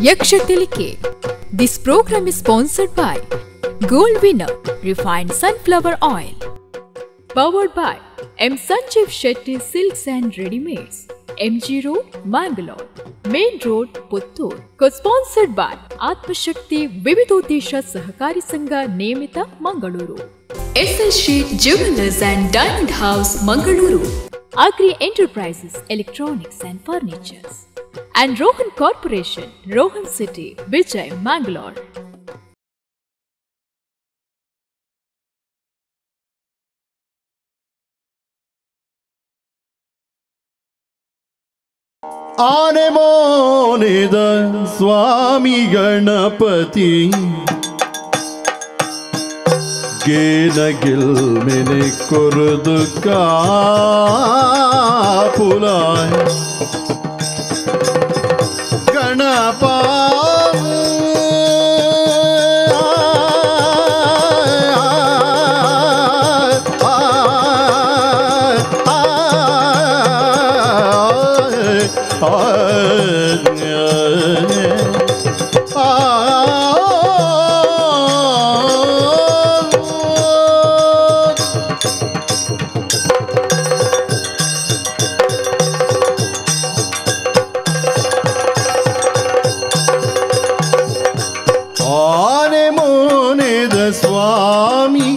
Yaksha Tilike. This program is sponsored by Gold Winner Refined Sunflower Oil. Powered by M. Sanjeev Shetty Silks and Readymades, MG Road, Mangalore, Main Road, Puttur. Co-sponsored by Atmashakti Vividodesha Sahakari Sangha Niyamita, Mangaluru. SL Sheet Jewelers and Diamond House, Mangaluru. Agri Enterprises, Electronics and Furnitures. And Rohan Corporation, Rohan City, Vijay, Mangalore. ಆನೆ ಮೋನಿದ ಸ್ವಾಮಿ ಗಣಪತಿ ಗೇನ ಗಿಲ್ಮೆನೆ ಕೊರದು ಕಾಪುಲಾಯ್ ಗಣಪ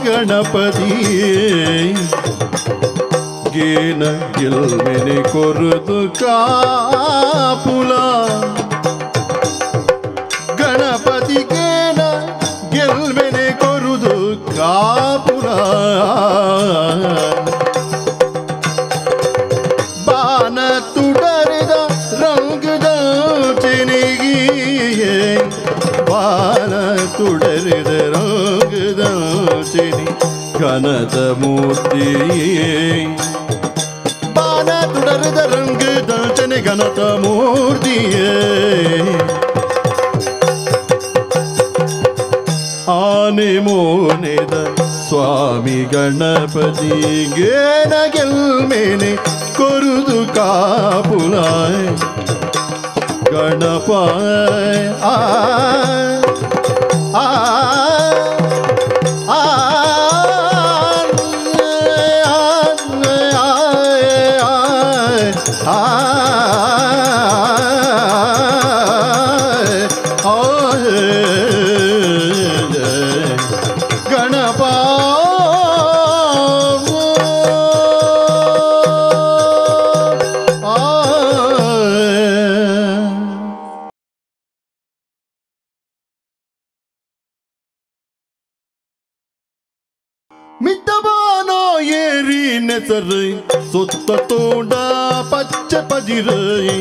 ಗಣಪತಿ ಗೇನ ಗೆಲ್ಮೆನೆ ಕೊರದು ಕಾಪುಲ ಗಣಪತಿ ಗೇನ ಗೆಲ್ಮೆನೆ ಕೊರುದು ಕಾಪುಲ ಬಾನ ತುಡರಿದ ರಂಗದ ಚೆನಿಗಿಯೇ ಬಾನ ತುಡರಿದ ರಂಗದ ಚೆನಿ ಘನದ ಮೂರ್ತಿಯೇ ಬಾನ ತುಡರಿದ ರಂಗದ ಚೆನಿ ಘನದ ಮೂರ್ತಿಯೇ ಆನೆ ಮೋನೆದ ಸ್ವಾಮಿ ಗಣಪತಿ ಗೇನ ಗೆಲ್ಮೇನೆ ಕೊರುದು ಕಾಪುಲಾಯ್ ಗಣಪ ಆ ಆ ಆ ಗಣಪ ಮಿತ್ತಬಾನೋ ಏರಿ ನೆಸರು ಸುತ್ತ ತೋಡ ಪಚ್ಚ ಪಜಿರೈ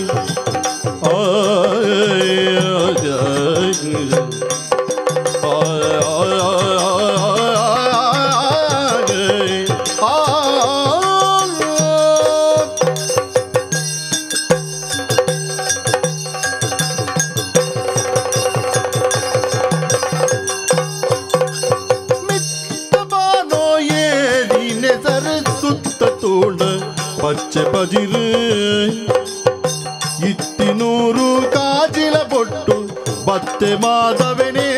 ಪಚ್ಚೆ ಪಜಿರು ಇತ್ತಿನೂರು ಕಾಜಿಲ ಬೊಟ್ಟು ಬತ್ತೆ ಮಾಧವನೇ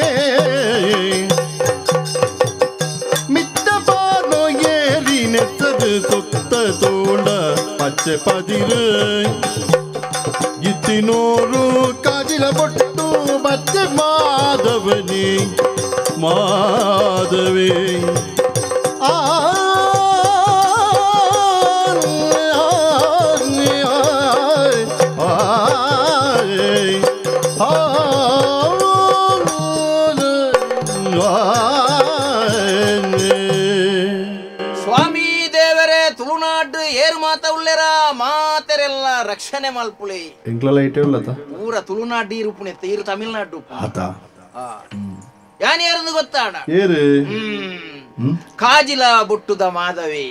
ಮಿತ್ತಬಾನೋ ಏರಿ ನೆಸರು ಸುತ್ತ ತೋಂಡ ಪಚ್ಚೆ ಪಜಿರು ಇತ್ತಿನೂರು ಕಾಜಿಲ ಬೊಟ್ಟು ಬತ್ತೆ ಮಾಧವನೇ ಮಾಧವೇ ಆ ಸ್ವಾಮಿ ದೇವರೇ ತುಳುನಾಡು ಏರು ಮಾತ ಉಳ್ಳೆರ ಮಾತೆರೆಲ್ಲ ರಕ್ಷಣೆ ಮಲ್ಪುಳಿ ಎಂಕ್ಲಲ ಇಟ್ಟೆ ಉಳ್ಳತ ಊರ ತುಳುನಾಡು ಇರುಪುಣೆ ತೀರು ತಮಿಳ್ನಾಡು ಆತ ಯಾನ್ ಏರಂದು ಗೊತ್ತಾಡ ಏರು ಕಾಜಿಲ ಬೊಟ್ಟುದ ಮಾಧವಿ.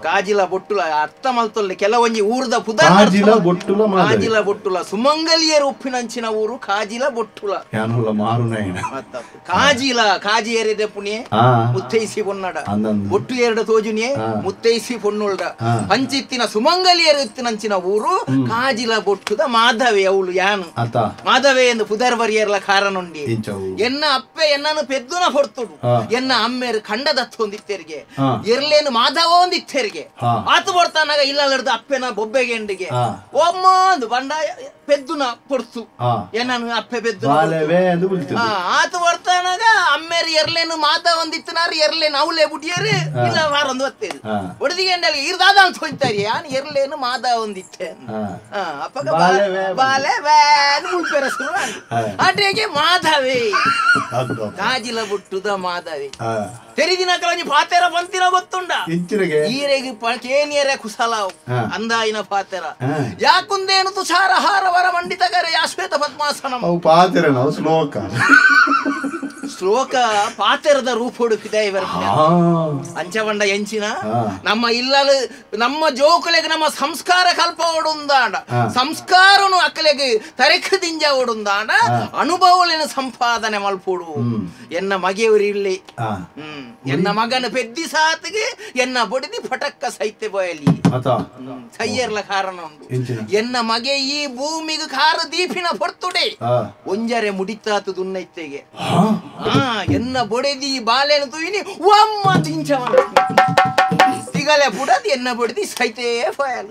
ಕಾಜಿಲ ಬೊಟ್ಟುಲ ಅರ್ಥ ಮಲ್ತೊಲ್ಲೆ ಕೆಲವೊಂಜಿ ಊರ್ದ ಪುದರ್ ಕಾಜಿಲ ಬೊಟ್ಟುಲ ಕಾಜಿಲ ಬೊಟ್ಟುಲ ಸುಮಂಗಲಿಯರು ಉಪ್ಪಿನಂಚಿನ ಊರು ಕಾಜಿಲ ಬೊಟ್ಟುಲ ಕಾಜಿಲ ಕಾಜಿ ಏರಿದೆ ಪುಣ್ಯ ಮುತ್ತೈಸಿ ಪೊನ್ನಡ ಬೊಟ್ಟು ಎರಡು ತೋಜುನಿಯೇ ಮುತ್ತೈಸಿ ಪೊನ್ನುಳ್ಡ ಅಂಚಿತ್ತಿನ ಸುಮಂಗಲಿಯರು ಇತ್ತಿನಂಚಿನ ಊರು ಕಾಜಿಲ ಬೊಟ್ಟುದ ಮಾಧವೆ ಅವಳು ಯಾನು ಮಾಧವೆ ಎಂದು ಪುದರ್ ಬರಿಯರ್ಲ ಕಾರನುಂಡಿ ಎನ್ನ ಅಪ್ಪೆ ಎನ್ನನು ಪೆದ್ದುನ ಹೊರ್ತುಡು ಎನ್ನ ಅಮ್ಮೇರು ಖಂಡದತ್ತೊಂದಿತ್ತೆರಿಗೆ ಎರ್ಲೇನು ಮಾಧವ ಒಂದಿತ್ತೆರಿಗೆ ಆತು ಬರ್ತಾನಾಗ ಇಲ್ಲ ಹಿಡ್ದು ಅಪ್ಪೆನ ಬೊಬ್ಬೆಗೆ ಎಂಡಿಗೆ ಒಮ್ಮ ಒಂದು ಬಂಡ ಪೆದ್ದುನ ಪೊರ್ತು ಎನ್ನನು ಅಪ್ಪೆ ಪೆದ್ದು ಆತು ಬರ್ತಾನಾಗ ಅಮ್ಮೇರು ಎರ್ಲೇನು ಮಾಧವ ಒಂದಿತ್ತನಾರು ಎರ್ಲೇನು ಅವಲೇ ಬುಟ್ಟಿಯರು ಇಲ್ಲ ವಾರೊಂದು ಒತ್ತೇರು ಒಡದಿಗೆ ಎಂಡಲ್ಲಿ ಇರ್ದಾದ ಅಂತ ಹೋಯ್ತಾರೆ ಯಾನ್ ಎರ್ಲೇನು ಮಾಧವ ಒಂದಿತ್ತೆ ಅಪ್ಪಗ ಬಾಲೆ ವ್ಯಾನ್ ಮುಲ್ಪೆರ ಶುರು ಆಟ್ರಿಗೆ ಮಾಧವೆ ಕಾಜಿಲ ಬುಟ್ಟುದ ಮಾಧವೆ ತೆರಿದಿನ ಕಲಂಜಿ ಪಾತೆರ ಬಂತಿನ ಗೊತ್ತುಂಡ ಈರೆಗೆ ಕೇನಿಯರೆ ಕುಸಲಾವ್ ಅಂದಾಯಿನ ಪಾತೆರ ಯಾಕುಂದೇನು ತುಷಾರ ಹಾರ ವರ ಮಂಡಿತಗರೆ ಯಾಶ್ವೇತ ಪದ್ಮಾಸನ ಪಾತೆರ ನಾವು ಶ್ಲೋಕ ಶ್ಲೋಕ ಪಾತೆರದ ರೂಪೋಡು ಪಿದಾಯಿ ಅಂಚವಂಡ ಎಂಚಿನ ನಮ್ಮ ಇಲ್ಲಲು ನಮ್ಮ ಜೋಕುಲೆಗೆ ನಮ್ಮ ಸಂಸ್ಕಾರ ಕಲ್ಪ ಓಡುಂದಾಂಡ ಸಂಸ್ಕಾರನು ಅಕ್ಕಲೆಗೆ ತರೆಕು ದಿಂಜ ಓಡುಂದಾಂಡ ಅನುಭವಲಿನ ಸಂಪಾದನೆ ಮಲ್ಪೋಡು ಎನ್ನ ಮಗೆಯವರು ಇಲ್ಲಿ ಎನ್ನ ಮಗನ ಪೆದ್ದಿ ಸಾತಿಗೆ ಎನ್ನ ಬೊಡಿದಿ ಪಟಕ್ಕ ಸೈತೆ ಬಯಲಿ ಸೈಯರ್ಲ ಕಾರಣ ಉಂಡು ಎನ್ನ ಮಗೆ ಈ ಭೂಮಿಗೆ ಕಾರ ದೀಪಿನ ಹೊರ್ತುಡೆ ಒಂಜರೆ ಮುಡಿತಾತು ದುನ್ನೈತೆಗೆ ಎನ್ನ ಬೊಡೆದಿ ಬಾಲೆನ ತೂಯಿನಿ ಒಮ್ಮ ತಿಂಚವ ತಿಗಲೆ ಪುಡದ್ ಎನ್ನ ಬೊಡೆದಿ ಸೈತೇ ಫಯಲ್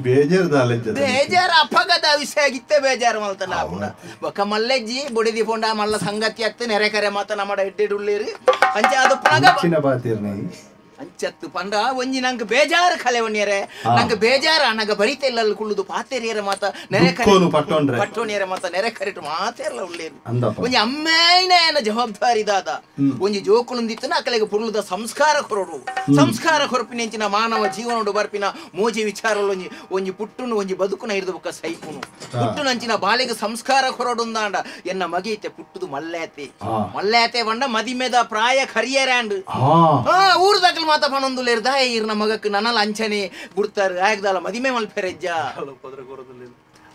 ಬೇಜಾರ ಅಪ್ಪಗದ ವಿಷಯ ಆಗಿತ್ತೆ ಬೇಜಾರು ಮಲ್ತನ ಪುಡ ಬೊಕ್ಕ ಮಲ್ಲೆಜ್ಜಿ ಬೊಡೆದಿ ಪೋಂಡ ಮಲ್ಲ ಸಂಗತಿ ಅತ್ತ ನೆರೆ ಕರೆ ಮಾತ ನಮ್ಮಡ ಎಡ್ಡೆಡುಳ್ಳೇರು ಅಂಚ ಅದು ಪುನಗ ಅಂಚತ್ತು ಪಂಡ ಒಂಜಿ ನಂಗೆ ಬೇಜಾರು ಕಲೆ ಒಣ್ಯರೆ ನಂಗೆ ಬೇಜಾರ ನಂಗೆ ಬರಿತ ಇಲ್ಲ ಕುಳ್ಳುದು ಪಾತೆರಿಯರ ಮಾತ ನೆರೆ ಕರೆ ಪಟ್ಟೋಣಿಯರ ಮಾತ ನೆರೆ ಕರಿಟು ಮಾತೆರ್ಲ ಉಳ್ಳೇರು ಒಂಜಿ ಅಮ್ಮೇನ ಏನ ಜವಾಬ್ದಾರಿ ದಾದ ಒಂಜಿ ಜೋಕುಲುಂದಿತ್ತನ ಅಕಲೆಗೆ ಪುರುಳುದ ಸಂಸ್ಕಾರ ಕೊರಡು ಸಂಸ್ಕಾರ ಕೊರಪಿನೆಂಚಿನ ಮಾನವ ಜೀವನೋಡು ಬರ್ಪಿನ ಮೋಜಿ ವಿಚಾರಲೊಂಜಿ ಒಂಜಿ ಪುಟ್ಟುನು ಒಂಜಿ ಬದುಕುನ ಹಿಡಿದು ಬೊಕ್ಕ ಸೈಪುನು ಪುಟ್ಟುನಂಚಿನ ಬಾಲೆಗೆ ಸಂಸ್ಕಾರ ಕೊರಡುಂದಾಂಡ ಎನ್ನ ಮಗೈತೆ ಪುಟ್ಟುದು ಮಲ್ಲೇತೆ ಮಲ್ಲೇತೆ ಬಂಡ ಮದಿಮೆದ ಪ್ರಾಯ ಕರಿಯರಾಂಡ್ ಊರ್ದಾಕಲ್ ಮಾತ ಪಣೊಂದುಲೇರ್ ದಾಯ ಇರ್ನ ಮಗಕ್ಕೆ ನನಲ ಅಂಚನೆ ಬುಡ್ತಾರೆ ಆಗದಲ್ಲ ಮದಿಮೆ ಮಲ್ಪೆರೆಜ್ಜ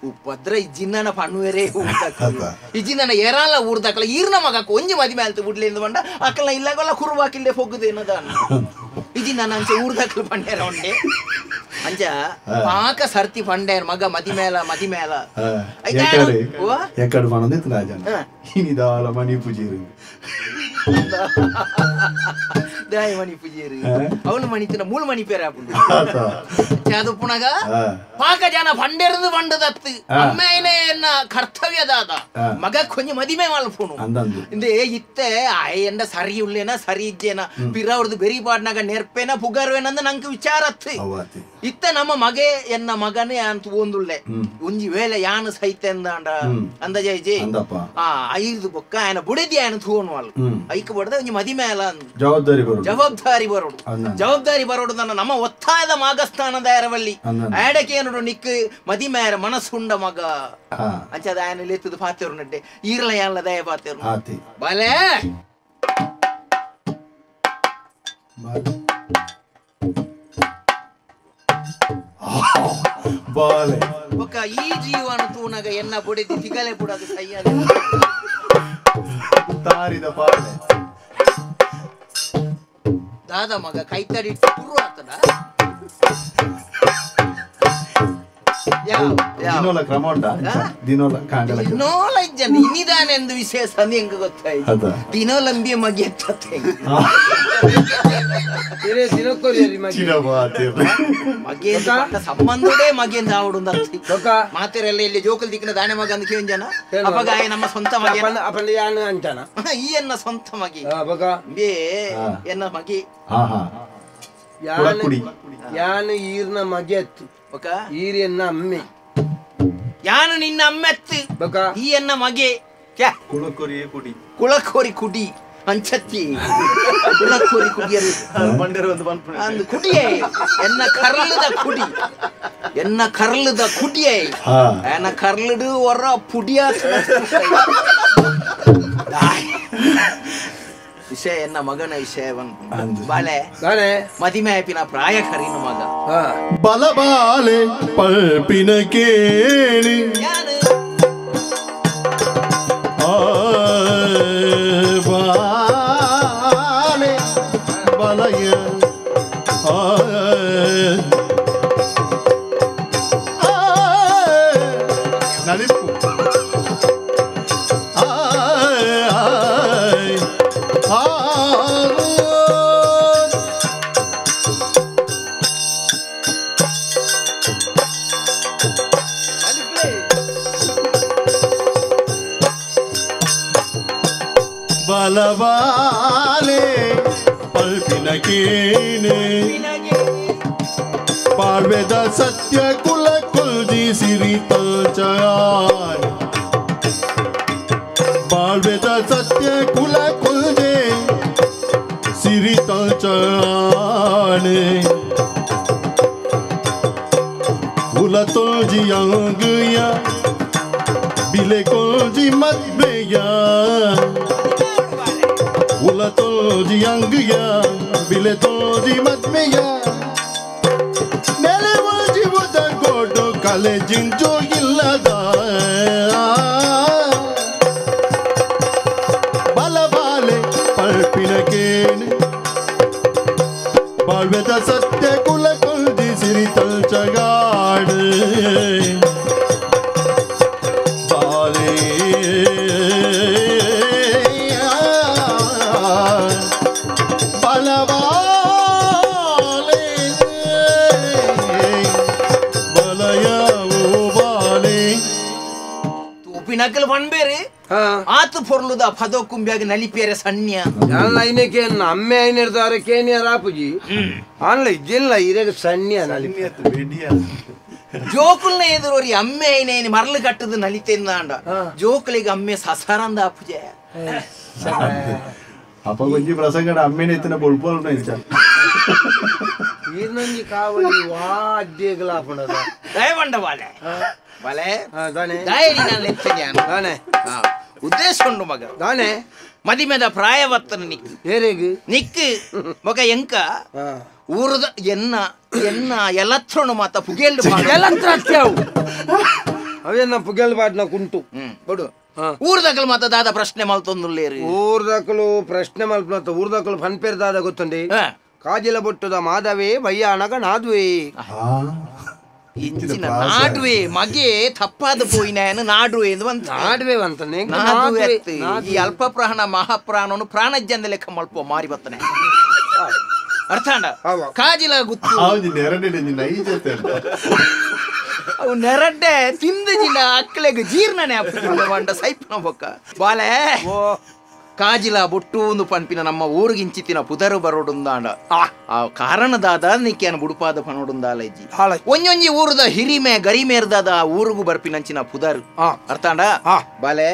ಉಪದ್ರ ಇಜ್ಜಿನ್ನ ಪಣ್ಣುವೆರೇ ಊರ್ದಾಕಲು ಇಜ್ಜಿನ್ನ ಏರಾಲ ಊರ್ದಾಕಲ ಈರ್ನ ಮಗಕ್ಕೆ ಒಂಜಿ ಮದಿಮೆ ಆಲ್ತು ಬುಡ್ಲಿಂದ ಬಂಡ ಅಕ್ಕಲ ಇಲ್ಲಗೊಲ್ಲ ಕುರುವಾಕಿಲ್ದೆ ಪೊಗ್ಗುದೇನದಾನ ಇಜ್ಜಿನ್ನ ಅಂಚೆ ಊರ್ದಾಕಲು ಪಂಡ್ಯಾರ ಉಂಡೆ ಅಂಚ ಪಾಕ ಸರ್ತಿ ಪಂಡ್ಯಾರ ಮಗ ಮದಿಮೇಲ ಮದಿಮೇಲ ಎಕ್ಕಡು ಪಣೊಂದಿತ್ತು ರಾಜನ ಇನಿದಾಲ ಮಣಿ ಪೂಜೆರು ದಾಯ ಮಣಿ ಪೂಜೆರು ಅವಳು ಮಣಿತಿನ ಮೂಳು ಮಣಿ ಪೇರ ಅದು ಪುನಗ ಪಾಕ ಜನ ಪಂಡೆರ್ದು ಪಂಡದತ್ತು ಅಮ್ಮೇನೆ ಎನ್ನ ಕರ್ತವ್ಯದಾದ ಮಗ ಕೊಂಜ ಮದಿಮೆ ಮಲ್ಪುನು ಇಂದೇ ಇತ್ತೆ ಎಂಡ ಸರಿ ಉಳ್ಳೇನ ಸರಿ ಇಜ್ಜೇನ ಪಿರ ಅವ್ರದ್ದು ಬೆರಿ ಪಾಡ್ನಾಗ ನೆರ್ಪೇನ ಪುಗರ್ವೇನಂದ ನಂಗೆ ವಿಚಾರತ್ತು ಇತ್ತ ನಮ್ಮ ಮಗೆ ಎನ್ನ ಮಗನೇ ಅಂತ ಒಂದುಳ್ಳೆ ಒಂಜಿ ವೇಳೆ ಯಾನು ಸೈತೆ ಅಂದಾಂಡ ಅಂದ ಜೈಜಿ ಆ ಐದು ಬೊಕ್ಕ ಆಯನ ಬುಡದಿ ಆಯನ ತೂವನು ಅಲ್ಲ ಐಕ್ ಬಡದ ಒಂಜಿ ಮದಿಮೆ ಅಲ್ಲ ಜವಾಬ್ದಾರಿ ಬರೋಡು ಜವಾಬ್ದಾರಿ ಬರೋಡು ಜವಾಬ್ದಾರಿ ಬರೋಡು ನನ್ನ ನಮ್ಮ ಒತ್ತಾಯದ ಮಾಗಸ್ಥಾನದ ಎರವಲ್ಲಿ ಆಡಕೇನುಡು ನಿಕ್ ಮದಿಮೇರ ಮನಸ್ಸುಂಡ ಮಗ ಅಂಚದ ಆಯನ ಲೇತದ ಪಾತೆರು ನಡ್ಡೆ ಈರ್ಲ ಯಾನ್ಲ ದಯ ಪಾತೆರು ಬಲೆ ಬಾಲೆ ಒಕ್ಕ ಈ ಜೀವನ ತೂನಗ ಎನ್ನ ಬೊಡೆದಿ ತಿಗಲೆ ಬುಡದು ಸಯ್ಯ ತಾರಿದ ಬಾಲೆ ದಾದ ಮಗ ಕೈತಡಿ ಕುರು ಆತನ ದಿನೋಲ ಕ್ರಮ ಉಂಟಾ ದಿನೋಲ ಕಾಂಡಲ ದಿನೋಲ ಇಜ್ಜನ ಇನ್ನಿದಾನೆಂದು ವಿಶೇಷ ಹೆಂಗ ಗೊತ್ತಾಯ್ತು ದಿನೋಲಂಬಿ ಮಗಿ ಎತ್ತತ್ತೆ ಸಂಬಂಧದೇ ಮಗಿಯಿಂದ ಆವಡುಂದ ಮಾತೆರೆಲ್ಲ ಇಲ್ಲಿ ಜೋಕಲ್ ದಿಕ್ಕಿನ ದಾನೆ ಮಗ ಅಂದ ಕೇಳಿ ಜನ ಅಪಗಾಯ ನಮ್ಮ ಸ್ವಂತ ಮಗ ಈ ಎನ್ನ ಸ್ವಂತ ಮಗಿ ಬೇ ಎನ್ನ ಮಗಿ ಯಾನು ಈರ್ನ ಮಗೆತ್ತು ಈರ್ ಎನ್ನ ಅಮ್ಮೆ ಯಾನು ನಿನ್ನ ಅಮ್ಮೆತ್ತು ಈ ಎನ್ನ ಮಗೆ ಕುಳಕೋರಿ ಕುಡಿ ಕುಳಕೋರಿ ಕುಡಿ ಅಂಚತ್ತಿ ಕುಳಕೋರಿ ಕುಡಿಯರು ಅಂದು ಕುಡಿಯೇ ಎನ್ನ ಕರ್ಲದ ಕುಡಿ ಎನ್ನ ಕರ್ಲದ ಕುಡಿಯೇ ಎನ್ನ ಕರ್ಲಡು ಹೊರ ಪುಡಿಯ ವಿಷಯ ಎನ್ನ ಮಗನ ವಿಷಯ ಬಾಲೆ ಮದಿಮೆ ಆಪಿನ ಪ್ರಾಯ ಖರೀನ ಮಗ ಬಲಬಾಲೆ ಪಲ್ಪಿನ ಕೇಳಿ ಬಾಲೆ ಬಲಯ ನಲಿಪು ಬಲವಾಲೆ ಪಲ್ಪಿನ ಕೇನೆ ಪಾಳ್ವೆದ ಸತ್ಯ ಕುಲ ಕುಲ್ಜಿ ಸಿರಿ ತಲ್ಚಾಯ್ ಬಾಳ್ವೆದ ಸತ್ಯ ಕುಲ ಕುಲ್ಜೆ ಸಿರಿ ತಲ್ಚಾಣೆ ಕುಲ ತೊಲ್ಜಿ ಅಂಗಯ ಬಿಲೆ ಕೊಲ್ಜಿ ಮದ್ವೆಯ ಉಲ ತೋಜಿ ಅಂಗಯ ಬಿಲೆ ತೋಜಿ ಮದ್ಮೆಯ ನೆಲೆ ಉಲ್ಜಿವುದ ಗೋಡು ಕಲೆ ಜಿಂಜು ಇಲ್ಲದ ಬಲಬಾಲೆ ಪಲ್ಪಿನ ಕೇಣಿ ಬಾಳ್ವೆದ ಸತ್ಯ ಕುಲ ಕೊಲ್ಜಿ ಸಿರಿ ತಲ್ಚಗಾಡು ಬಾಲೆ ಬಲವಾಲೆ ಬಲಯವು ಬಾಲೆ ತೂಪಿನಕಲ್ ಪಣ್ಬೇರಿ ಆತು ಪೊರ್ಲುದ ಪದೋ ಕುಂಬ್ಯಾಗ ನಲಿಪೇರೆ ಸಣ್ಯ ಐನಕ್ಕೆ ಅಮ್ಮೆ ಐನಿರ್ತಾರೆ ಕೇನಿಯ ರಾಪುಜಿ ಆನ್ಲ ಇಜ್ಜಿಲ್ಲ ಇರೇಗ ಸಣ್ಯ ನಲಿಪೆ ಜೋಕುಲ್ನ ಎದುರೋರಿ ಅಮ್ಮೆ ಐನೇನಿ ಮರಳು ಕಟ್ಟದು ನಲಿತೆಂದಾಂಡ ಜೋಕುಲಿಗೆ ಅಮ್ಮೆ ಸಸರಂದ ಅಪ್ಪುಜೆ ಅಪ್ಪ ಕೊಂಚ ಪ್ರಸಂಗಡ ಅಮ್ಮೇನೆ ಎತ್ತಿನ ಬೊಳ್ಪೋಲ್ನ ಇಚ್ಚ ಈರ್ನಂಜಿ ಕಾವಲಿ ವಾ ಅಡ್ಡಿಗ್ಲಾಪುಣದ ದಯವಂಡ ಬಾಲೆ ಬಾಲೆ ದಾಯರಿ ನಾನು ಎತ್ತೇನೆ ದಾನೆ ಉದ್ದೇಶ ಉಂಡು ಮಗ ದಾನೆ ಮದಿಮೆದ ಪ್ರಾಯವತ್ತನ ನಿಕ್ಕು ಏರೆಗ್ ನಿಕ್ಕು ಮಗ ಎಂಕ ಊರದ ಎನ್ನ ಎನ್ನ ಎಲತ್ರನು ಮಾತ ಪುಗೆಲ್ಡು ಎಲತ್ರ ಅವು ಅವೇನ ಪುಗೆಲ್ ಬಾಟ್ನ ಕುಂಟು ಬಡು ಊರ್ದಕಲು ಮಾತ ದಾದ ಪ್ರಶ್ನೆ ಮಲ್ತೊಂದುಲ್ಲೇರು ಊರ್ದಕಲು ಪ್ರಶ್ನೆ ಮಲ್ಪನತ್ತ ಊರ್ದಕಲು ಫನ್ಪೇರ್ ದಾದ ಗೊತ್ತುಂಡಿ ಕಾಜಿಲ ಬೊಟ್ಟುದ ಮಾಧವೇ ಭಯ್ಯಾನಗ ನಾದುವೆ ಇಂಚಿನ ನಾಡುವೆ ಮಗೆ ತಪ್ಪಾದ ಪೋಯಿನ ನಾಡುವೆ ಅಂತ ನಾಡುವೆ ಅಂತ ನಾಡುವೆ ಈ ಅಲ್ಪ ಪ್ರಾಣ ಮಹಾಪ್ರಾಣನು ಪ್ರಾಣಜ್ಜಂದ ಲೆಕ್ಕ ಮಲ್ಪ ಮಾರಿ ಬತ್ತನೆ ಅರ್ಥಾಂಡ ಕಾಜಿಲ ಗುತ್ತು ಅವು ನೆರಡ್ಡೆ ತಿಂದ ಜಿನ ಅಕ್ಕಲೆಗ್ ಜೀರ್ಣನೆ ಅಪ್ಪುಂಡ ಸೈಪ್ನ ಬೊಕ್ಕ ಬಾಲೆ ಕಾಜಿಲ ಬೊಟ್ಟು ಒಂದು ಪನ್ಪಿನ ನಮ್ಮ ಊರಿಗಿಂಚಿತ್ತಿನ ಪುದರು ಬರೋಡುಂದಾಂಡ ಆ ಕಾರಣದಾದ ನಿಕ್ಯಾನ ಬುಡುಪಾದ ಪನೋಡುಂದಾಲಜ್ಜಿ ಒಂಜೊಂಜಿ ಊರದ ಹಿರಿಮೆ ಗರಿಮೇರ್ದಾದ ಆ ಊರುಗು ಬರ್ಪಿನಂಚಿನ ಪುದರು ಅರ್ಥಾಂಡ ಬಾಲೆ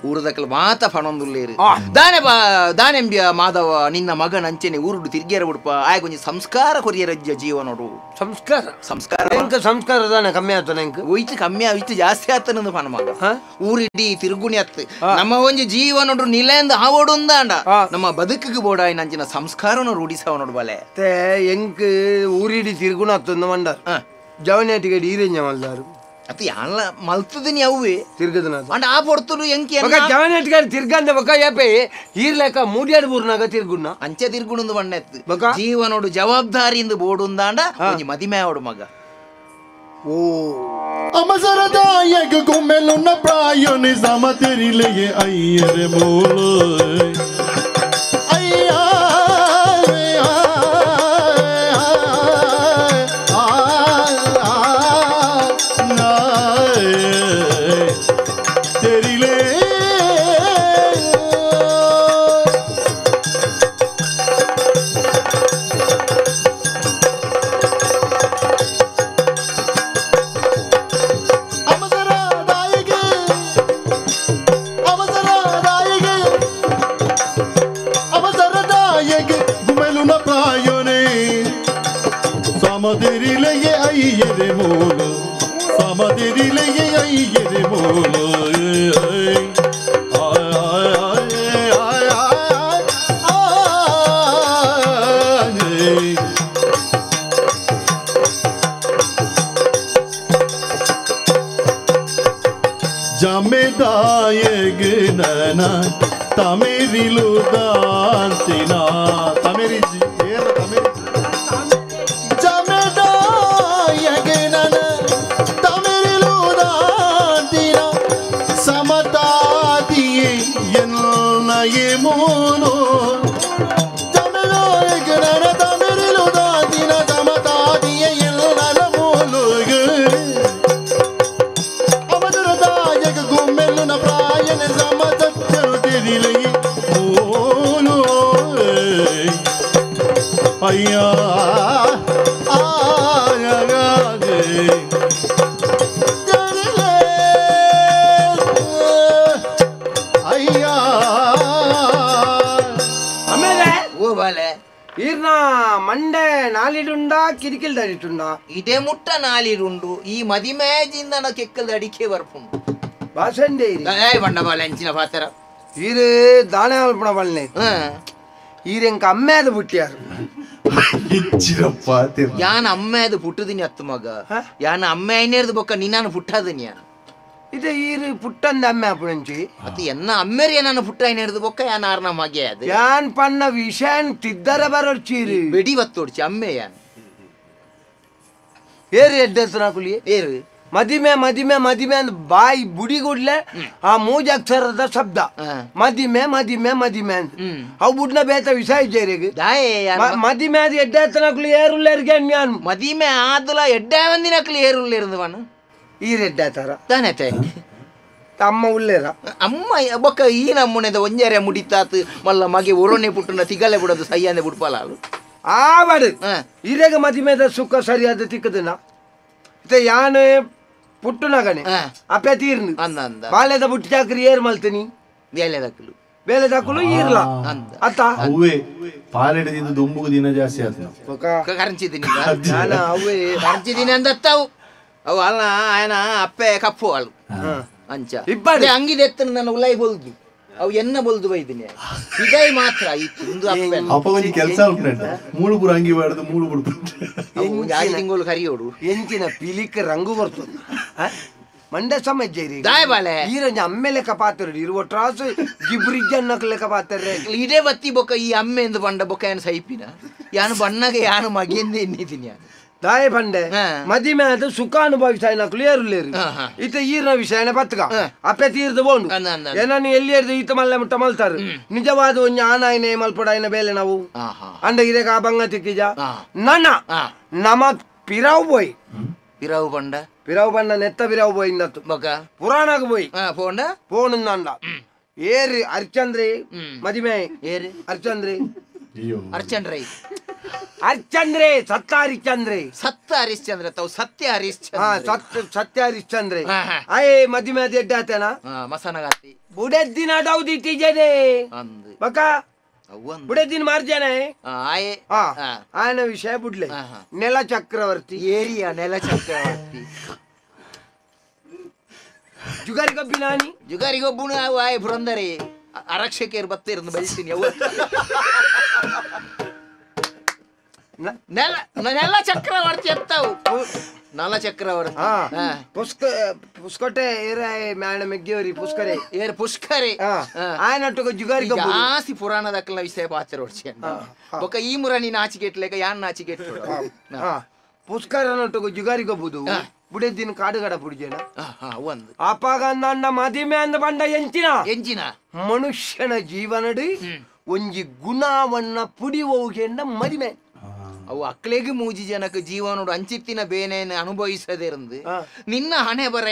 ಊರುದಕಲ್ ಮಾತ ಪಣೊಂದುಲ್ಲೇರು ದಾನೆ ಬಾ ದಾನೆಂಬ್ಯ ಮಾಧವ ನಿನ್ನ ಮಗನ ಅಂಚೆನೆ ಊರುಡು ತಿರ್ಗೇರ ಬುಡುಪ ಆಯಗೊಂಜಿ ಸಂಸ್ಕಾರ ಕೊರಿಯರಜ್ಜ ಜೀವನೋಡು ಸಂಸ್ಕಾರ ಸಂಸ್ಕಾರ ಸಂಸ್ಕಾರ ದಾನೆ ಕಮ್ಮಿ ಆತನ ಒಯ್ತು ಕಮ್ಮಿ ಆಯ್ತು ಜಾಸ್ತಿ ಆತನಂದು ಪಣ ಮಗ ಊರಿಡಿ ತಿರುಗುಣಿ ಅತ್ತು ನಮ್ಮ ಒಂಜಿ ಜೀವನೋಡು ನಿಲೆಂದ ಆವೋಡುಂದಾಂಡ ನಮ್ಮ ಬದುಕಿಗೆ ಬೋಡಾಯಿ ನಂಚಿನ ಸಂಸ್ಕಾರನು ರೂಢಿಸವ ನೋಡು ಬಾಲೆ ಎಂಕ್ ಊರಿಡಿ ತಿರುಗುಣ ಅತ್ತೊಂದು ಮಂಡ ಜವನೇಟಿಗೆ ಈರೆಂಜ ಮಲ್ದಾರು ಅತ್ತ ಯಾನ್ಲ ಮಲ್ತದಿನಿ ಅವೇ ತಿರ್ಗದನ ಅಂಡ ಆ ಪೊರ್ತುಡು ಎಂಕಿ ಜವನೇಟಿಗೆ ತಿರ್ಗಂದ ಬೊಕ್ಕ ಯಾಪೆ ಈರ್ಲೆಕ್ಕ ಮೂಡಿಯಾಡು ಬೂರ್ನಾಗ ತಿರ್ಗುಣ ಅಂಚೆ ತಿರ್ಗುಣಂದು ಬಣ್ಣೆತ್ತು ಜೀವನೋಡು ಜವಾಬ್ದಾರಿಯಿಂದ ಬೋಡುಂದಾಂಡ ಒಂಜಿ ಮದಿಮೆ ಆವಡು ಮಗ ಓ ಅಮಸರದಾಯಕ ಗುಮ್ಮೆಲುನ್ನ ಪ್ರಾಯೋನಿ ಸಮ ತೆರಿಲೆಯೇ ಅಯ್ಯರೆ ಮೂಲು ಅಯ್ಯ ತೆರಿಲೇ ಸಮದಿರಿಲೆಯೇ ಅಯ್ಯರೆ ಮೂಲು ಸಮದಿರಿಲೆಯೇ ಅಯ್ಯರೆ ಮೂಲು ಆಯ್ ಆಯ್ ಆಯ್ ಆಯ್ ಆಯ್. ಜಮೆದಾಯಗ ನನ ತಮಿರಿಲು ದಾಂತಿನ ತಮಿರಿಜಿ ಏರ ತಮಿರಿ ಜಮೆದಾಯಗ ನನ ತಮಿರಿಲು ದಾಂತಿನ ಸಮತಾದಿಯೇ ಎನ್ನಯೇ ಮೂಲು ಜಮೆದಾಯಗ ನನ ತಮಿರಿಲು ದಾಂತಿನ ಸಮತಾದಿಯೇ ಎನ್ನನ ಮೂಲು ಅಮದುರದಾಯಕ ಗುಮ್ಮೆಲ್ಲುನ ಪ್ರಾಯನ ಸಮತಚ್ಚರು ತಿರಿಲೈ ಮೂಲು ಅಯ್ಯ ಈರ್ನ ಮಂಡೆ ನಾಲಿಡುಂಡ ಕಿರಿಕಿಲ್ದ ಅಡಿಟುಂಡ ಇದೇ ಮುಟ್ಟ ನಾಲಿಡುಂಡು ಈ ಮದಿಮೇಜಿಂದ ಕೆಕ್ಕಲ್ದ ಅಡಿಕೆ ಬರ್ಪುಂಡು ಬಾಸಂಡೆ ಬಂಡ ಬಾಲೆ ಅಂಚಿನ ಪಾತ್ರ ಈರು ದಾನೆ ಅಲ್ಪಣ ಬಲ್ನೆ ಈರೆಂಕ ಅಮ್ಮೇದ ಬುಟ್ಟಿಯಾರು ಯಾನ ಅಮ್ಮೇದ ಪುಟ್ಟದಿನಿ ಅತ್ತು ಮಗ ಯಾನ ಅಮ್ಮೆ ಐನೇರ್ದು ಬೊಕ್ಕ ನಿನ್ನಾನು ಪುಟ್ಟದಿನಿ ಯಾನ ಇದು ಈರು ಪುಟ್ಟಂದ ಅಮ್ಮೆ ಅಪ್ಪಣಂಚಿ ಅದು ಎನ್ನ ಅಮ್ಮೇರಿ ನಾನು ಪುಟ್ಟ ಐನೇರ್ದು ಬೊಕ್ಕ ಯಾನ ಆರ್ನ ಮಗೆ ಅದು ಯಾನ್ ಪನ್ನ ವಿಷಯನ್ ತಿದ್ದರ ಬರೋಡ್ಚೀರಿ ಬೆಡಿ ಬತ್ತೋಡ್ಚಿ ಅಮ್ಮೆ ಯಾನ್ ಏರು ಎಡ್ಡೆಸ್ನಾಕುಲಿ ಏರು ಮದಿಮೆ ಮದಿಮೆ ಮದಿಮೆ ಅಂದ್ ಬಾಯಿ ಬುಡಿಗುಡ್ಲೆ ಆ ಮೂಜಕ್ಷರದ ಶಬ್ದ ಮದಿಮೆ ಮದಿಮೆ ಮದಿಮೆ ಅಂತ ಅವು ಬುಡ್ನ ಬೇತ ವಿಷಯ ಇಜ್ಜೇರಿಗೆ ಮದಿಮೆ ಅದು ಎಡ್ಡೆತ್ತನಕುಲಿ ಏರುಲ್ಲೇರಿಗೆ ಯಾನ್ ಮದಿಮೆ ಆದಲ ಎಡ್ಡೆ ಒಂದಿನಕುಲಿ ಏರುಲ್ಲೇರ್ದು ಈ ರೆಡ್ಡಾತಾರ ತಾನೆ ಅಮ್ಮ ಉಲ್ಲೇರ ಅಮ್ಮ ಬೊಕ್ಕ ಈ ನಮ್ಮನೆದ ಒಂಜಾರೆ ಮುಡಿತಾತು ಮಲ್ಲ ಮಗೆ ಒರೊನೆ ಪುಟ್ಟನ ತಿಗಲೆ ಬಿಡೋದು ಸೈಯಂದೆ ಬುಡ್ಪಲ ಆವಡು ಇರೆಗ ಮದಿಮೆದ ಸುಖ ಸರಿಯಾದ ತಿಕ್ಕದನ ಇತ್ತೆ ಯಾನು ಪುಟ್ಟುನಗನೆ ಅಪ್ಪೆ ತೀರ್ನು ಬಾಲ್ಯದ ಬುಟ್ಟಿ ಚಾಕ್ರಿ ಏರ್ ಮಲ್ತೀನಿ ಬೇಲೆದಕ್ಕಲು ಬೇಲೆದಕ್ಕಲು ಈರ್ಲ ಅತ್ತ ಅವೇ ಪಾಲೆಡದಿಂದ ದುಂಬುಗು ದಿನ ಜಾಸ್ತಿ ಆತು ಕರಂಚಿದ್ದೀನಿ ಕರಂಚಿದ್ದೀನಿ ಅಂದತ್ತವು ಅವು ಅಲ್ಲ ಆಯನ ಅಪ್ಪೆ ಕಪ್ಪು ಅಳು ಅಂಚ ಇಬ್ಬರು ಅಂಗಿದೆ ಎತ್ತನ ನನ್ನ ಉಲೈ ಬೊಲ್ದು ಅವು ಎನ್ನ ಬೊಲ್ದು ಬೈದಿನಿ ಇದೇ ಮಾತ್ರ ಇತ್ತು ಇಂದು ಅಪ್ಪೆ ಅಪ್ಪ ಒಂಜಿ ಕೆಲಸ ಮೂಳು ಪುರ ಅಂಗಿ ಬಾರ್ದು ಮೂಳು ಬುಡ್ಪು ಆರು ತಿಂಗಳು ಕರಿಯೋಡು ಎಂಚಿನ ಪಿಲಿಕ್ ರಂಗು ಬರ್ತದೆ ಮಂಡೆ ಸಮಜ್ಜೇರಿ ದಾಯ ಬಾಲೆ ಈರಂಜ ಅಮ್ಮೆ ಲೆಕ್ಕ ಪಾತ್ರ ಇರುವ ಟ್ರಾಸ್ ಗಿಬ್ರಿಜ್ ಅನ್ನಕ್ ಲೆಕ್ಕ ಪಾತ್ರ ಇದೇ ಬತ್ತಿ ಬೊಕ್ಕ ಈ ಅಮ್ಮೆ ಎಂದು ಬಂಡ ಬೊಕ್ಕ ಏನು ಸೈಪಿನ ಯಾನು ಬಣ್ಣಗೆ ಯಾನು ಮಗಿಂದ ಎನ್ನಿದ್ದೀನಿ ಯಾನು ದಾಯ ಬಂಡೆ ಮದಿಮೆ ಅದು ಸುಖ ಅನುಭವಿಸಾಯನಕುಲು ಏರುಲ್ಲೇರು ಈತ ಈರ್ನ ವಿಷಯನ ಪತ್ಕ ಅಪ್ಪೆ ತೀರ್ದು ಬೋಂಡು ಏನನ್ನು ಎಲ್ಲಿ ಏರ್ದು ಈತ ಮಲ್ಲೆ ಮುಟ್ಟ ಮಲ್ತಾರು ನಿಜವಾದ ಒಂಜಿ ಆನಾಯನೆ ಮಲ್ಪಡಾಯನ ಬೇಲೆ ನಾವು ಅಂಡ ಇರೇಗ ಆ ಬಂಗ ತಿಕ್ಕಿಜ ನನ ನಮ ಪಿರಾವ್ ಬೋಯ್ ಪಿರಾವ್ ಬಂಡ ಪಿರಾವ್ ಬಂಡ ನೆತ್ತ ಪಿರಾವ್ ಬೋಯ್ ಇಂದತ್ತು ಪುರಾಣಗ ಬೋಯ್ ಪೋಂಡ ಪೋಣಂದ ಏರು ಹರಿಚಂದ್ರಿ ಮದಿಮೆ ಏರು ಹರಿಚಂದ್ರಿ ಅರ್ಚಂದ್ರೈ ಹರಿಶ್ಚಂದ್ರೆ ಸತ್ತ ಹರಿಶ್ಚಂದ್ರೆ ಸತ್ತ ಹರಿಶ್ಚಂದ್ರ ತಾವು ಸತ್ಯ ಹರಿಶ್ಚಂದ್ರ ಸತ್ಯ ಹರಿಶ್ಚಂದ್ರೆ ಅಯ್ಯ ಮದಿಮೆ ಅದು ಎಡ್ಡೆ ಆತೇನ ಮಸನಗಾತಿ ಬುಡೆದ್ದಿನ ಡೌದಿಟ್ಟಿಜನೆ ಬಕ ಬುಡೆದ್ದಿನ ಮಾರ್ಜನೆ ಆಯನ ವಿಷಯ ಬುಡ್ಲೆ ನೆಲ ಚಕ್ರವರ್ತಿ ಏರಿಯಾ ನೆಲ ಚಕ್ರವರ್ತಿ ಜುಗಾರಿ ಗೊಬ್ಬಿ ನಾನಿ ಜುಗಾರಿ ಗೊಬ್ಬುಣ ಆಯ್ ಪುರಂದರೆ ಅರಕ್ಷಕರು ಬತ್ತಿರನ್ನು ಬೆಳಿತೀನಿ ನೆಲ ನೆಲ ಚಕ್ರವರ್ತಿ ಎತ್ತವು ನಲ ಚಕ್ರವರ್ತಿ ಪುಷ್ಕೊಟೆ ಏರ ಮ್ಯಾಣ ಮೆಗ್ಗಿಯವರಿ ಪುಷ್ಕರೆ ಏರ್ ಪುಷ್ಕರೆ ಆಯನೊಟ್ಟಿಗೆ ಜುಗಾರಿ ಜಾಸ್ತಿ ಪುರಾಣದಕ್ಕಲ್ಲ ವಿಷಯ ಪಾತ್ರ ಹೊಡ್ಸಿ ಬೊಕ್ಕ ಈ ಮುರ ನೀನು ಆಚಿಗೆಟ್ಲೇಕ ಯಾನ್ ಆಚಿಗೆಟ್ ಪುಷ್ಕರನೊಟ್ಟಿಗೆ ಜುಗಾರಿ ಗೊಬ್ಬುದು ಬುಡೆದಿನ ಕಾಡುಗಡ ಪುಡಿಜೇನ ಒಂದು ಅಪಾಗ ನನ್ನ ಮದಿಮೆ ಅಂದ ಬಂಡ ಎಂಚಿನ ಎಂಚಿನ ಮನುಷ್ಯನ ಜೀವನಡಿ ಒಂಜಿ ಗುಣವನ್ನ ಪುಡಿ ಹೋಗೆಂಡ ಮದಿಮೆ ಅವು ಅಕ್ಲೆಗೆ ಮೂಜಿ ಜನಕ್ಕೆ ಜೀವನೋಡು ಅಂಚಿತ್ತಿನ ಬೇನೆಯನ್ನು ಅನುಭವಿಸದಿರಂದು ನಿನ್ನ ಹಣೆ ಬರ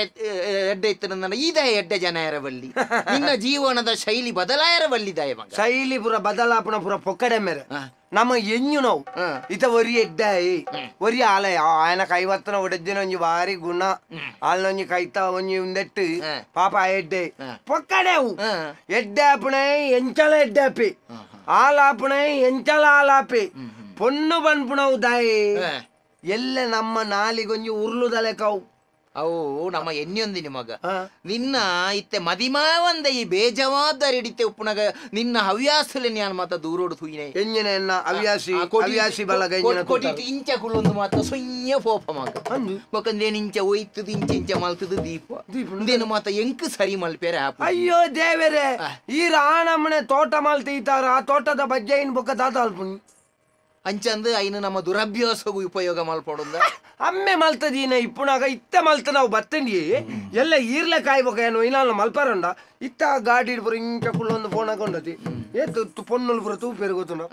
ಎಡ್ಡೆ ಇತ್ತು ಈದ ಎಡ್ಡೆ ಜನ ಎರಬಲ್ಲಿ ನಿನ್ನ ಜೀವನದ ಶೈಲಿ ಬದಲಾಯರಬಲ್ಲಿ ದಯ ಮಗ ಶೈಲಿ ಪುರ ಬದಲಾಪಣ ಪುರ ಪೊಕ್ಕಡೆ ಮೇರೆ ನಮ್ಮ ಎಂಜು ನಾವು ಇತ ಒರಿ ಎಡ್ಡಾಯಿ ಒರಿ ಆಲಯ ఆయన ಕೈವತ್ತನ ಒಡೆದ್ದಿನ ಒಂಜಿ ಬಾರಿ ಗುಣ ಆಲ್ನೊಂಜಿ ಕೈತ ಒಂಜಿ ಉಂದೆಟ್ಟು ಪಾಪ ಎಡ್ಡೆ ಪೊಕ್ಕಡೆ ಅವು ಎಡ್ಡೆ ಆಪಣೆ ಎಂಚಲ ಎಡ್ಡೆ ಆಪಿ ಆಲಾಪಣೆ ಎಂಚಲ ಆಲಾಪಿ ಪೊಣ್ಣು ಬನ್ಪುಣವು ದಾಯಿ ಎಲ್ಲ ನಮ್ಮ ನಾಲಿಗೊಂಜಿ ಉರ್ಲುದಲೆ ಕಾವು ಅವು ನಮ್ಮ ಎನ್ನಿಯೊಂದಿನಿ ಮಗ ನಿನ್ನ ಇತ್ತೆ ಮದಿಮಾವಂದ ಈ ಬೇಜವಾಬ್ದಾರಿ ಹಿಡಿತೆ ಉಪ್ಪುನಗ ನಿನ್ನ ಹವ್ಯಾಸಲೆ ನಾನು ಮಾತ ದೂರೋಡು ತೂಯಿನೆ ಎಂಜಿನ ಎನ್ನ ಹವ್ಯಾಸಿ ಹವ್ಯಾಸಿ ಬಲಗ ಕೊಟಿ ಇಂಚ ಕುಳ್ಳೊಂದು ಮಾತ ಸೊಯ್ಯ ಪೋಪ ಮಗ ಬೊಕಂದೇನು ಇಂಚ ಒಯ್ತದ ಇಂಚ ಇಂಚ ಮಲ್ತದ ದೀಪ ಇಂದೇನು ಮಾತ ಎಂಕ್ ಸರಿ ಮಲ್ಪೇರೆ. ಅಯ್ಯೋ ದೇವರೇ, ಈ ರಾಣಮ್ಮನೆ ತೋಟ ಮಲ್ತೀತಾರ, ಆ ತೋಟದ ಬಜ್ಜೆಯಿನ ಬೊಕ್ಕ ದಾತ ಅಲ್ಪುನಿ ಅಂಚಂದು ಐನು ನಮ್ಮ ದುರಭ್ಯಾಸಗೂ ಉಪಯೋಗ ಮಲ್ಪಡುಂದ ಅಮ್ಮೆ ಮಲ್ತದೀನ ಇಪ್ಪುನಾಗ ಇತ್ತ ಮಲ್ತ ನಾವು ಬತ್ತಂಡಿ ಎಲ್ಲ ಈರ್ಲೆ ಕಾಯ್ಬೇಕ ಏನು ಇಲ್ಲ ಮಲ್ಪಾರಂಡ ಇತ್ತ ಗಾಡಿ ಪೂರ ಇಂಚ ಕುಳ್ಳೊಂದು ಫೋನ್ ಹಾಕೊಂಡತಿ ಏ ಪೊನ್ನುಲು ಪೂರ ತೂಪೇರು ಗೊತ್ತುನ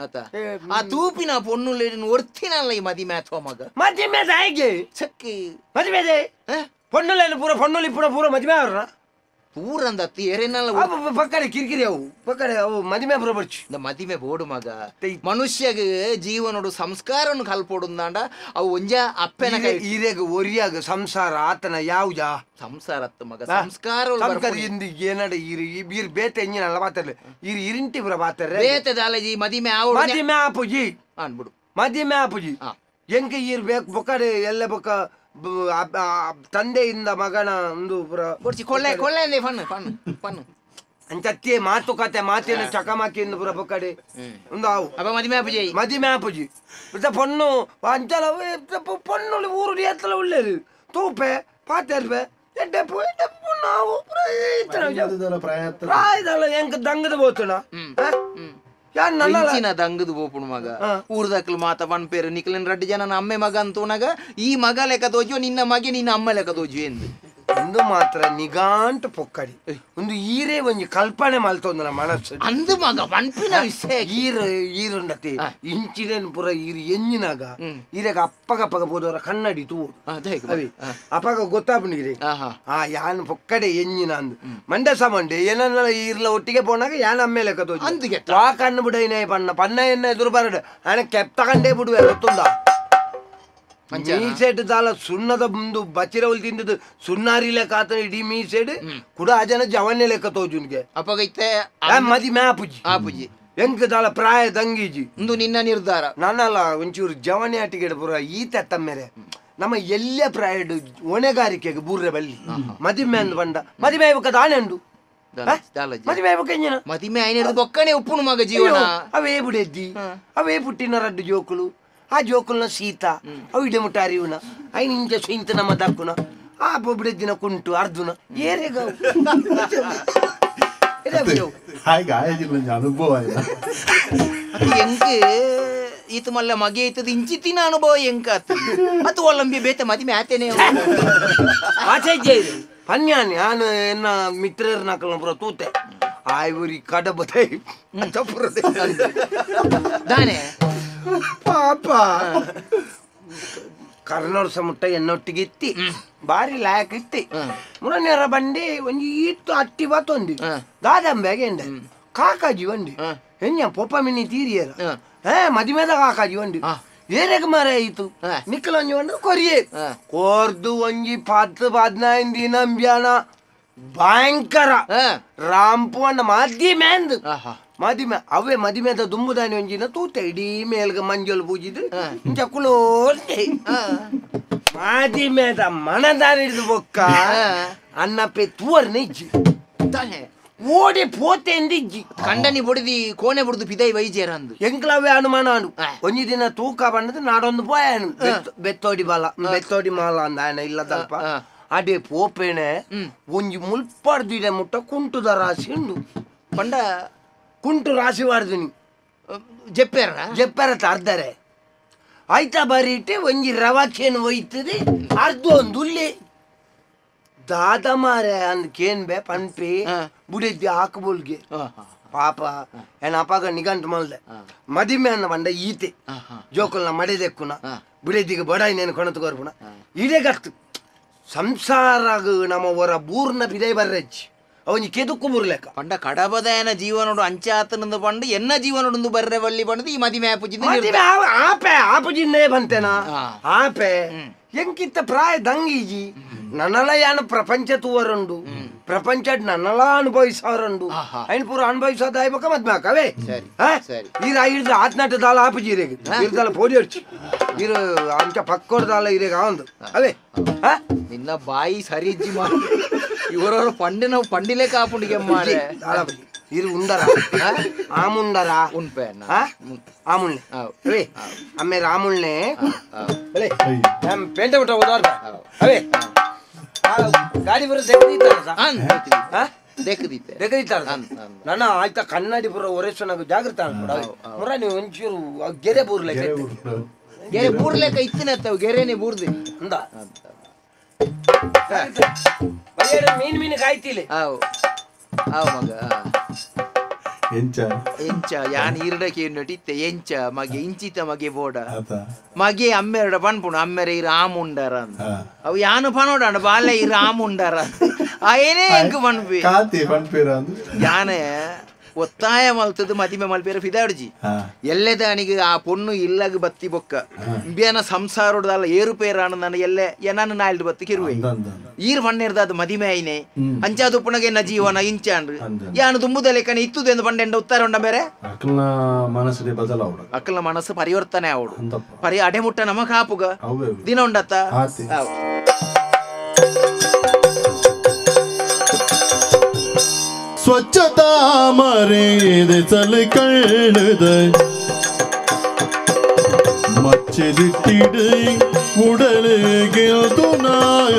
ಆ ತೂಪಿನ ಪೊನ್ನುಲು ಒರ್ತಿನಲ್ಲ ಈ ಮದಿಮೆ ಅಥವಾ ಮಗ ಮದಿಮೆ ಹೇಗೆ ಚಕ್ಕಿ ಮದಿಮೆ ಪೊನ್ನುಲೇನು ಪೂರ ಪೊನ್ನುಲು ಇಪ್ಪುನ ಪೂರ ಮದಿಮೆ ಅವ್ರ ಪೂರ ಅಂದತ್ತಿ ಎರೆನಲ್ಲ ಪಕ್ಕಡೆ ಕಿರಿಕಿರಿ ಅವು ಪಕ್ಕಡೆ ಅವು ಮದಿಮೆ ಪೂರ ಬರ್ಚಿ ಮದಿಮೆ ಬೋಡು ಮಗ ಮನುಷ್ಯಗೆ ಜೀವನೋಡು ಸಂಸ್ಕಾರವನ್ನು ಕಲ್ಪೋಡುಂದಾಂಡ ಅವು ಒಂಜ ಅಪ್ಪನ ಕೈ ಈರೆಗ ಒರಿಯಾಗ ಸಂಸಾರ ಆತನ ಯಾವುಜಾ ಸಂಸಾರ ಅತ್ತ ಮಗ ಸಂಸ್ಕಾರ ಸಂಸ್ಕಾರ ಇಂದು ಏನಡ ಈರು ಬೀರ್ ಬೇತೆ ಎಂಜಿನಲ್ಲ ಮಾತಾಡ್ಲಿ ಈರು ಇರಿಂಟಿ ಪೂರ ಮಾತಾಡ್ರೆ ಬೇತೆ ದಾಲಜಿ ಮದಿಮೆ ಆವು ಮದಿಮೆ ಆಪುಜಿ ಅನ್ಬಿಡು ಮದಿಮೆ ಆಪುಜಿ ಎಂಕ ಈರ್ ಬೇಕು ಬೊಕ್ಕಡೆ ಎಲ್ಲ ಬೊಕ್ಕ ತಂದೆಯಿಂದ ಮಗನ ಒಂದು ಪೂರ ಕೊಳ್ಳೆ ಕೊಳ್ಳೆ ಅಂದೆ fun fun fun ಅಂಚತ್ತೆ ಮಾತುಕತೆ ಮಾತಿನ ಚಕಮಕಿಯಿಂದ ಪೂರ ಬೊಕ್ಕಡೆ ಒಂದು ಆವು ಅಪ್ಪ ಮದಿಮೆ ಆಪುಜಿ ಮದಿಮೆ ಆಪುಜಿ ಪೊಣ್ಣು ಅಂಚಲ ಪೊಣ್ಣು ಊರು ಎತ್ತಲ ಉಳ್ಳೇರು ತೂಪೆ ಪಾತೆರ್ಪೆ ಎಡ್ಡೆ ಪೊಣ್ಣು ಆವು ಪ್ರಾಯದಲ್ಲ ಎಂಕ ದಂಗದ ಬೋತುನ ಇಂಚಿನ ದಂಗದು ಬೋಪುಣು ಮಗ ಊರ್ದಕ್ಲು ಮಾತ ಪನ್ಪೇರು ನಿಕ್ಲಿನ ರಡ್ಡು ಜನ ಅಮ್ಮೆ ಮಗ ಅಂತೂನಾಗ ಈ ಮಗ ಲೆಕ್ಕ ತೋಜು ನಿನ್ನ ಮಗೆ ನಿನ್ನ ಅಮ್ಮ ಲೆಕ್ಕ ತೋಜು ಎಂದು ಒಂದು ಮಾತ್ರ ನಿಗಾಂಟ ಪೊಕ್ಕಡಿ ಒಂದು ಈರೇ ಒಂಜಿ ಕಲ್ಪನೆ ಮಲ್ತೊಂದು ನಮ್ಮ ಮನಸ್ಸು ಅಂದು ಮಗ ಪನ್ಪಿನ ವಿಷಯ ಈರು ಈರುಂಡತಿ ಇಂಚಿನ ಪೂರ ಈರು ಎಂಜಿನಾಗ ಈರೆಗ ಅಪ್ಪಗಪ್ಪಗ ಬೋದವರ ಕನ್ನಡಿ ತೂ ಅವಿ ಅಪ್ಪಗ ಗೊತ್ತಾಪುಂಡಿರಿ ಆ ಯಾನ್ ಪೊಕ್ಕಡೆ ಎಂಜಿನ ಅಂದು ಮಂಡೆ ಸಮಂಡೆ ಏನನ್ನ ಈರ್ಲ ಒಟ್ಟಿಗೆ ಪೋನಾಗ ಯಾನ್ ಅಮ್ಮೆ ಲೆಕ್ಕ ತೋಜು ಆ ಕಣ್ಣು ಬಿಡೈನೇ ಪಣ್ಣ ಪಣ್ಣ ಎನ್ನ ಎದುರು ಬರಡು ಆನೆ ಕೆಪ್ತ ಕಂಡೇ ಬಿಡುವೆ ಗೊತ್ತುಂದ ಮೀಸೆಡ್ ದಾಲ ಸುಣ್ಣದ ಮುಂದು ಬಚಿರವಲ್ ತಿಂದದ್ದು ಸುಣ್ಣಾರಿ ಲೆಕ್ಕ ಆತನ ಇಡೀ ಮೀಸೆಡ್ ಕೂಡ ಆ ಜನ ಜವನ್ಯ ಲೆಕ್ಕ ತೋಜುನ್ಗೆ ಅಪ್ಪಗೈತೆ ಮದಿಮೆ ಆಪುಜಿ ಆಪುಜಿ ಎಂಕ್ ದಾಲ ಪ್ರಾಯ ದಂಗೀಜಿ ಒಂದು ನಿನ್ನ ನಿರ್ಧಾರ ನಾನಲ್ಲ ಒಂಚೂರು ಜವನಿ ಆಟಿಗೆ ಪೂರ ಈತ ತಮ್ಮೆರೆ ನಮ್ಮ ಎಲ್ಲ ಪ್ರಾಯಡು ಹೊಣೆಗಾರಿಕೆಗೆ ಬೂರ್ರೆ ಬಲ್ಲಿ ಮದಿಮೆ ಅಂದು ಬಂಡ ಮದಿಮೆ ಆಯ್ಬೇಕ ದಾನೆ ಉಂಡು ಮದಿಮೆ ಆಯ್ಬೇಕ ಎಂಜಿನ ಮದಿಮೆ ಆಯ್ನ ಬೊಕ್ಕನೆ ಉಪ್ಪುನು ಮಗ ಜೀವನ ಅವೇ ಬುಡೆದ್ದಿ ಅವೇ ಪುಟ್ಟಿನ ರಡ್ಡು ಜೋಕುಲು ಆ ಜೋಕುಲ್ನ ಸೀತಾ ಅವು ಇಡೆ ಮುಟ್ಟ ಅರಿವುನ ಐನ ಇಂಚ ಸೀಂತ ನಮ್ಮ ದಕ್ಕುನ ಆ ಬೊಬ್ಬಿಡೆದ್ದಿನ ಕುಂಟು ಅರ್ಜುನ ಏರೆಗ ಅನುಭವ ಎಂಕ್ ಈತ ಮಲ್ಲ ಮಗೆ ಇತ್ತದ ಇಂಚಿತ್ತಿನ ಅನುಭವ ಎಂಕ ಅದು ಒಲ್ಲಂಬಿ ಬೇತೆ ಮದಿಮೆ ಆತೇನೆ ಆಚೆ ಪನ್ಯಾನಿ ನಾನು ಎನ್ನ ಮಿತ್ರರ ನಕಲ್ನ ಪೂರ ತೂತೆ ಆಯ್ವರಿ ಕಡಬದೆ ದಾನೆ ಪಾಪ ಕರ್ನೋಡ್ಸ ಮುಟ್ಟ ಎನ್ನೊಟ್ಟಿಗೆ ಇತ್ತಿ ಬಾರಿ ಲಾಯಕ್ ಇತ್ತಿ ಮುರನೇರ ಬಂಡಿ ಒಂಜಿ ಇತ್ತು ಅಟ್ಟಿ ಬತ್ತೊಂದಿ ದಾದಂಬೆಗೆ ಎಂಡೆ ಕಾಕಾಜಿ ಒಂಡಿ ಎಂಜ ಪೊಪ್ಪ ಮಿನಿ ತೀರಿಯರ ಮದಿಮೆದ ಕಾಕಾಜಿ ಒಂಡಿ ಏರೆಗ್ ಮರ ಆಯಿತು ನಿಕ್ಕಲೊಂಜಿ ಒಂದು ಕೊರಿಯೆ ಕೋರ್ದು ಒಂಜಿ 10 15 ದಿನ ಅಂಬ್ಯಾನ ಭಯಂಕರ ರಾಂಪು ಅಣ್ಣ ಮದಿಮೆ ಅಂದು ಮದಿಮೆ ಅವೇ ಮದಿಮೆದ ದುಂಬುದಾನಿ ಒಂಜಿನ ತೂತೆ ಇಡೀ ಮೇಲ್ಗ ಮಂಜಲ್ ಪೂಜಿದು ಇಂಚ ಕುಲೋರ್ತೆ ಮದಿಮೆದ ಮನದಾನಿ ಹಿಡಿದು ಬೊಕ್ಕ ಅನ್ನಪ್ಪೆ ತೂವರ್ನ ಇಜ್ಜಿ ಓಡಿ ಪೋತೆ ಎಂದಿಜ್ಜಿ ಕಂಡನಿ ಬೊಡಿದಿ ಕೋಣೆ ಬುಡ್ದು ಪಿದೈ ವೈಜೇರ ಅಂದು ಎಂಕ್ಲವೇ ಅನುಮಾನ ಅನು ಒಂಜಿ ದಿನ ತೂಕ ಬಣ್ಣದ ನಾಡೊಂದು ಪೋಯನು ಬೆತ್ತೋಡಿ ಬಾಲ ಬೆತ್ತೋಡಿ ಮಾಲ ಅಂದ ಆಯನ ಇಲ್ಲದಲ್ಪ ಅದೇ ಪೋಪೇನೆ ಒಂಜಿ ಮುಲ್ಪಾಡ್ದಿಡೆ ಮುಟ್ಟ ಕುಂಟುದ ರಾಶಿ ಉಂಡು ಪಂಡ ಕುಂಟು ರಾಶಿ ವಾರ್ದಿನಿ ಜಪ್ಪೆರ ಜಪ್ಪೆರ ಅರ್ಧರೆ ಆಯ್ತಾ ಬರೀಟೆ ಒಂಜಿ ರವಾಖೇನು ಒಯ್ತದೆ ಅರ್ಧ ಒಂದು ಉಲ್ಲಿ ದಾದ ಮಾರೆ ಅಂದ್ ಕೇನ್ ಬೆ ಪನ್ಪಿ ಬುಡಿದ್ದಿ ಹಾಕಬೋಲ್ಗೆ ಪಾಪ ಏನ ಅಪಾಗ ನಿಗಂಟು ಮಲ್ದೆ ಮದಿಮೆ ಅನ್ನ ಬಂಡ ಈತೆ ಜೋಕುಲ್ನ ಮಡೆದೆಕ್ಕುನ ಬುಡಿದ್ದಿಗೆ ಬಡಾಯಿ ನೇನು ಕೊಣತು ಕೊರ್ಪುನ ಇದೇ ಗತ್ತು ಸಂಸಾರಗ ನಮ್ಮ ಹೊರ ಬೂರ್ನ ಬಿದೈ ಬರ್ರೆಜ್ಜಿ ಅವನಿ ಕೆದುಕ್ಕು ಬುರ್ಲೆಕ್ಕ ಪಂಡ ಕಡಬದಯನ ಜೀವನೋಡು ಅಂಚಾತನಂದು ಪಂಡು ಎನ್ನ ಜೀವನೋಡು ಬರ್ರೆ ಬಳ್ಳಿ ಪಂಡದು ಈ ಮದಿಮೆ ಆಪುಜಿ ಆಪೆ ಆಪುಜಿನ್ನೇ ಬಂತೇನಾ ಆಪೆ ಎಂಕಿತ್ತ ಪ್ರಾಯ ದಂಗೀಜಿ ನನ್ನಲ ಯಾನ ಪ್ರಪಂಚ ತೂವರುಂಡು ಪ್ರಪಂಚ ನನ್ನಲ ಅನುಭವಿಸೋರುಂಡು ಐನ್ ಪೂರ ಅನುಭವಿಸೋದ ಆಯ್ಬೇಕ ಮದ್ಮೆ ಹಾಕವೇ ಈರ ಹಿಡ್ದು ಆತ್ನಾಟ ದಾಲ ಆಪುಜಿ ಇರೇಗ ಇರ್ದಾಲ ಪೋಡಿ ಹೊಡ್ಚಿ ಇರು ಅಂಚ ಪಕ್ಕೋಡ್ದಾಲ ಇರೇಗ ಅವಂದು ಅವೇ ನಿನ್ನ ಬಾಯಿ ಸರಿ ಇಜ್ಜಿ ಮಾಡಿ ಇವರವರು ಪಂಡಿನ ಪಂಡಿಲೆ ಕಾಪುಂಡಿಗೆ ಮಾರೆ ಇರು ಉಂಡರ ಆಮುಂಡರ ಉಂಪೆ ಆಮುಳ್ಳೆ ರೇ ಅಮ್ಮೆ ರಾಮುಳ್ಳೆ ಬಲೆ ನಮ್ಮ ಪೇಂಟೆ ಬಿಟ್ಟ ಓದಾರ ಅವೇ ಗಾಡಿ ಬರೋ ದೆಕ್ಕದಿತ್ತಾರ ದೆಕ್ಕದಿತ್ತೆ ದೆಕ್ಕದಿತ್ತಾರ ನನ್ನ ಆಯ್ತಾ ಕನ್ನಡಿ ಬರೋ ಒರೆಸೋನಾಗ ಜಾಗೃತ ಅನ್ಕೊಡ ಮುರ ನೀವು ಒಂಚೂರು ಗೆರೆ ಬೂರ್ಲೆ ಗೆರೆ ಬೂರ್ಲೆಕ್ಕ ಇತ್ತಿನತ್ತವು ಗೆರೆನೆ ಬೂರ್ದಿ ಅಂದ ಮೀನು ಮೀನು ಕಾಯ್ತಿಲ್ಲ ಆವು ಆವು ಮಗ ಎಂಚ ಎಂಚ ಯಾನ್ ಈರ್ಡಕ್ಕೆ ಇತ್ತೆ ಎಂಚ ಮಗೆ ಇಂಚಿತ ಮಗೆ ಬೋಡ ಮಗೆ ಅಮ್ಮೆರಡ ಪನ್ಪುಣು ಅಮ್ಮೆರೆ ಇರು ಆಮುಂಡರ ಅಂತ ಅವು ಯಾನು ಪನೋಡಾಂಡ ಬಾಲೆ ಇರು ಆಮುಂಡರ ಏನೇ ಎಂಕ್ ಪನ್ಪಿ ಯಾನೆ ಒತ್ತಾಯ ಮಲ್ತದ್ದು ಮದಿಮೆ ಮಲ್ಪೇರ ಫಿದಾಡ್ಜಿ ಎಲ್ಲೆದಾನಿಗೆ ಆ ಪೊಣ್ಣು ಇಲ್ಲಗ ಬತ್ತಿ ಬೊಕ್ಕ ಇಂಬಿಯನ ಸಂಸಾರದಲ್ಲ ಏರುಪೇರಾಣ ನಾನು ಎಲ್ಲೆ ಎನಾನು ನಾಲ್ಡು ಬತ್ತಿ ಕಿರುವೆ ಈರ್ ಪಣ್ಣೆರ್ದ ಅದು ಮದಿಮೆ ಐನೆ ಅಂಚಾದು ಪುಣಗೆ ನ ಜೀವನ ಇಂಚಾಂಡ್ರು ಯಾನು ತುಂಬುದಲೆಕ್ಕನೆ ಇತ್ತುದು ಎಂದು ಪಂಡೆಂಡ ಉತ್ತರ ಉಂಡ ಬೇರೆ ಅಕ್ಕಲ್ನ ಮನಸ್ಸು ಬದಲಾವಡು ಅಕ್ಕಲ್ನ ಮನಸ್ಸು ಪರಿವರ್ತನೆ ಆವಡು ಪರಿ ಅಡೆಮುಟ್ಟ ನಮ ಕಾಪುಗ ದಿನ ಉಂಡತ್ತ ಸ್ವಚ್ಛತಾ ಮರೆದೆ ಚಲ ಕಳ್ಳದ ಮಚ್ಚೆದಿಟ್ಟಿಡು ಉಡಲಿಗೆ ನಾಯ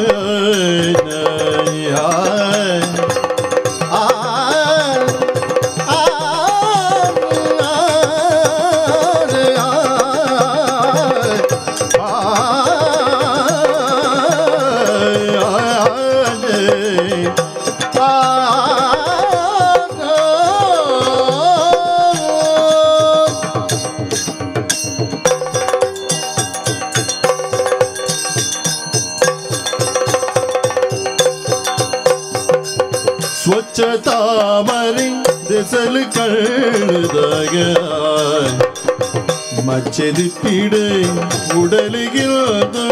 ಸ್ವಚ್ಛತಾ ಮರಿ ದೆಸಲು ಕಳ್ಳದಾಗ ಮಚ್ಚೆದಿಟ್ಟಿಡೆ ಉಡಲಿಗಿಲ್ದು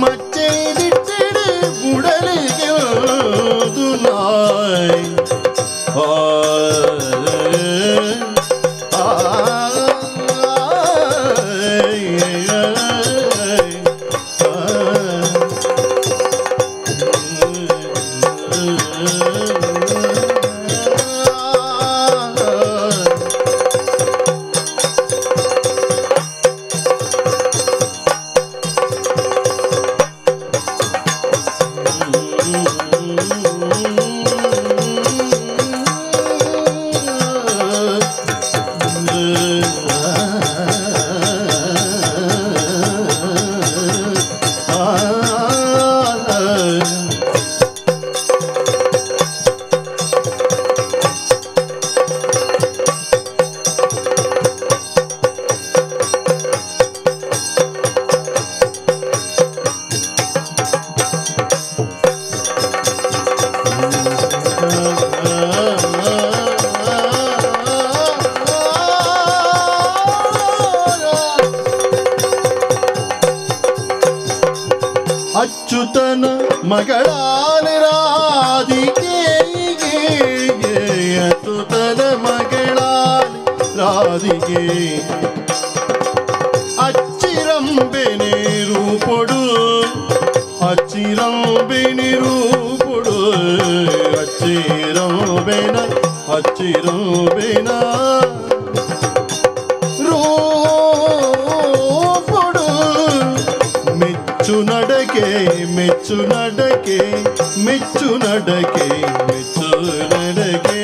ಮಚ್ಚೆದಿಟ್ಟಿಡೆ ಉಡಲಿಗಿಲ್ದು ನಾಯ್ ಅಚ್ಚುತನ ಮಗಳಾನೆ ರಾಧಿಕೆ ಅಚ್ಚುತನ ಮಗಳಾನೆ ರಾಧಿಕೆ ಅಚ್ಚಿರಂಬೆನೆ ರೂಪೊಡು ಅಚ್ಚಿರಂಬೆನೆ ರೂಪೊಡು ಅಚ್ಚಿರಂಬೆನ ಅಚ್ಚಿರಂಬೆನ ರೂಪೊಡು ಮೆಚ್ಚು ನಡಕೆ ಮೆಚ್ಚು ನಡಕೆ ಮೆಚ್ಚು ನಡಕೆ ಮೆಚ್ಚು ನಡಕೆ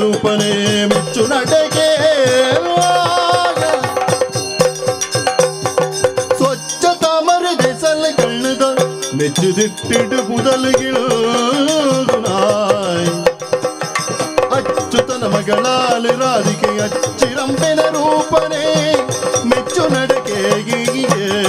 ರೂಪನೇ ಮೆಚ್ಚು ನಟಕೆ ಸ್ವಚ್ಛತಾ ಮರೆದೆ ಸಲ ಕಣ್ಣದ ಮೆಚ್ಚುದಿಟ್ಟಿಡು ಬುದಲುಗಿಳು ನಾಯ್ ಅಚ್ಚುತನ ಮಗಳಾಲು ರಾಧಿಕೆ ಅಚ್ಚಿರಂಬೆನ ರೂಪನೇ ಮೆಚ್ಚು ನಡಕೆ ಗೀಗೆ.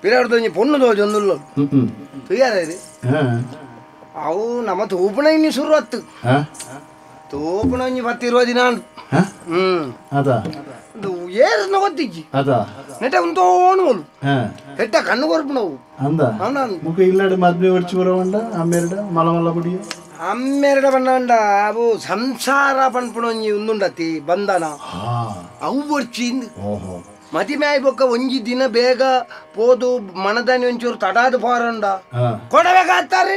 ಪಿರಾಡ್ದ ಒಂಜಿ ಪೊಣ್ಣು ತೋಜೊಂದುಲ್ಲ ತುಯ್ಯಾರ ಅವು ನಮ್ಮ ತೂಪುಣ ಇನ್ನು ಶುರು ಆತು ತೂಪುಣ ಒಂಜಿ 10-20 ದಿನ ಏರನ್ನ ಗೊತ್ತಿಜ್ಜಿ ನೆಟ್ಟ ಉಂತೋನು ಓಲು ಹೆಟ್ಟ ಕಣ್ಣು ಕೊರ್ಪುನವು ಮುಖ ಇಲ್ಲಡೆ ಮದ್ವೆ ಒಡ್ಚಿ ಬರೋವಂಡ ಅಮ್ಮೆರಡ ಮಲ ಮಲ್ಲ ಬುಡಿಯ ಅಮ್ಮೆರಡ ಬಣ್ಣಂಡ ಅವು ಸಂಸಾರ ಪನ್ಪುಣ ಒಂಜಿ ಉಂದುಂಡತಿ ಬಂಧನ ಅವು ಒಡ್ಚಿ ಮದಿಮೆ ಬೊಕ್ಕ ಒಂಜಿ ದಿನ ಬೇಗ ಪೋದು ಮನದಾನಿ ಒಂಚೂರು ತಡಾದ ಪಾರಂಡ ಕೊಡಬೇಕಾಗ್ತಾರೆ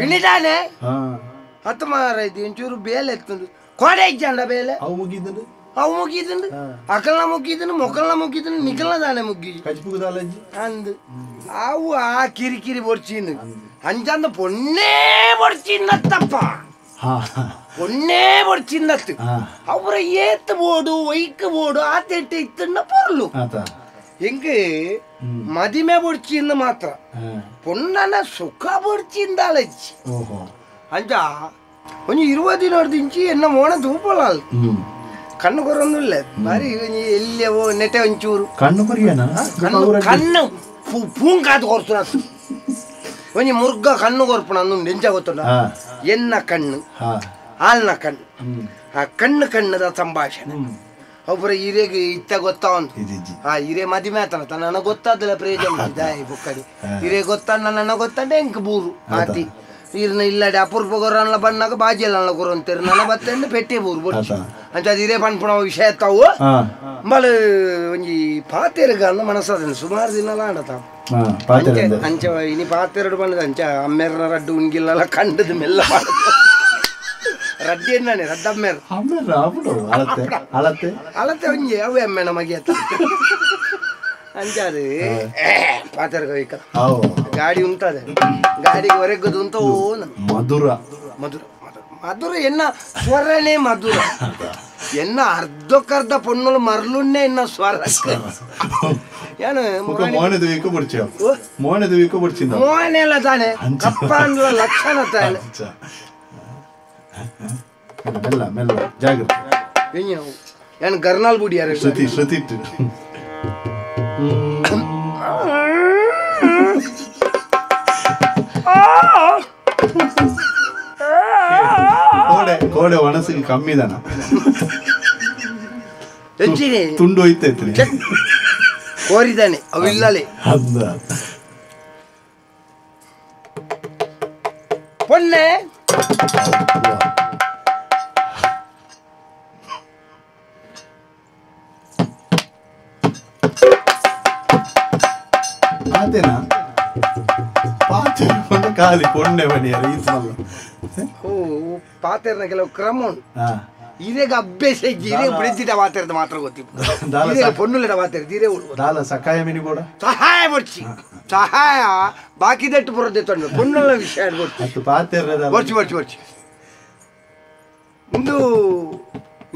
ಇಣಿದಾನೆ ಹತ್ತು ಮಾರ ಇದು ಒಂಚೂರು ಬೇಲೆ ಎತ್ತುಂಡು ಕೊಡೆ ಇಜ್ಜಂಡ ಬೇಲೆ ಅವು ಮುಗಿದಂಡು ಅವು ಮುಗಿದಂಡು ಅಕಲ್ನ ಮುಗಿದನು ಮೊಕಲ್ನ ಮುಗಿದನು ನಿಕಲ್ನ ದಾನೆ ಮುಗ್ಗಿ ಅಂದು ಅವು ಆ ಕಿರಿಕಿರಿ ಬೊಡ್ಚಿಂದು ಅಂಚಂದ ಪೊನ್ನೇ ಬೊಡ್ಚಿಂದತ್ತಪ್ಪ ಪೊನ್ನೇ ಬೊಡ್ಚಿಂದತ್ತು ಅವರ ಏತ್ ಬೋಡು ಒಯ್ಕ್ ಬೋಡು ಆತೆಟ್ಟ ಇತ್ತಣ್ಣ ಪೊರ್ಲು ಎಂಗೆ ಮದಿಮೆ ಬೊಡ್ಚಿಂದ ಮಾತ್ರ ಪೊನ್ನನ ಸುಖ ಬೊಡ್ಚಿಂದಾಲಜ್ಜಿ ಅಂಚ ಒಂಜಿ 20 ದಿನ ಎನ್ನ ಮೋಣ ತೂಪಲಾಲ್ ಕಣ್ಣು ಕೊರೊಂದುಲ್ಲ ಬಾರಿ ಎಲ್ಲಿಯವೋ ನೆಟೆ ಒಂಚೂರು ಕಣ್ಣು ಕೊರಿಯನ ಕಣ್ಣು ಕಣ್ಣು ಪೂಂಕಾದು ಕೊರ್ಸುನ ಒಂಜಿ ಮುರ್ಗ ಕಣ್ಣು ಕೊರ್ಪುಣ ಅಂದು ಎಂಚ ಗೊತ್ತುಂಡ ಎನ್ನ ಕಣ್ಣು ಆಲ್ನ ಕಣ್ಣು ಆ ಕಣ್ಣು ಕಣ್ಣದ ಸಂಭಾಷಣೆ ಒಬ್ಬರ ಹಿರಿಯಗೆ ಇತ್ತ ಗೊತ್ತಾ ಉಂಟು ಆ ಹಿರಿಯ ಮದಿಮೆ ಆತನ ನನ್ನ ಗೊತ್ತಾದಲ್ಲ ಪ್ರಯೋಜನ ಬುಕ್ಕಡಿ ಹಿರಿಯ ಗೊತ್ತ ನನ್ನ ಗೊತ್ತಂಡೆ ಎಂಕ್ ಬೂರು ಆತಿ ಇರ್ನ ಇಲ್ಲಡೆ ಅಪೂರ್ಪ ಗೊರನ್ಲ ಬಣ್ಣಾಗ ಬಾಜಿಯಲ್ಲ ಕೊರಂತೀರಿ ನನ್ನ ಬತ್ತಂಡೆ ಪೆಟ್ಟೆ ಬೂರು ಬೊಡ್ಚಿ ಅಂಚ ಅದು ಹಿರಿಯ ಪನ್ಪುಣ ವಿಷಯ ತಾವು ಬಲ ಒಂಜಿ ಪಾತೆರ್ಗ ಮನಸ್ಸಾದ ಸುಮಾರು ದಿನ ಆಡತ ಅಂಚ ಇನಿ ಪಾತೆರಡು ಬಂದದ ಅಂಚ ಅಮ್ಮೆರ್ನ ರಡ್ಡು ಉಣ್ಗಿಲ್ಲ ಕಂಡದ ಮೆಲ್ಲ ರಡ್ಡಿ ಎನ್ನಾನೆ ರಡ್ಡ ಅಮ್ಮೆರ್ ಅಳತೆ ಅಳತೆ ಒಂಜಿ ಅವೇ ಅಮ್ಮೆನ ಮಗಿಯತ್ತ ಅಂಚಾರು ಪಾತೆರ್ಗ ವೈಕ ಗಾಡಿ ಉಂಟದೆ ಗಾಡಿಗೆ ಹೊರಗದು ಉಂಟ ಮಧುರ ಮಧುರ ಮಧುರ ಎನ್ನ ಸ್ವರನೇ ಮಧುರ ಎನ್ನ ಅರ್ಧಕ್ಕರ್ಧ ಪೊಣ್ಣುಲು ಮರಳುನ್ನೇ ಎನ್ನ ಸ್ವರ ಏನು ಮೋನೆಲ್ಲ ತಾನೆ ಕಪ್ಪ ಅಂದ್ಲ ಲಕ್ಷಣ ತಾನೆ ಮೆಲ್ಲ ಮೆಲ್ಲ ಜಾಗ್ರತೆ ಏನು ಗರ್ನಾಲ್ ಬುಡಿಯಾರ ಶ್ರುತಿ ಶ್ರುತಿ ಕೋಡೆ ಕೋಡೆ ಒಣಸಿಗೆ ಕಮ್ಮಿ ದನ ತುಂಡು ಹೋಯ್ತೈತ್ರಿ ಕೋರಿದಾನೆ ಅವು ಇಲ್ಲಲೇ ಪೊನ್ನೆ ಆತೇನಾ ಪಾತೆ ಖಾಲಿ ಪೊಣ್ಣೆ ಮಣಿಯರ ಈ ಓ ಪಾತೆರ್ನ ಕೆಲವು ಕ್ರಮ ಉಂಟು ಇದೇಗ ಅಭ್ಯಾಸ ಇದೇ ಬಿಡಿಸಿದ ವಾತೆರ್ದ ಮಾತ್ರ ಗೊತ್ತಿತ್ತು ಪೊನ್ನುಲೆಡ ವಾತೆರ್ದು ಇದೇ ದಾಲ ಸಕಾಯ ಮಿನಿ ಕೂಡ ಸಹಾಯ ಬೊಡ್ಚಿ ಸಹಾಯ ಬಾಕಿದಟ್ಟು ಬರೋದೆ ತೊಂದರೆ ಪೊನ್ನುಲ ವಿಷಯ ಗೊತ್ತು ಪಾತೆರ್ದ ಬೊಡ್ಚಿ ಬೊಡ್ಚಿ ಬೊಡ್ಚಿ ಒಂದು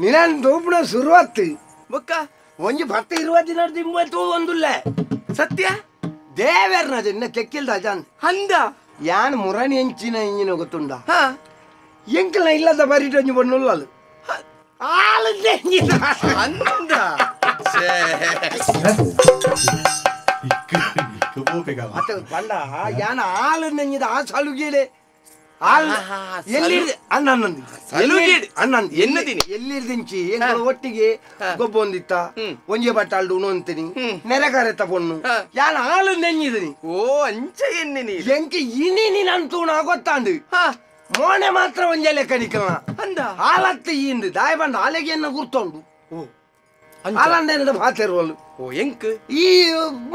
ನಿನ್ನ ತೋಪುಣ ಶುರುವಾತು ಬೊಕ್ಕ ಒಂಜಿ 10-20 ದಿನ ದಿಂಬ ಒಂದುಲ್ಲ ಸತ್ಯ ದೇವೇರ್ನ ನಿನ್ನ ಕೆಕ್ಕಿಲ್ದ ಅಜಾನ್ ಅಂದ ಯಾನ್ ಮುರಣಿ ಎಂಚಿನ ಇಂಜಿನ ಗೊತ್ತುಂಡ ಎಂಕಲ್ನ ಇಲ್ಲದ ಬರಿಟ ಒಂಜಿ ಪೊನ್ನುಲ್ಲ ಆಲು ಅಂದ ಪಂಡ ಯಾನ ಆಲು ನೆಂಜಿದ ಆ ಸಲುಗೇಡೆ ಆಲ್ ಎಲ್ಲಿ ಅಣ್ಣಂದು ಅಣ್ಣಂದು ಎನ್ನದಿನಿ ಎಲ್ಲಿರ್ದಿಂಚಿ ಎಂಕಲ್ ಒಟ್ಟಿಗೆ ಗೊಬ್ಬ ಒಂದಿತ್ತ ಒಂಜೆ ಬಟ್ಟಾಲ್ಡು ಉಣು ಅಂತೀನಿ ನೆರೆಕರೆತ ಪೊಣ್ಣು ಯಾನ ಆಲು ನೆಂಜಿದಿನಿ ಓ ಅಂಚ ಎನ್ನಿನಿ ಎಂಕೆ ಇನಿ ನೀನ್ ಅಂತೂಣ ಗೊತ್ತಾಂದು ಮೋನೆ ಮಾತ್ರ ಒಂಜೆ ಲೆಕ್ಕ ನಿಕ್ಕಲ್ನ ಅಂದ ಆಲತ್ತು ಈಂದು ದಾಯ ಬಂದ ಆಲೆಗೆ ಎನ್ನ ಗುರ್ತುಂಡು ಆಲಂದ ಪಾತೆರ್ವಲು ಓ ಎಂಕ್ ಈ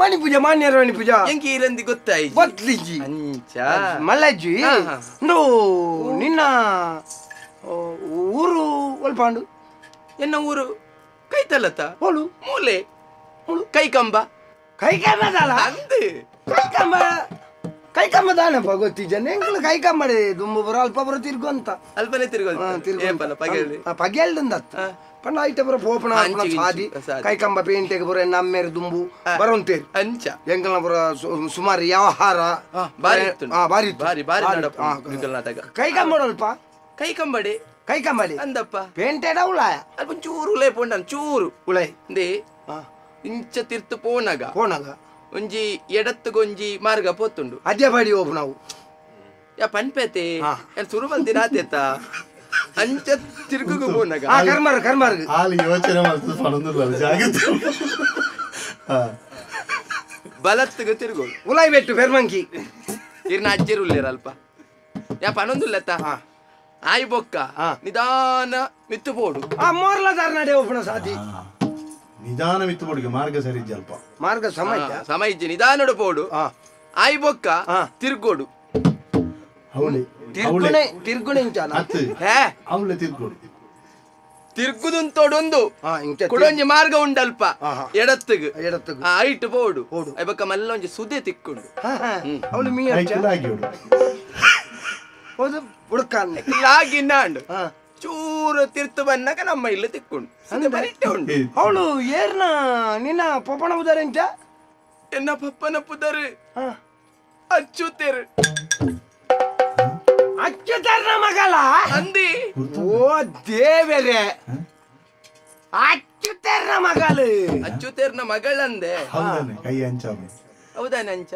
ಮಣಿಪೂಜೆ ಮಾನ್ಯರ ಮಣಿಪೂಜಾ ಎಂಕ್ ಈರಂದಿ ಗೊತ್ತಾಯಿ ಗೊತ್ತಿಜ್ಜಿ ಅಂಚ ಮಲ್ಲಜ್ಜಿ ನಿನ್ನ ಊರು ಒಲ್ಪಾಂಡು ಎನ್ನ ಊರು ಕೈತಲತ ಓಳು ಮೂಲೆ ಕೈಕಂಬ ಕೈಕಂಬದಲ್ಲ ಅಂದು ಕೈಕಂಬ ಕೈಕಂಬ ದಾನಪ್ಪ ಗೊತ್ತಿಜ್ಜ ಎಂಕಲು ಕೈಕಂಬಡೆ ದುಂಬು ಬರೋ ಅಲ್ಪ ಬರೋ ತಿರ್ಗೊಂತ ಅಲ್ಪನೆ ತಿರ್ಗೊ ಪಗೆಲ್ ಪಗೆಲ್ದಂದತ್ತ ಪಂಡ ಐಟ ಬರೋ ಪೋಪಣ ಸಾದಿ ಕೈಕಂಬ ಪೇಂಟೆಗೆ ಬರೋ ನಮ್ಮೇರು ದುಂಬು ಬರೋಂತೇರಿ ಅಂಚ ಎಂಕಲ್ನ ಬರೋ ಸುಮಾರು ವ್ಯವಹಾರ ಬಾರಿ ಬಾರಿ ಬಾರಿ ಬಾರಿ ಕೈಕಂಬ ಅಲ್ಪ ಕೈಕಂಬಡೆ ಕೈಕಂಬಡಿ ಅಂದಪ್ಪ ಪೇಂಟೆಡ ಉಳಾಯ ಅಲ್ಪ ಚೂರು ಉಳಾಯ ಪೋಂಡ ಚೂರು ಉಳಾಯ ಇಂದೇ ಇಂಚ ತಿರ್ತು ಪೋನಾಗ ಪೋನಾಗ ಒಂಜಿ ಎಡತ್ತುಗೊಂಜಿ ಮಾರ್ಗ ಪೋತುಂಡು ಅದೇ ಬಡಿ ಹೋಗು ನಾವು ಯಾ ಪನ್ಪೇತೆ ಸುರುಮಲ್ ದಿನಾತೇತ ಅಂಚ ತಿರುಗುಗು ಪೋನಗ ಕರ್ಮಾರ್ ಕರ್ಮಾರ್ಗ ಆಲಿ ಯೋಚನೆ ಮಾಡ್ತದೆ ಪಣಂದುಲ್ಲ ಜಾಗ್ರತೆ ಬಲತ್ತುಗು ತಿರುಗು ಉಲಾಯ್ ಬೆಟ್ಟು ಪೆರ್ಮಂಕಿ ಇರ್ನ ಅಜ್ಜಿರುಲ್ಲೇರ ಅಲ್ಪ ಯಾ ಪನೊಂದುಲ್ಲತ್ತ ಆಯ್ ಬೊಕ್ಕ ನಿಧಾನ ಮಿತ್ತು ಪೋಡು ಆ ಮೋರ್ಲ ದಾರ್ನಾಡೆ ಒಪ್ಪಣ ಸಾಧಿ ನಿಧಾನ ಮಿತ್ತು ಪೋಡುಗೆ ಮಾರ್ಗ ಸರಿ ಅಲ್ಪ ಮಾರ್ಗ ಸಮಯ ಸಮಯ ಇಜ್ಜಿ ನಿಧಾನಡು ಪೋಡು ಆಯ್ ಬೊಕ್ಕ ತಿರ್ಗೋಡು ಅವಳೆ ತಿರ್ಗುಣೆ ತಿರ್ಗುಣೆ ಇಂಚಾನ ಹೇ ಅವಳೆ ತಿರ್ಗೋಡು ತಿರ್ಗುದುಂತೋಡೊಂದು ಕುಡೊಂಜಿ ಮಾರ್ಗ ಉಂಡಲ್ಪ ಎಡತ್ತುಗು ಎಡತ್ತುಗು ಐಟ್ ಪೋಡು ಆಯ್ ಬೊಕ್ಕ ಮಲ್ಲ ಒಂಜಿ ಸುದೆ ತಿಕ್ಕೊಂಡು ಅವಳು ಮೀ ಲಾಗಿನ್ನಾಂಡು ಚೂರು ತಿರ್ತು ಬನ್ನಾಗ ನಮ್ಮ ಇಲ್ಲ ತಿಕ್ಕೊಂಡು ಉಂಡು ಅವಳು ಏರ್ನ ನಿನ್ನ ಪಪ್ಪನ ಪುದರ್ ಎಂಚ ಎನ್ನ ಪಪ್ಪನ ಪುದರ್ ಅಚ್ಚುತೇರು ಅಚ್ಚುತೇರ್ನ ಮಗಲ ಅಂದಿ ಓ ದೇವರೇ ಅಚ್ಚುತೇರ್ನ ಮಗಳು ಅಚ್ಚುತೇರ್ನ ಮಗಳಂದೆ ಕೈ ಅಂಚ ಹೌದಾನೆ ಅಂಚ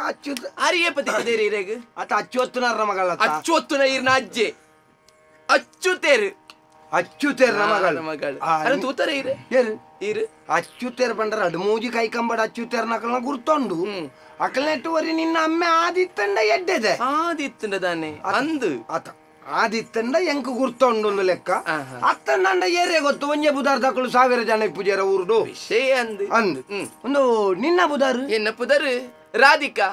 ಅಚ್ಚುತ ಆರಿಗೆ ಪತಿ ಇರೇಗ ಆತ ಅಚ್ಚೊತ್ತುನಾರ್ನ ಮಗಳ ಅಚ್ಚೊತ್ತುನ ಈರ್ನ ಅಜ್ಜೆ ಅಚ್ಚುತೇರು ಅಚ್ಚುತೇರ್ನ ಮಗಳು ಮಗಳು ಅರೆ ತೂತಾರೆ ಇರೆ ಏರು ಇರು ಅಚ್ಚುತೇರ್ ಪಂಡ್ರ ಅಡ್ಮೂಜಿ ಕೈ ಕಂಬಡ ಅಚ್ಚುತೇರ್ನ ಅಕಲ್ನ ಗುರ್ತೊಂಡು ಅಕಲ್ನೆಟ್ಟು ವರಿ ನಿನ್ನ ಅಮ್ಮೆ ಆದಿತ್ತಂಡ ಎಡ್ಡೆದೆ ಆದಿತ್ತಂಡ ತಾನೆ ಅಂದು ಆತ ಆದಿತ್ತಂಡ ಎಂಕ್ ಗುರ್ತೊಂಡು ಲೆಕ್ಕ ಅತ್ತಂಡ ಏರೇ ಗೊತ್ತು ಒಂಜೆ ಬುದಾರ್ ದಕ್ಕಳು ಸಾವಿರ ಜನ ಇಪ್ಪುಜೇರ ಊರುಡು ವಿಷಯ ಅಂದು ಅಂದು ಒಂದು ನಿನ್ನ ಬುದಾರು ಎನ್ನ ಪುದರ್ ರಾಧಿಕಾ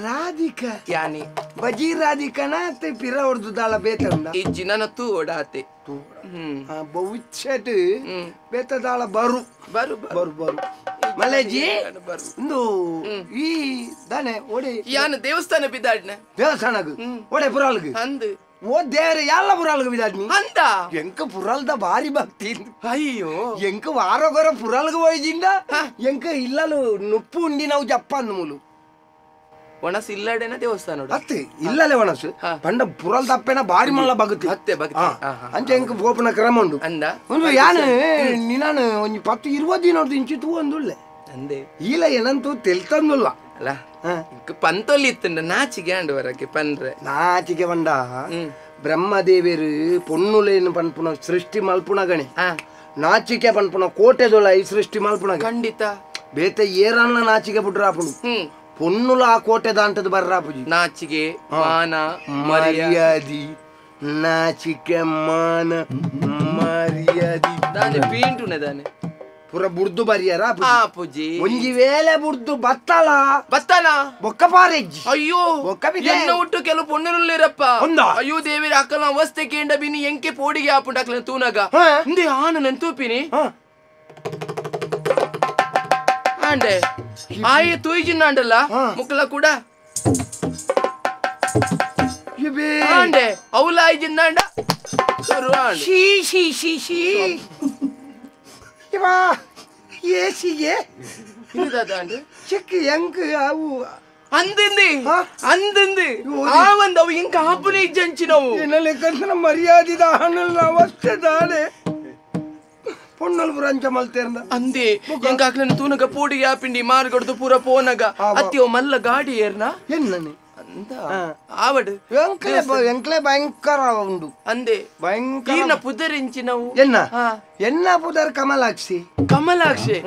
ರಾಧಿಕಾ ಯಾನಿ ಬಜಿ ರಾಧಿಕನ ಪಿರ ಹೊಡೆದು ದಾಳ ಬೇತಂಡ ಇಜ್ಜಿ ನನ್ನ ತೂ ಓಡಾತೆ ಬಹುಚಟ್ ಬೇತದಾಳ ಬರು ಬರು ಬರು ಬರು ಮಲೇಜಿ ಒಂದು ಈ ದಾನೆ ಓಡಿ ಯಾನ ದೇವಸ್ಥಾನ ಬಿದ್ದಾಡ್ನ ದೇವಸ್ಥಾನಗ ಓಡೆ ಪುರಾಲ್ಗ ಅಂದು ಓ ದೇವರೇ ಯಾಲ ಪುರಾಲ್ಗ ಬಿದ್ದಾಡ್ನಿ ಅಂದ ಎಂಕ ಪುರಾಲ್ದ ಭಾರಿ ಭಕ್ತಿ ಅಯ್ಯೋ ಎಂಕ ವಾರಗೊರ ಪುರಾಲ್ಗ ಹೋಯ್ದಿಂದ ಎಂಕ ಇಲ್ಲಲು ನುಪ್ಪು ಉಂಡಿ ನಾವು ಜಪ್ಪ ಅಂದ ಮೂಲು ಒಣಸು ಇಲ್ಲಡೇನ ದೇವಸ್ಥಾನ ಅತ್ತೆ ಇಲ್ಲಲೇ ಒಣಸು ಪಂಡ ಪುರಲ್ ತಪ್ಪೇನ ಬಾರಿ ಮಲ್ಲ ಬಗತಿ ಅತ್ತೆ ಬಗತಿ ಅಂಚೆ ಎಂಕ ಪೋಪನ ಕ್ರಮ ಉಂಡು ಅಂದ ಒಂದು ಯಾನು ನಿನಾನು ಒಂಜಿ 10 20 ದಿನ ಇಂಚಿ ತೂ ಒಂದುಲ್ಲೆ ಅಂದೆ ಇಲ್ಲ ಏನಂತೂ ತೆಲ್ತಂದುಲ್ಲ ಅಲ್ಲ ಪಂತೊಲ್ಲಿ ಇತ್ತಂಡ ನಾಚಿಗೆ ಅಂಡು ವರಕ್ಕೆ ಪನ್ರೆ ನಾಚಿಗೆ ಬಂಡ ಬ್ರಹ್ಮದೇವರು ಪೊನ್ನುಲೇನು ಪನ್ಪುನ ಸೃಷ್ಟಿ ಮಲ್ಪುನಗಣೆ ನಾಚಿಕೆ ಪನ್ಪುನ ಕೋಟೆದೊಳ ಈ ಸೃಷ್ಟಿ ಮಲ್ಪುನ ಖಂಡಿತ ಬೇತೆ ಏರನ್ನ ನಾಚಿಕೆ ಬಿಡ್ರಾಪುಡು ಪೊನ್ನುಲ ಆ ಕೋಟೆ ದಾಂಟದ ಬರ್ರಾಪುಜಿ ನಾಚಿಗೆ ಮಾನ ಮರ್ಯಾದಿ ನಾಚಿಕೆ ಮಾನ ಮರ್ಯಾದಿ ದಾನೆ ಪೀಂಟುನೆ ದಾನೆ ಪುರ ಬುಡ್ದು ಬರಿಯರ ಪೂಜಿ ಒಂಜಿ ವೇಳೆ ಬುಡ್ದು ಬತ್ತಲ ಬತ್ತಲ ಬೊಕ್ಕ ಪಾರೆಜ್ಜಿ ಅಯ್ಯೋ ಎನ್ನ ಹುಟ್ಟು ಕೆಲವು ಪೊಣ್ಣುಲಿರಪ್ಪ ಅಯ್ಯೋ ದೇವಿರ ಅಕ್ಕಲ ಅವಸ್ಥೆ ಕೇಂಡ ಬಿನಿ ಎಂಕೆ ಪೋಡಿಗೆ ಆಪುಂಡು ಅಕ್ಕಲ ತೂನಗ ಇಂದೆ ಆನ ನನ್ ತೂಪಿನಿ ಆಂಡೆ ಆಯೆ ತೂಯಿಜಿನ್ನಾಂಡಲ್ಲ ಮುಕ್ಕಲ ಕೂಡ ಆಂಡೆ ಅವಲ ಆಯ್ಜಿನ್ನಾಂಡ she she she she ಇವಾ ಏಸಿಗೆ ಚಿಕ್ಕ ಎಂಕ್ ಅವು ಅಂದಿಂದಿ ಅಂದಿಂದಿ ಆ ಒಂದು ಅವು ಇಂಕ ಆಪುನೆ ಇಜ್ಜಂಚಿನವು ಎನ್ನ ಮರ್ಯಾದಿದ ಹಣ್ಣಲ್ಲ ಅವಸ್ಥೆ ದಾನೆ ಪೊಣ್ಣಲ್ ಪುರಂಚ ಮಲ್ತೇರ್ನ ಅಂದೆ ಎಂಕ ಅಕ್ಲನ ತೂನಗ ಪೋಡಿಗೆ ಆಪಿಂಡಿ ಮಾರ್ಗಡ್ದು ಪೂರ ಪೋನಗ ಅತ್ತಿಯೋ ಮಲ್ಲ ಗಾಡಿ ಏರ್ನ ಎನ್ನನೆ ಅಂದ ಆವಡು ಎಂಕ್ಲೆ ಎಂಕ್ಲೆ ಭಯಂಕರ ಉಂಡು ಅಂದೆ ಭಯಂಕರ ಈರ್ನ ಪುದರಿಂಚಿನವು ಎನ್ನ ಎನ್ನ ಪುದರ್ ಕಮಲಾಕ್ಷಿ ಕಮಲಾಕ್ಷಿ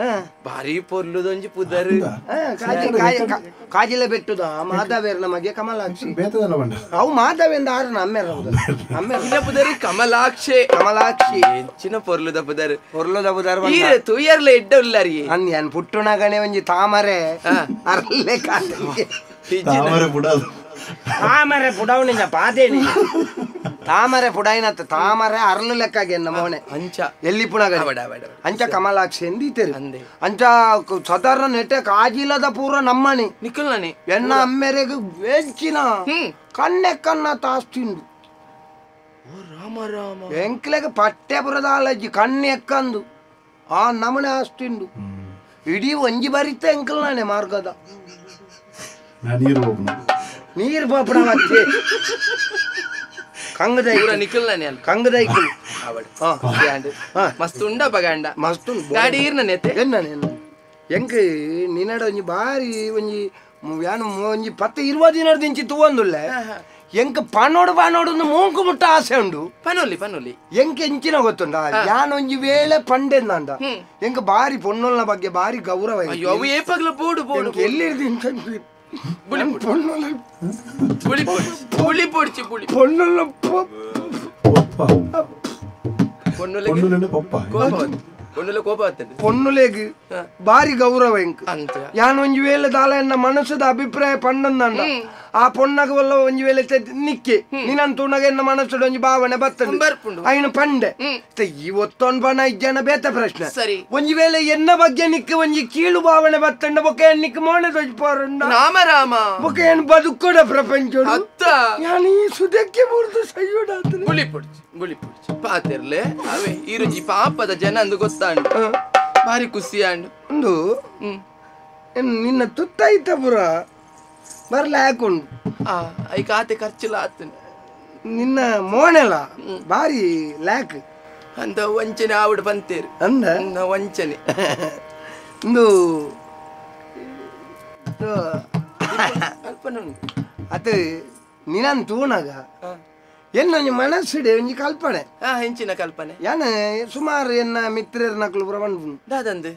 ಭಾರಿ ಪೊರ್ಲುದೊಂಜಿ ಪುದರ್ ಕಾಜಿಲೆ ಬೆಟ್ಟುದ ಮಾಧವೇರ್ ನಮಗೆ ಕಮಲಾಕ್ಷಿ ಬೇತದಲ್ಲ ಬಂಡ ಅವು ಮಾಧವೇಂದ ಆರು ಅಮ್ಮೆರ ಅಮ್ಮೆರ ಪುದರ್ ಕಮಲಾಕ್ಷಿ ಕಮಲಾಕ್ಷಿ ಹೆಚ್ಚಿನ ಪೊರ್ಲುದ ಪುದರ್ ಪೊರ್ಲುದ ಪುದರ್ ಈರ ತೂಯರ್ಲೆ ಎಡ್ಡ ಉಲ್ಲರಿ ಅಂದ್ ಪುಟ್ಟುನಗಣೆ ಒಂಜಿ ತಾಮರೆ ಅರ್ಲೆ ತಾಮರೆ ಪುಡದು ತಾಮರೆ ಪುಡವಣಿನ ಪಾದೇನಿ ತಾಮರೆ ಪುಡಾಯಿನತ್ತ ತಾಮರೆ ಅರ್ಲು ಲೆಕ್ಕಾಗೆ ಮೋನೆ ಅಂಚ ಎಲ್ಲಿ ಪುಣಗ ಅಂಚ ಕಮಲಾಕ್ಷಿ ಎಂದೀತೇರಿ ಅಂಚ ಸಾಧಾರಣ ನೆಟ್ಟೆ ಕಾಜಿಲ್ಲದ ಪೂರ ನಮ್ಮನೆ ನಿಕ್ಕಲ್ನಾನೆ ಎನ್ನ ಅಮ್ಮೆರೆಗ್ ವೆಂಚಿನ ಕಣ್ಣೆ ಕಣ್ಣ ತಾಸ್ತಿಂಡು ಓ ರಾಮ ರಾಮ ಎಂಕ್ಲೆಗ್ ಪಟ್ಟೆ ಪುರದ ಆಲಜ್ಜಿ ಕಣ್ಣು ಎಕ್ಕಂದು ಆ ನಮನೆ ಆಸ್ತಿಂಡು ಇಡೀ ಒಂಜಿ ಬರಿತ ಎಂಕಲ್ ನಾನೆ ಮಾರ್ಗದ ನೀರು ಹೋಗ್ನ ನೀರು ಪಾಪಡ ಮತ್ತೆ ಕಂಗದೈ ನಿಕ್ಕಲ್ನಾನೆ ಅಲ್ಲ ಕಂಗದೈ ಮಸ್ತ್ ಉಂಡ ಬಗಂಡ ಮಸ್ತ್ ಗಾಡಿ ಈರ್ನ ನೆತ್ತೆ ಎನ್ನನೆ ಎನ್ನ ಎಂಕ್ ನಿನ್ನಡ ಒಂಜಿ ಬಾರಿ ಒಂಜಿ ಯಾನು ಒಂಜಿ 10 20 ದಿನದ ಇಂಚಿ ತೂವೊಂದುಲ್ಲೆ ಎಂಕ್ ಪನೋಡು ಪನೋಡು ಮೂಂಕು ಮುಟ್ಟ ಆಸೆ ಉಂಡು ಪನೊಲಿ ಪನೊಲಿ ಎಂಕ್ ಎಂಚಿನ ಗೊತ್ತುಂಡ ಯಾನ್ ಒಂಜಿ ವೇಳೆ ಪಂಡೆಂದ ಎಂಕ್ ಬಾರಿ ಪೊಣ್ಣೊಲ್ನ ಬಗ್ಗೆ ಬಾರಿ ಗೌರವ ಅಯ್ಯೋ ಅವು ಏಪಗ್ಲ ಬೋಡು ಬೋಡು ಎಲ್ಲಿ ಪೊಣ್ಣೊಲ ಬುಳಿ ಬುಳಿ ಪೊಡ್ಚಿ ಬುಳಿ ಪೊಣ್ಣೊಲ ಪೊಪ್ಪ ಪೊಣ್ಣೊಲ ಪೊಪ್ಪ ಪೊಣ್ಣುಲ ಕೋಪ ಆತಂಡು ಪೊಣ್ಣುಲೆಗ್ ಬಾರಿ ಗೌರವ ಎಂಕ್ ಅಂತ ಯಾನ್ ಒಂಜಿ ವೇಳೆ ದಾಲ ಎನ್ನ ಮನಸ್ಸದ ಅಭಿಪ್ರಾಯ ಪಂಡಂದ ಆ ಪೊಣ್ಣಗ ಒಲ್ಲ ಒಂಜಿ ವೇಳೆ ನಿಕ್ಕೆ ನಿನ್ನನ್ ತೂನಗ ಎನ್ನ ಮನಸ್ಸುಡು ಒಂಜಿ ಭಾವನೆ ಬರ್ತಂಡು ಬರ್ಪುಂಡು ಐನು ಪಂಡೆ ಈ ಒತ್ತೊಂದು ಪಣ ಇಜ್ಜನ ಬೇತ ಪ್ರಶ್ನೆ ಸರಿ ಒಂಜಿ ವೇಳೆ ಎನ್ನ ಬಗ್ಗೆ ನಿಕ್ಕೆ ಒಂಜಿ ಕೀಳು ಭಾವನೆ ಬತ್ತಂಡ ಬೊಕ್ಕ ನಿಕ್ ಮೋನೆ ತೊಜ್ಪಾರುಂಡ ರಾಮ ರಾಮ ಬೊಕ್ಕ ಏನ್ ಬದುಕೋಡ ಪ್ರಪಂಚ ಅತ್ತ ಯಾನ್ ಈ ಸುದಕ್ಕೆ ಬುರ್ದು ಸೈಯೋಡ ಬುಳಿ ಪೊಡ್ಚಿ ಬುಳಿ ಪೊಡ್ಚಿ ಪಾತೆರ್ಲೆ ಅವೇ ಈ ರುಚಿ ಪಾಪದ ಜನ ಅಂದು ಗೊತ್ತಾಂಡು ಭಾರಿ ಖುಷಿ ಆಂಡು ಒಂದು ನಿನ್ನ ತುತ್ತಾಯ್ತ ಪುರ ಬರ್ಲ ಹಾಕೊಂಡು ಆ ಖಾತೆ ಖರ್ಚಿಲ್ಲ ಆತನು ನಿನ್ನ ಮೋನೆಲ ಬಾರಿ ಲ್ಯಾಕ್ ಅಂತ ವಂಚನೆ ಆವಡ್ ಬಂತೇರು ಅಂದ ವಂಚನೆ ಒಂದು ಕಲ್ಪನೆ ಉಂಟು ಅದು ನಿನ್ನನ್ ತೂನಾಗ ಎನ್ನೊಂಜಿ ಮನಸ್ಸಿಡೆ ಒಂಜಿ ಕಲ್ಪನೆ ಹೆಂಚಿನ ಕಲ್ಪನೆ ಯಾನ ಸುಮಾರು ಎನ್ನ ಮಿತ್ರರ ನಕಲು ಪುರ ಪನ್ಪುಂಡು ದಾದಂದು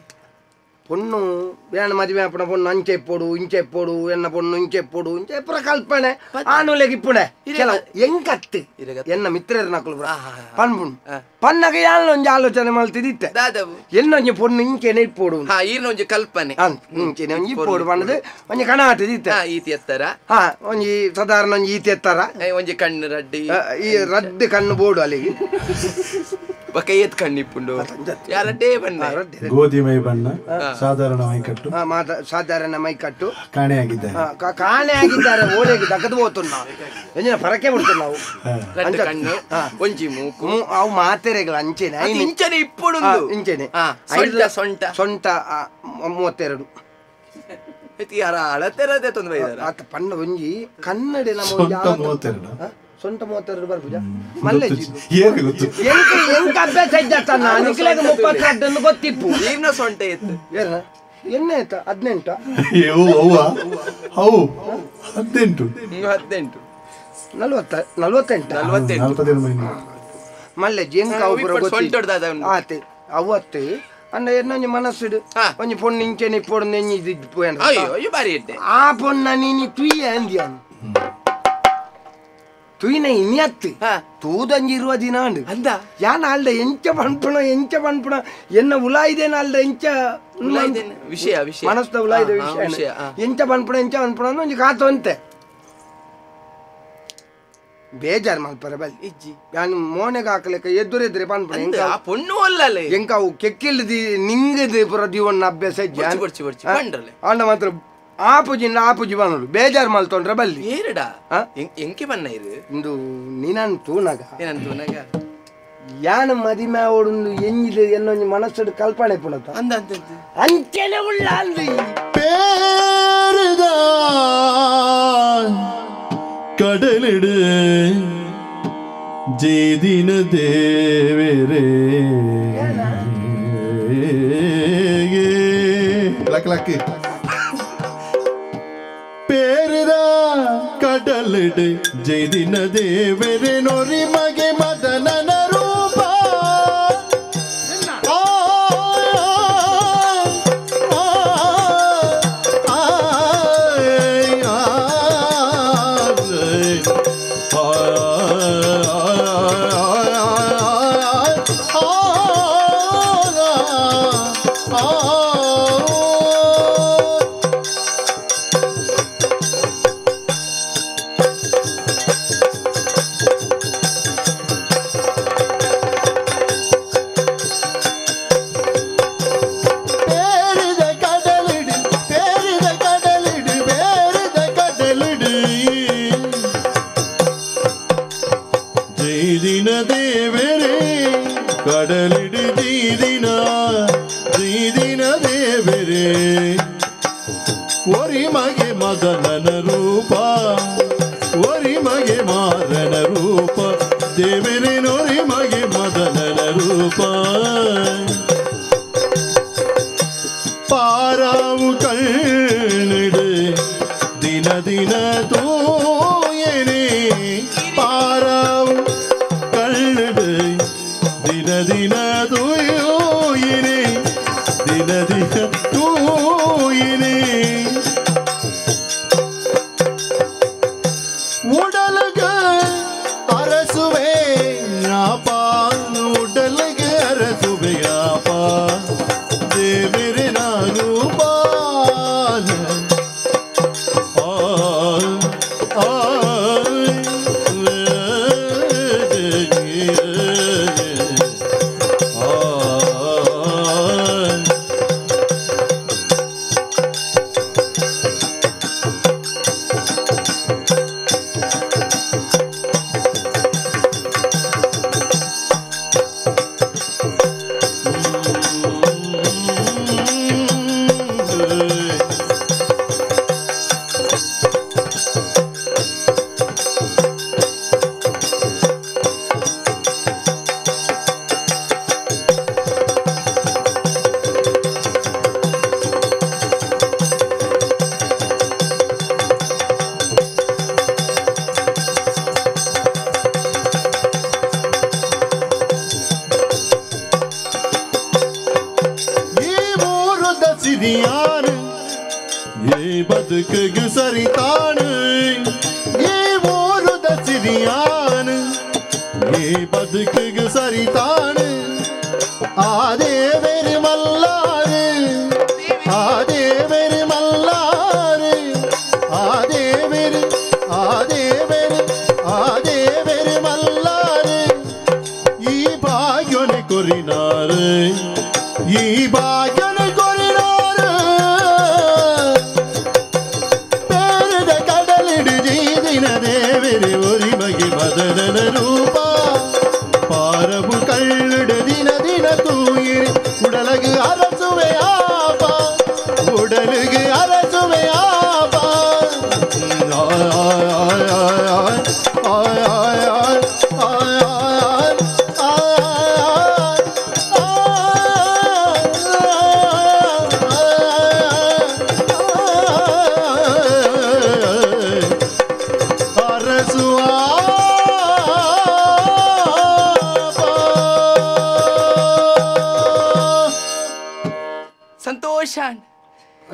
ಪೊಣ್ಣು ಯಾನ ಮದುವೆ ಆಪುನ ಪೊಣ್ಣು ಅಂಚೆ ಇಪ್ಪೊಡು ಇಂಚೆ ಇಪ್ಪೊಡು ಎನ್ನ ಪೊಣ್ಣು ಇಂಚೆ ಇಪ್ಪೊಡು ಇಂಚೆ ಪುರ ಕಲ್ಪನೆ ಆನುಲೆಗ್ ಇಪ್ಪುಡೆ ಕೆಲವು ಎಂಕತ್ತು ಎನ್ನ ಮಿತ್ರರ ನಕಲು ಪುರ ಪನ್ಪುಂಡು ಪನ್ನಗ ಯಾನ್ ಒಂಜಿ ಆಲೋಚನೆ ಮಲ್ತಿದಿತ್ತೆ ದಾದವು ಎನ್ನೊಂಜಿ ಪೊಣ್ಣು ಇಂಚೆನೆ ಇಪ್ಪೊಡು ಈರ್ನ ಒಂಜಿ ಕಲ್ಪನೆ ಇಂಚೆನೆ ಒಂಜಿ ಇಪ್ಪೊಡು ಪನ್ನದು ಒಂಜಿ ಕಣ ಆಟದಿತ್ತೆ ಈತಿ ಎತ್ತರ ಹಾ ಒಂಜಿ ಸಾಧಾರಣ ಒಂಜಿ ಈತಿ ಎತ್ತರ ಒಂಜಿ ಕಣ್ಣು ರಡ್ಡಿ ಈ ರಡ್ಡು ಕಣ್ಣು ಬೋಡು ಅಲ್ಲಿಗೆ ಬೊಕ ಏತ್ ಕಣ್ಣು ಇಪ್ಪುಂಡು ಯಾರಡ್ಡೇ ಬಣ್ಣ ಗೋಧಿ ಮೈ ಬಣ್ಣ ಸಾಧಾರಣ ಮೈಕಟ್ಟು ಸಾಧಾರಣ ಮೈಕಟ್ಟು ಕಾಣೆ ಆಗಿದ್ದಾರೆ ಕಾಣೆ ಆಗಿದ್ದಾರೆ ಓಲೆಗೆ ದಗದು ಹೋತುನ್ನ ಎಂಜಿನ ಫರಕೆ ಬಿಡ್ತು ನಾವು ರಡ್ಡು ಕಣ್ಣು ಒಂಜಿ ಮೂಕು ಅವು ಮಾತೆರೆಗಳ ಅಂಚೆನೆ ಇಂಚನೆ ಇಪ್ಪುಡು ಇಂಚೆನೆ ಸೊಂಟ ಸೊಂಟ ಸೊಂಟ 32 ಯಾರ ಅಳತೆರದೆ ತೊಂದರೆ ಆತ ಪಣ್ಣ ಒಂಜಿ ಕನ್ನಡ ನಮ್ಮ ಸೊಂಟ 32 ಬರ್ಪುಜ ಮಲ್ಲೆ ಎಂಕ ಅಭ್ಯಾಸ ಇದ್ದತ್ತಣ್ಣ ನಿಕ್ಲೆಗ್ 32 ಗೊತ್ತಿಪ್ಪು ಈರ್ನ ಸೊಂಟ ಇತ್ತು ಏನ ಎಣ್ಣೆ ಆಯ್ತಾ 18 how 18 18 40 48 48 ಮಲ್ಲೆ ಎಂಕ ಅವು ಆತೆ ಅವತ್ತು ಅಂಡ ಎನ್ನೊಂಜಿ ಮನಸ್ಸುಡು ಒಂಜಿ ಪೊಣ್ಣು ಇಂಚೆನೆ ಇಪ್ಪೊಡು ನೆಂಜಿ ಬಾರಿ ಆ ಪೊಣ್ಣ ನೀನಿ ತುಯ್ಯ ಅಂದ್ಯಾನು ತುಯ್ನ ಇನಿಯತ್ತು ತೂದಂಜಿ ಇರುವ ದಿನ ಅಂದ ಯಾನ್ ಅಲ್ದ ಎಂಚ ಪನ್ಪುಣ ಎಂಚ ಪನ್ಪುಣ ಎನ್ನ ಉಲಾಯಿದೇನ ಅಲ್ದ ಎಂಚ ವಿಷಯ ವಿಷಯ ಮನಸ್ದ ಉಲಾಯಿದ ವಿಷಯ ಎಂಚ ಪನ್ಪುಣ ಎಂಚ ಪನ್ಪುಣ ಒಂಜಿ ಕಾತು ಅಂತೆ ಬೇಜಾರ್ ಮಲ್ಪರ ಬಲ್ಲಿ ಇಜ್ಜಿ ಯಾನ್ ಮೋನೆಗ್ ಹಾಕಲೆಕ್ಕ ಎದುರೆದ್ರೆ ಪನ್ಪುಣ ಪೊಣ್ಣು ಅಲ್ಲಲೆ ಎಂಕ ಅವು ಕೆಕ್ಕಿಲ್ದಿ ನಿಂಗದು ಪುರ ಜೀವನ ಅಭ್ಯಾಸ ಅಂಡ ಮಾತ್ರ ಆಪುಜಿಂದ ಆಪುಜಿ ಬನ್ನೋಡು ಬೇಜಾರ್ ಮಲ್ತೊಂಡ್ರೆ ಬಲ್ಲಿ ಏರಡ ಎಂಕೆ ಬನ್ನ ಇರು ಇಂದು ನಿನನ್ ತೂನಗ ಏನನ್ ತೂನಗ ಯಾನ ಮದಿಮೆ ಓಡುಂದು ಎಂಜಿದು ಎನ್ನೊಂಜಿ ಮನಸ್ಸುಡು ಕಲ್ಪನೆ ಪುಣತ ಅಂದ ಅಂದ ಅಂಚೆನೆ ಉಳ್ಳ ಅಂದು പേരുത കടലിട് ജയ്ദിന ദേവരേ ലക്ക് ലക്ക് പേരുത കടലിട് ജയ്ദിന ദേവരേ നൊരി മകെ മദനന രൂപ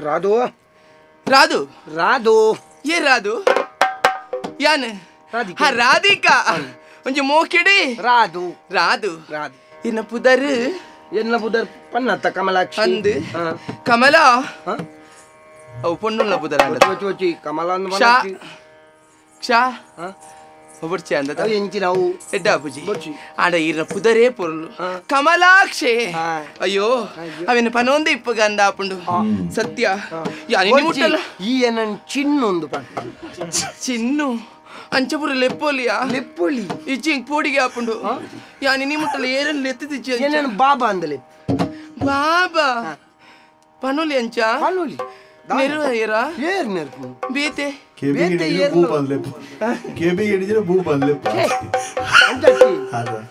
Radhu Radhu Radhu ಏ ರಾಧು ಯಾನ್ ಹಾ ರಾಧಿಕಾ ಒಂಜಿ ಮೋಕಿಡಿ ರಾಧು ರಾಧು ರಾಧು ಎನ್ನ ಪುದರ್ ಎನ್ನ ಪುದರ್ ಪನ್ನತ್ತ ಕಮಲಾಕ್ಷಿ ಅಂದ್ ಕಮಲಾ ಅವು ಪೊಣ್ಣುಲ್ಲ ಪುದರ್ ಅಂಡ ಚೋಚಿ ಕಮಲ ಅಂದ್ ಕ್ಷಾ ಕ್ಷಾ ಒಬ್ಬರ್ಚಿ ಅಂದ ಎಂಚಿನ ಅವು ಎಡ್ಡ ಪೂಜಿ ಆಡ ಇರ್ನ ಪುದರೇ ಪೊರ್ಲು ಕಮಲಾಕ್ಷೆ ಅಯ್ಯೋ ಅವೇನು ಪನೊಂದು ಇಪ್ಪ ಗಂಧ ಆಪುಂಡು ಸತ್ಯ ಯಾನಿ ಈ ಏನನ್ ಚಿನ್ನೊಂದು ಚಿನ್ನು ಅಂಚಪುರ ಲೆಪ್ಪೋಲಿಯಾ ಲೆಪ್ಪೋಲಿ ಇಜ್ಜಿ ಪೋಡಿಗೆ ಆಪುಂಡು ಯಾನಿ ನೀ ಮುಟ್ಟಲ ಏರನ್ ಲೆತ್ತಿಜ್ಜಿ ಏನೇನು ಬಾಬಾ ಅಂದಲೆ ಬಾಬಾ ಪನೋಲಿ ಅಂಚ ಪನೋಲಿ ನೆರುವ ಏರ ಏರ್ ನೆರ್ಪು ಬೇತೆ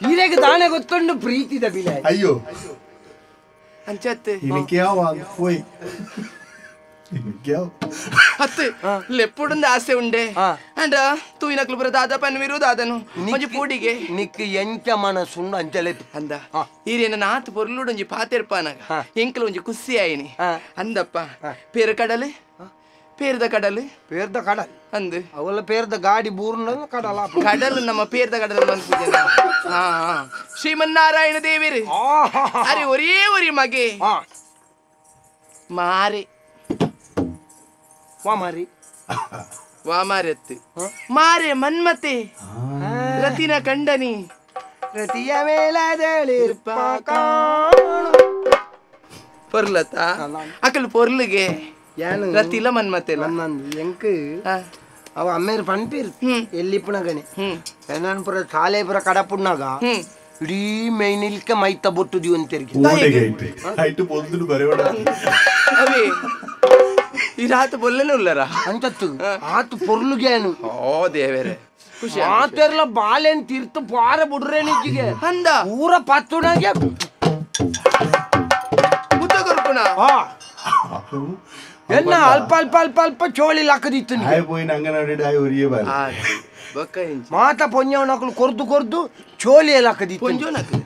ಈರೆಗೆ ದಾನೆ ಗೊತ್ತುಂಡು ಪ್ರೀತಿದ ಬಿಲೆ ಅಯ್ಯೋ ಅಂಚತ್ತೆ ಹತ್ತು ಲೆಪ್ಪುಡುಂದು ಆಸೆ ಉಂಡೆ ಅಂಡ ತೂಯಿನಕ್ಲು ಬರ ದಾದ ಪನ್ವಿರು ದಾದನು ಒಂಜಿ ಪೂಡಿಗೆ ನಿಕ್ ಎಂಚ ಮನಸ್ಸುಂಡು ಅಂಚಲೆ ಅಂದ ಈರೇನ ನಾತ್ ಪೊರ್ಲುಡು ಒಂಜಿ ಪಾತೆರ್ಪಾನಾಗ ಎಂಕಲ ಒಂಜಿ ಕುಸ್ಸಿ ಆಯಿನಿ ಅಂದಪ್ಪ ಪೇರು ಕಡಲೆ ಪೇರ್ದ ಕಡಲು ಪೇರ್ದ ಕಡಲ್ ಅಂದು ಅವಲ ಪೇರ್ದ ಗಾಡಿ ಬೂರ್ನ ಕಡಲ ಕಡಲು ನಮ್ಮ ಪೇರ್ದ ಕಡಲು ಮನ್ಪುಜನ ಹಾ ಶ್ರೀಮನ್ನಾರಾಯಣ ದೇವಿರು ಅರೆ ಒರೇ ಒರಿ ಮಗೆ ಮಾರೆ ವಾ ಮಾರಿ ವಾ ಮಾರೆತ್ತು ಮಾರೆ ಮನ್ಮತೆ ರತಿನ ಕಂಡನಿ ರತಿಯ ಮೇಲದಳಿರ್ಪ ಪೊರ್ಲತ ಅಕಲ್ ಪೊರ್ಲುಗೆ ರತಿಲ ಮನ್ಮತೆ ಎಂಕ್ ಅವ ಅಮ್ಮೇರು ಪನ್ಪೀರ್ ಎಲ್ಲಿಪ್ಪುನಗನೆ ಎನ್ನನ್ ಪುರ ಶಾಲೆ ಪುರ ಕಡಪುಣ್ಣಾಗ ಇಡೀ ಮೈನಿಲ್ಕ ಮೈತ ಬೊಟ್ಟು ದಿವನ್ ತೆರಿಗೆ ಅವೇ ಈ ರಾತ ಬೊಲ್ಲನೆ ಉಲ್ಲರ ಅಂಚತ್ತು ಆತು ಪೊರ್ಲುಗೇನು ಓ ದೇವರೇ ಖುಷಿ ಆತೆರ್ಲ ಬಾಲೆನ್ ತೀರ್ಥ ಪಾರ ಬುಡ್ರೆ ನಿಜ್ಜಿಗೆ ಅಂದ ಊರ ಪತ್ತುನಾಗೆ ಮುತ್ತ ಕೊರ್ಪುಣ ಎನ್ನ ಅಲ್ಪ ಅಲ್ಪ ಅಲ್ಪ ಅಲ್ಪ ಚೋಳಿ ಲಕ್ಕದಿತ್ತು ಮಾತ ಪೊಂಜವನಕಲು ಕೊರ್ದು ಕೊರ್ದು ಚೋಲಿ ಲಕ್ಕದಿತ್ತು ಪೊಂಜವನಕಲು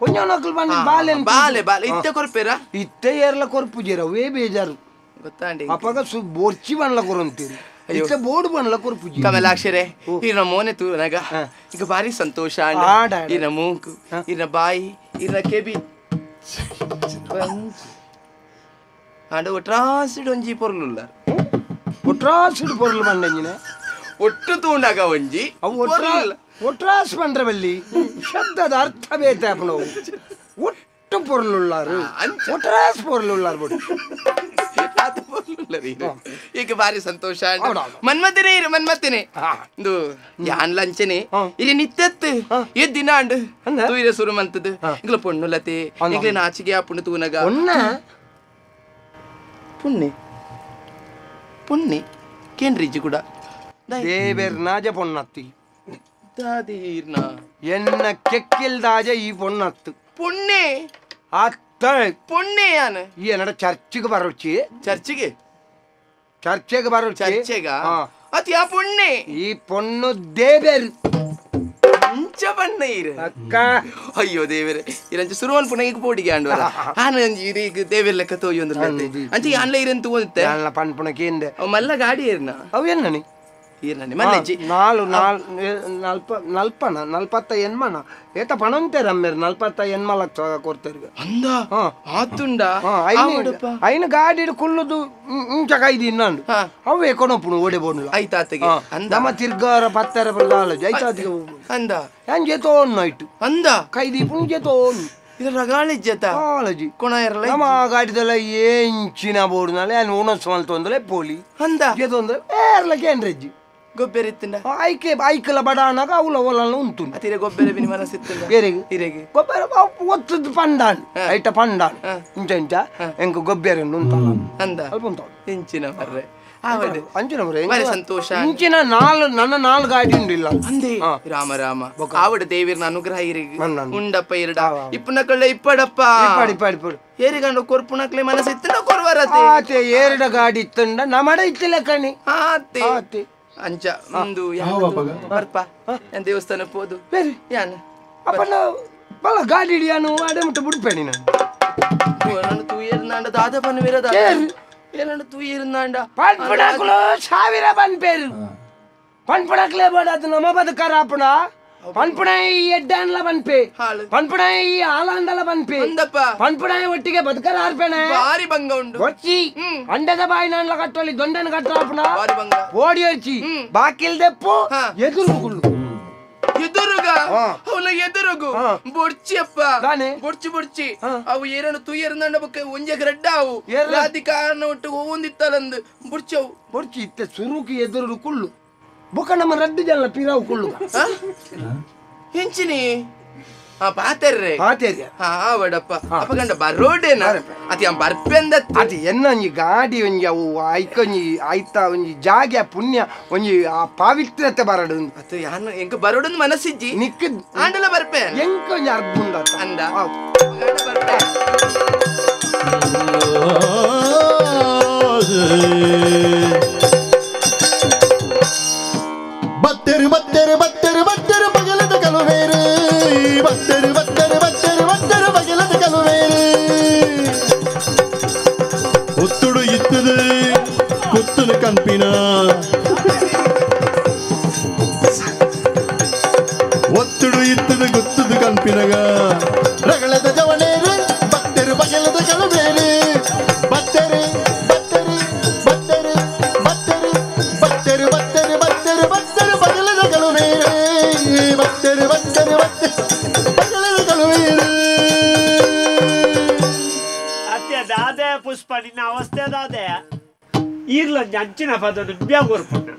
ಪೊಂಜವನಕಲು ಬಂದು ಬಾಲೆ ಬಾಲೆ ಬಾಲೆ ಇತ್ತೆ ಕೊರ್ಪೇರ ಇತ್ತೆ ಏರ್ಲ ಕೊರ್ಪುಜೇರ ಅವೇ ಬೇಜಾರು ಗೊತ್ತಾಂಡಿ ಅಪ್ಪಗ ಸು ಬೋರ್ಚಿ ಬಣ್ಣ ಕೊರಂತೀರಿ ಇತ್ತೆ ಬೋರ್ಡ್ ಬಣ್ಣ ಕೊರ್ಪುಜಿ ಕಮಲಾಕ್ಷರೇ ಇರ್ನ ಮೋನೆ ತೂನಗ ಈಗ ಭಾರಿ ಸಂತೋಷ ಇರ್ನ ಮೂಕು ಇರ್ನ ಬಾಯಿ ಇರ್ನ ಕೆಬಿ ಆಂಡ ಒಟ್ರಾಸಿಡ್ ಒಂಜಿ ಪೊರ್ಲುಲ್ಲ ಒಟ್ರಾಸಿಡ್ ಪೊರ್ಲು ಬಂದಂಜಿನ ಒಟ್ಟು ತೂಂಡಾಗ ಒಂಜಿ ಅವು ಒಟ್ರಾಸ್ ಪಂಡ್ರವಲ್ಲಿ ಶಬ್ದದ ಅರ್ಥ ಬೇತಾಪನವು ಒಟ್ಟು ಪೊರ್ಲುಲ್ಲಾರು ಒಟ್ರಾಸ್ ಪೊರ್ಲುಲ್ಲಾರು ಬಿಡು ಈಗ ಬಾರಿ ಸಂತೋಷ ಮನ್ಮತಿನೇ ಇರು ಮನ್ಮತಿನೇ ಇಂದು ಯಾನ್ ಲಂಚನೆ ಇಲ್ಲಿ ನಿತ್ಯತ್ತು ಈ ದಿನ ಅಂಡು ತೂಯಿರ ಸುರು ಮಂತದ್ದು ಇಂಗ್ಲ ಪೊಣ್ಣುಲತೆ ಇಂಗ್ಲ ನಾಚಿಗೆ ಆ ಪುಣ್ಣು ತೂನಗ ಪುಣ್ಣೆ ಪುಣ್ಣೆ ಕೇಂದ್ರಿಜ್ಜಿ ಕೂಡ ದೇವೆರ್ನಾಜ ಪೊಣ್ಣತ್ತಿ ದಾದೀರ್ನ ಎನ್ನ ಕೆಕ್ಕಿಲ್ದಾಜ ಈ ಪೊಣ್ಣತ್ತು ಪುಣ್ಣೆ ಅತ್ತ ಪುಣ್ಣೆ ಯಾನ ಈ ಎನ್ನಡ ಚರ್ಚಿಗೆ ಬರೋಚಿ ಚರ್ಚಿಗೆ ಚರ್ಚೆಗೆ ಬರೋ ಚರ್ಚೆಗ ಅತಿ ಆ ಪುಣ್ಣೆ ಈ ಪೊಣ್ಣು ದೇವೇರು ಅಂಚ ಬಣ್ಣ ಇರು ಅಕ್ಕ ಅಯ್ಯೋ ದೇವರೇ ಇರಂಚ ಸುರುವನ್ ಪುಣ್ಣ ಈಗ ಪೋಡಿಗೆ ಅಂಡುವಲ್ಲ ಆನ ಈಗ ದೇವೇರ್ ಲೆಕ್ಕ ತೋಯೊಂದು ಅಂಚೆ ಅನ್ಲ ಇರಂತ ಓದುತ್ತೆ ಅಲ್ಲ ಪಣ್ ಪುಣಕೇಂದೆ ಅವ್ ಮಲ್ಲ ಗಾಡಿ ಇರ್ನ ಅವು ಎನ್ನನಿ ಮಲ್ಲಜ್ಜಿ ನಾಲು ನಾಲ್ ನಲ್ಪ ನಲ್ಪನ ನಲ್ಪತ್ತ ಎನ್ಮನ ಏತ ಪಣಂತೆ ರಮ್ಮೇರು ನಲ್ಪತ್ತ ಎನ್ಮ ಲಕ್ಷ ಕೊಡ್ತೇವೆ ಅಂದ ಆತುಂಡ ಐನ ಗಾಡಿ ಕುಲ್ಲುದು ಇಂಚ ಕೈದಿ ಇನ್ನಂಡು ಅವೇ ಕೊನಪುಣು ಓಡೆ ಬೋಡ್ಲ ಐತಾತಿಗೆ ನಮ್ಮ ತಿರ್ಗಾರ ಪತ್ತರ ಬರಲಾಲಜಿ ಐತಾತಿಗೆ ಅಂದ ಹೆಂಗೆ ತೋಣ್ಣು ಇಟ್ಟು ಅಂದ ಕೈದಿ ಪುಂಜೆ ತೋಣ್ಣು ಇದು ರಗಾಳಿಜ್ಜತ ಕಾಳಜಿ ಕೊಣ ಇರಲ್ಲ ನಮ್ಮ ಗಾಡಿದೆಲ್ಲ ಏಂಚಿನ ಬೋರ್ಡ್ನಲ್ಲ ಏನು ಉಣಸ್ ತೊಂದರೆ ಪೋಲಿ ಅಂದ ತೊಂದರೆ ಏರ್ಲ ಕೇಂದ್ರಜ್ಜಿ ಗೊಬ್ಬರ ಇತ್ತಂಡ ಐಕೆ ಐಕಲ ಬಡಾನಾಗ ಅವಲ ಒಲನ ಉಂಟು ಅತಿರೆ ಗೊಬ್ಬರ ಬಿನಿ ಮನಸ್ಸಿತ್ತಂಡ ಬೇರೆಗೆ ಇರೆಗೆ ಗೊಬ್ಬರ ಒತ್ತದ ಪಂಡಾನ್ ಐಟ ಪಂಡಾನ್ ಇಂಚ ಇಂಚ ಎಂಕ ಗೊಬ್ಬರ ಉಂಟಲ್ಲ ಅಂದ ಅಲ್ಪ ಉಂಟು ಇಂಚಿನ ಮರ್ರೆ ಆವಡೆ ಅಂಚಿನ ಮರ್ರೆ ಬಾರಿ ಸಂತೋಷ ಇಂಚಿನ ನಾಲ್ ನನ್ನ ನಾಲ್ ಗಾಡಿ ಉಂಡಿಲ್ಲ ಅಂದೆ ರಾಮ ರಾಮ ಆವಡ ದೇವಿರ್ನ ಅನುಗ್ರಹ ಇರಿಗೆ ಉಂಡಪ್ಪ ಇರಡ ಇಪ್ಪನಕಳ್ಳ ಇಪ್ಪಡಪ್ಪ ಇಪ್ಪಡಿ ಇಪ್ಪಡಿ ಇಪ್ಪಡಿ ಏರಿಗಂಡ ಕೊರ್ಪುನಕ್ಲೆ ಮನಸ್ಸಿತ್ತಂಡ ಕೊರ್ವರತೆ ಆತೆ ಏರಡ ಗಾಡಿ ಇತ್ತಂಡ ನಮಡ ಇತ್ತಿಲ್ಲ ಕಣಿ ಆತೆ ಆತೆ ಅಂಚ ಒಂದು ಬರ್ಪ ಏನ್ ದೇವಸ್ಥಾನ ಪೋದು ಯಾನ್ ಅಪ್ಪನ ಬಲ ಗಾಡಿ ಹಿಡಿಯಾನು ಅಡೆ ಮುಟ್ಟ ಬಿಡ್ಪೇಣಿ ನಾನು ನಾನು ತೂಯರ್ನಾಂಡ ದಾದ ಪನ್ವಿರದ ಏನಂಡ ತೂಯರ್ನಾಂಡ ಪನ್ಪುಣಕ್ಲು ಸಾವಿರ ಪನ್ಪೇರು ಪನ್ಪುಣಕ್ಲೇ ಬೇಡ ಅದು ನಮ್ಮ ಬದುಕರ ಅಪ್ಪಣ ಪನ್ಪುಣ ಈ ಎಡ್ಡಾನ್ಲ ಪನ್ಪೆ ಪನ್ಪುಣ ಈ ಆಲಾಂಡಲ ಪನ್ಪೆ ಪನ್ಪುಣ ಒಟ್ಟಿಗೆ ಬದುಕರ ಆರ್ಪಣೆ ಬಾರಿ ಭಂಗ ಉಂಡು ಒಚ್ಚಿ ಅಂಡದ ಬಾಯಿನಾನ್ಲ ಕಟ್ಟೋಲಿ ದೊಂಡನ ಕಟ್ಟಾಪಣ ಓಡಿ ಒಚ್ಚಿ ಬಾಕಿಲ್ದೆಪ್ಪು ಎದುರು ಕುಳ್ಳು ಎದುರುಗ ಅವನ ಎದುರುಗು ಬೊಡ್ಚಿ ಅಪ್ಪ ಬೊಡ್ಚಿ ಬೊಡ್ಚಿ ಅವು ಏರನು ತುಯ್ಯರ್ನಂಡ ಬೊಕ್ಕ ಒಂಜೆ ರಡ್ಡ ಅವು ರಾಧಿಕಾರನ ಒಟ್ಟು ಒಂದಿತ್ತಲಂದು ಬೊಡ್ಚಿ ಅವು ಬೊಡ್ಚಿ ಇತ್ತೆ ಸುರುಕು ಎದುರು ಕುಳ್ಳು ಬೊಕ್ಕ ನಮ್ಮ ರಡ್ಡು ಜನ ಪಿರಾವು ಕುಳ್ಳು ಹೆಂಚಿನಿ ಆ ಪಾತೆರ್ರೆ ಪಾತೆರ್ಯ ಹಾ ವಡಪ್ಪ ಅಪ್ಪ ಗಂಡ ಬರೋಡೇನ ಅತಿ ಅಂ ಬರ್ಪೆಂದ ಅದು ಎನ್ನ ಒಂಜಿ ಗಾಡಿ ಒಂಜಿ ಅವು ಐಕೊಂಜಿ ಐತ ಒಂಜಿ ಜಾಗೆ ಪುಣ್ಯ ಒಂಜಿ ಆ ಪಾವಿತ್ರ್ಯತೆ ಬರಡು ಅದು ಯಾನು ಎಂಕ ಬರೋಡೊಂದು ಮನಸ್ಸಿಜ್ಜಿ ನಿಕ್ಕ ಆಂಡಲ ಬರ್ಪೆ ಎಂಕ ಒಂಜಿ ಅರ್ಬುಂಡ ಅಂದ ಗಂಡ ಬರ್ಪೆ ಬತ್ತೆರು ಬತ್ತೆರು ಬತ್ತೆರು ಬತ್ತೆರು ಬಗಲದ ಕಲುವೇರು ಬತ್ತೆರು ಬತ್ತೆರು ಬತ್ತೆರು ಬತ್ತೆರು ಬಗಲದ ಕಲುವೇರು ಒತ್ತುಡು ಇತ್ತದು ಕುತ್ತುದು ಕಂಪಿನ ಒತ್ತುಡು ಇತ್ತದು ಗುತ್ತದು ಕಂಪಿನಗ ರಗಳದ ಜವನೇರು ಬತ್ತೆರು ಬಗಲದ ಕಲುವೇರು ಬತ್ತೆರು ಬತ್ತೆರು ಬತ್ತೆರು ಬತ್ತೆರು ಬತ್ತೆರು ಬತ್ತೆರು ಬತ್ತೆರು ಬತ್ತೆರು ಬಗಲದ ಕಲುವೇರು ಬತ್ತೆರು ಬತ್ತೆರು ಬತ್ತೆರು ಬಗಲದ ಕಲುವೇರು ಅತ್ತೆ ದಾದೆ ಪುಷ್ಪ ನಿನ್ನ ಅವಸ್ಥೆ ದಾದೆ ಈರ್ಲೊಂಜಿ ಅಂಚಿನ ಪದೊಂದು ಬ್ಯಾಗೋರ್ಪುಂಡು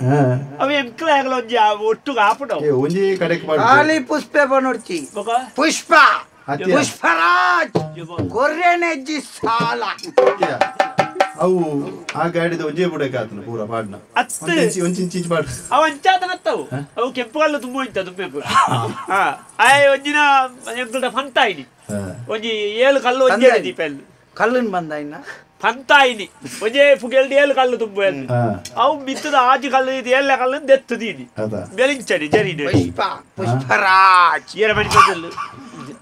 ಅವು ಎಂಕ್ಲಾಗಲೊಂಜಿ ಒಟ್ಟುಗ ಆಪುಂಡು ಒಂಜಿ ಕಡೆಕ್ ಖಾಲಿ ಪುಷ್ಪೆ ಬನೊಡ್ಚಿ ಪುಷ್ಪ ಪುಷ್ಪರಾಜ್ ಗೊರ್ರೆನೆಜ್ಜಿ ಸಾಲ ಅವು ಆ ಗಾಡಿದ ಒಂಜೇ ಬುಡಕ್ಕೆ ಆತನ ಪೂರ ಪಾಡ್ನ ಒಂಚಿ ಇಂಚಿ ಪಾಡ್ ಅವ ಅಂಚಾತನತ್ತವು ಅವು ಕೆಂಪುಗಲ್ಲು ತುಂಬ ಇಂತ ತುಂಬೆಂಕು ಆಯ್ ಒಂಜಿನ ಎಂಕುಲ್ದ ಫಂತಾಯಿನಿ ಒಂಜಿ ಏಳು ಕಲ್ಲು ಒಂಜೇ ದೀಪೆಲ್ ಕಲ್ಲನ್ ಬಂದ ಇನ್ನ ಪಂತಾಯಿನಿ ಒಂಜೇ ಪುಗೆಲ್ಡ್ ಏಳು ಕಲ್ಲು ತುಂಬ ಅವು ಮಿತ್ತದ ಆಜಿ ಕಲ್ಲು ಇದು ಏಳ ಕಲ್ಲು ದೆತ್ತು ದೀನಿ ಬೆಲಿಂಚಡಿ ಜರಿನಿ ಪುಷ್ಪ ಪುಷ್ಪರಾಜ್ ಏರ ಮಣಿ ಬಂದಲ್ಲು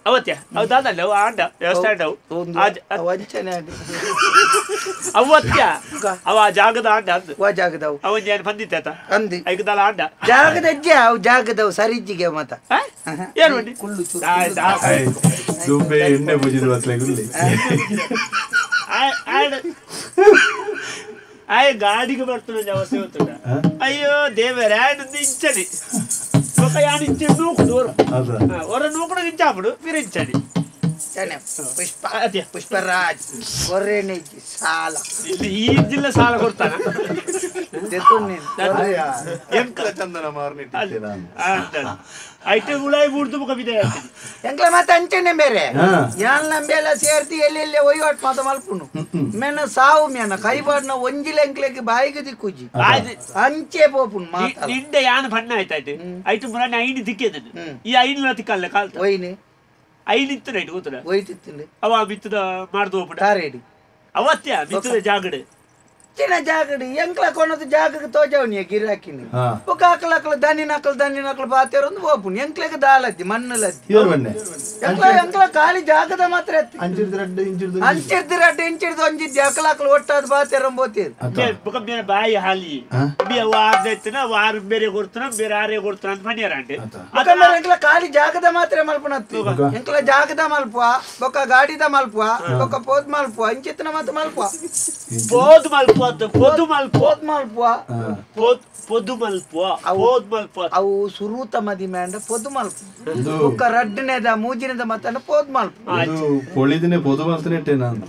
ಅವತ್ಯ ಅವು ದಾದಲ್ಲ ಅವು ಆಂಡ ವ್ಯವಸ್ಥೆ ಅವು ವಂಚನೆ ಅವತ್ಯ ಅವ ಆ ಜಾಗದ ಆಂಡ ಅಂದು ವಾ ಜಾಗದವು ಅವನ್ ಏನು ಬಂದಿತ್ತ ಅಂದಿ ಐಕದಾಲ ಆಂಡ ಜಾಗದ ಅಜ್ಜಿ ಅವು ಜಾಗದವು ಸರಿಜ್ಜಿಗೆ ಮತ ಏನು ಬನ್ನಿ ಕುಳ್ಳು ದುಂಬೆ ಎಣ್ಣೆ ಪೂಜಿದ ಬಸ್ಲೆ ಗುಲ್ಲಿ ಆಯ ಗಾಡಿಗೆ ಬರ್ತದೆ ಅವಸ್ಥೆ ಗೊತ್ತುಂಟ. ಅಯ್ಯೋ ದೇವರೇ, ಆಯ್ತು ಇಂಚನಿ ఒక ಯಾನ್ ಇಂಚ ನೂಕುಡು ಹೊರ ನೂಕುಡು ಇಂಚಾಪುಡು ಪಿರಿಂಚನಿ ಪುಷ್ಪ ಪುಷ್ಪರಾಜ್ ಕೊರೆನೆ ಸಾಲ ಈ ಜಿಲ್ಲೆ ಸಾಲ ಕೊಡ್ತಾನ ಚಂದನ ಮಾರ್ನಿ ಐತೆ ಉಳಾಯಿ ಬೂಡ್ದು ಮುಖ ಎಂಕ್ಲ ಮತ್ತೆ ಅಂಚನೆ ಬೇರೆ ಯಾನ್ ನಂಬೆಲ್ಲ ಸೇರ್ತಿ ಎಲ್ಲೆಲ್ಲಿ ಒಯ್ವಾಟ್ ಮಾತ ಮಲ್ಪುನು ಮೇನ ಸಾವು ಮೇನ ಕೈಬಾಡ್ನ ಒಂಜಿಲ ಎಂಕ್ಲೆಗೆ ಬಾಯಿಗೆ ದಿಕ್ಕುಜಿ ಅಂಚೆ ಪೋಪುನು ಮಾತ ನಿಂಡೆ ಯಾನ್ ಬಣ್ಣ ಆಯ್ತಾಯ್ತು ಐತು ಮುರಾಣಿ ಐನು ದಿಕ್ಕಿದನು ಈ ಐನು ತಿಕ್ಕಲ್ಲ ಕಾಲ್ ಒಯ್ನೆ ಐನು ಇತ್ತು ರೈಟ್ ಗೊತ್ತದ ಒಯ್ತಿತ್ತು ಅವ ಬಿತ್ತದ ಮಾಡ್ದು ಹೋಗ್ಬಿಡ ತಾರೇಡಿ ಅವತ್ಯ ಬಿತ್ತದ ಜಾಗಡೆ ಚಿನ್ನ ಜಾಗಡಿ ಎಂಕ್ಲ ಕೊನದು ಜಾಗಕ್ಕೆ ತೋಜವನಿಯ ಗಿರಾಕಿನಿ ఒక ಆಕಲ ಆಕಲ ದನಿನ ಆಕಲ ದನಿನ ಆಕಲ ಬಾತೇರೊಂದು ಓಪುನ್ ಎಂಕ್ಲೆಗೆ ದಾಲದ್ದಿ ಮಣ್ಣಲದ್ದಿ ಎಂಕ್ಲ ಎಂಕ್ಲ ಖಾಲಿ ಜಾಗದ ಮಾತ್ರ ಎತ್ತಿ ಅಂಚಿರ್ದು ರಡ್ಡು ಇಂಚಿರ್ದು ಒಂಜಿದ್ದಿ ಆಕಲ ಆಕಲ ಒಟ್ಟಾದ ಬಾತೇರಂ ಬೋತೇರು ಬೊಕ ಬಾಯಿ ಹಾಲಿ ವಾರ ವಾರ ಬೇರೆ ಕೊಡ್ತಾನ ಬೇರೆ ಆರೆ ಕೊಡ್ತಾನ ಅಂತ ಮನೆಯರ ಅಂಟೆ ಎಂಕ್ಲ ಖಾಲಿ ಜಾಗದ ಮಾತ್ರ ಮಲ್ಪನತ್ತು ಎಂಕ್ಲ ಜಾಗದ ಮಲ್ಪುವ ಬೊಕ ಗಾಡಿದ ಮಲ್ಪುವ ಬೊಕ ಪೋದ್ ಮಲ್ಪುವ ಇಂಚಿತ್ತಿನ ಮಾತ್ರ ಮಲ್ಪುವ ಪೋದ್ ಮಲ್ಪುವ ಪೊದು ಮಲ್ಪುವ ಮಲ್ಪುವ ಪೊದು ಮಲ್ಪುವ ಪೋದ್ ಮಲ್ಪುವ ಅವು ಸುರೂತ ಮದಿ ಮೇಂಡ ಪೊದು ಮಲ್ಪು ಬೊಕ್ಕ ರಡ್ಡನೇದ ಮೂಜಿನೇದ ಮತ್ತನ ಪೋದ್ ಮಲ್ಪು ಪೊಳಿದಿನೇ ಪೊದು ಮಲ್ತನೆ ನಾನು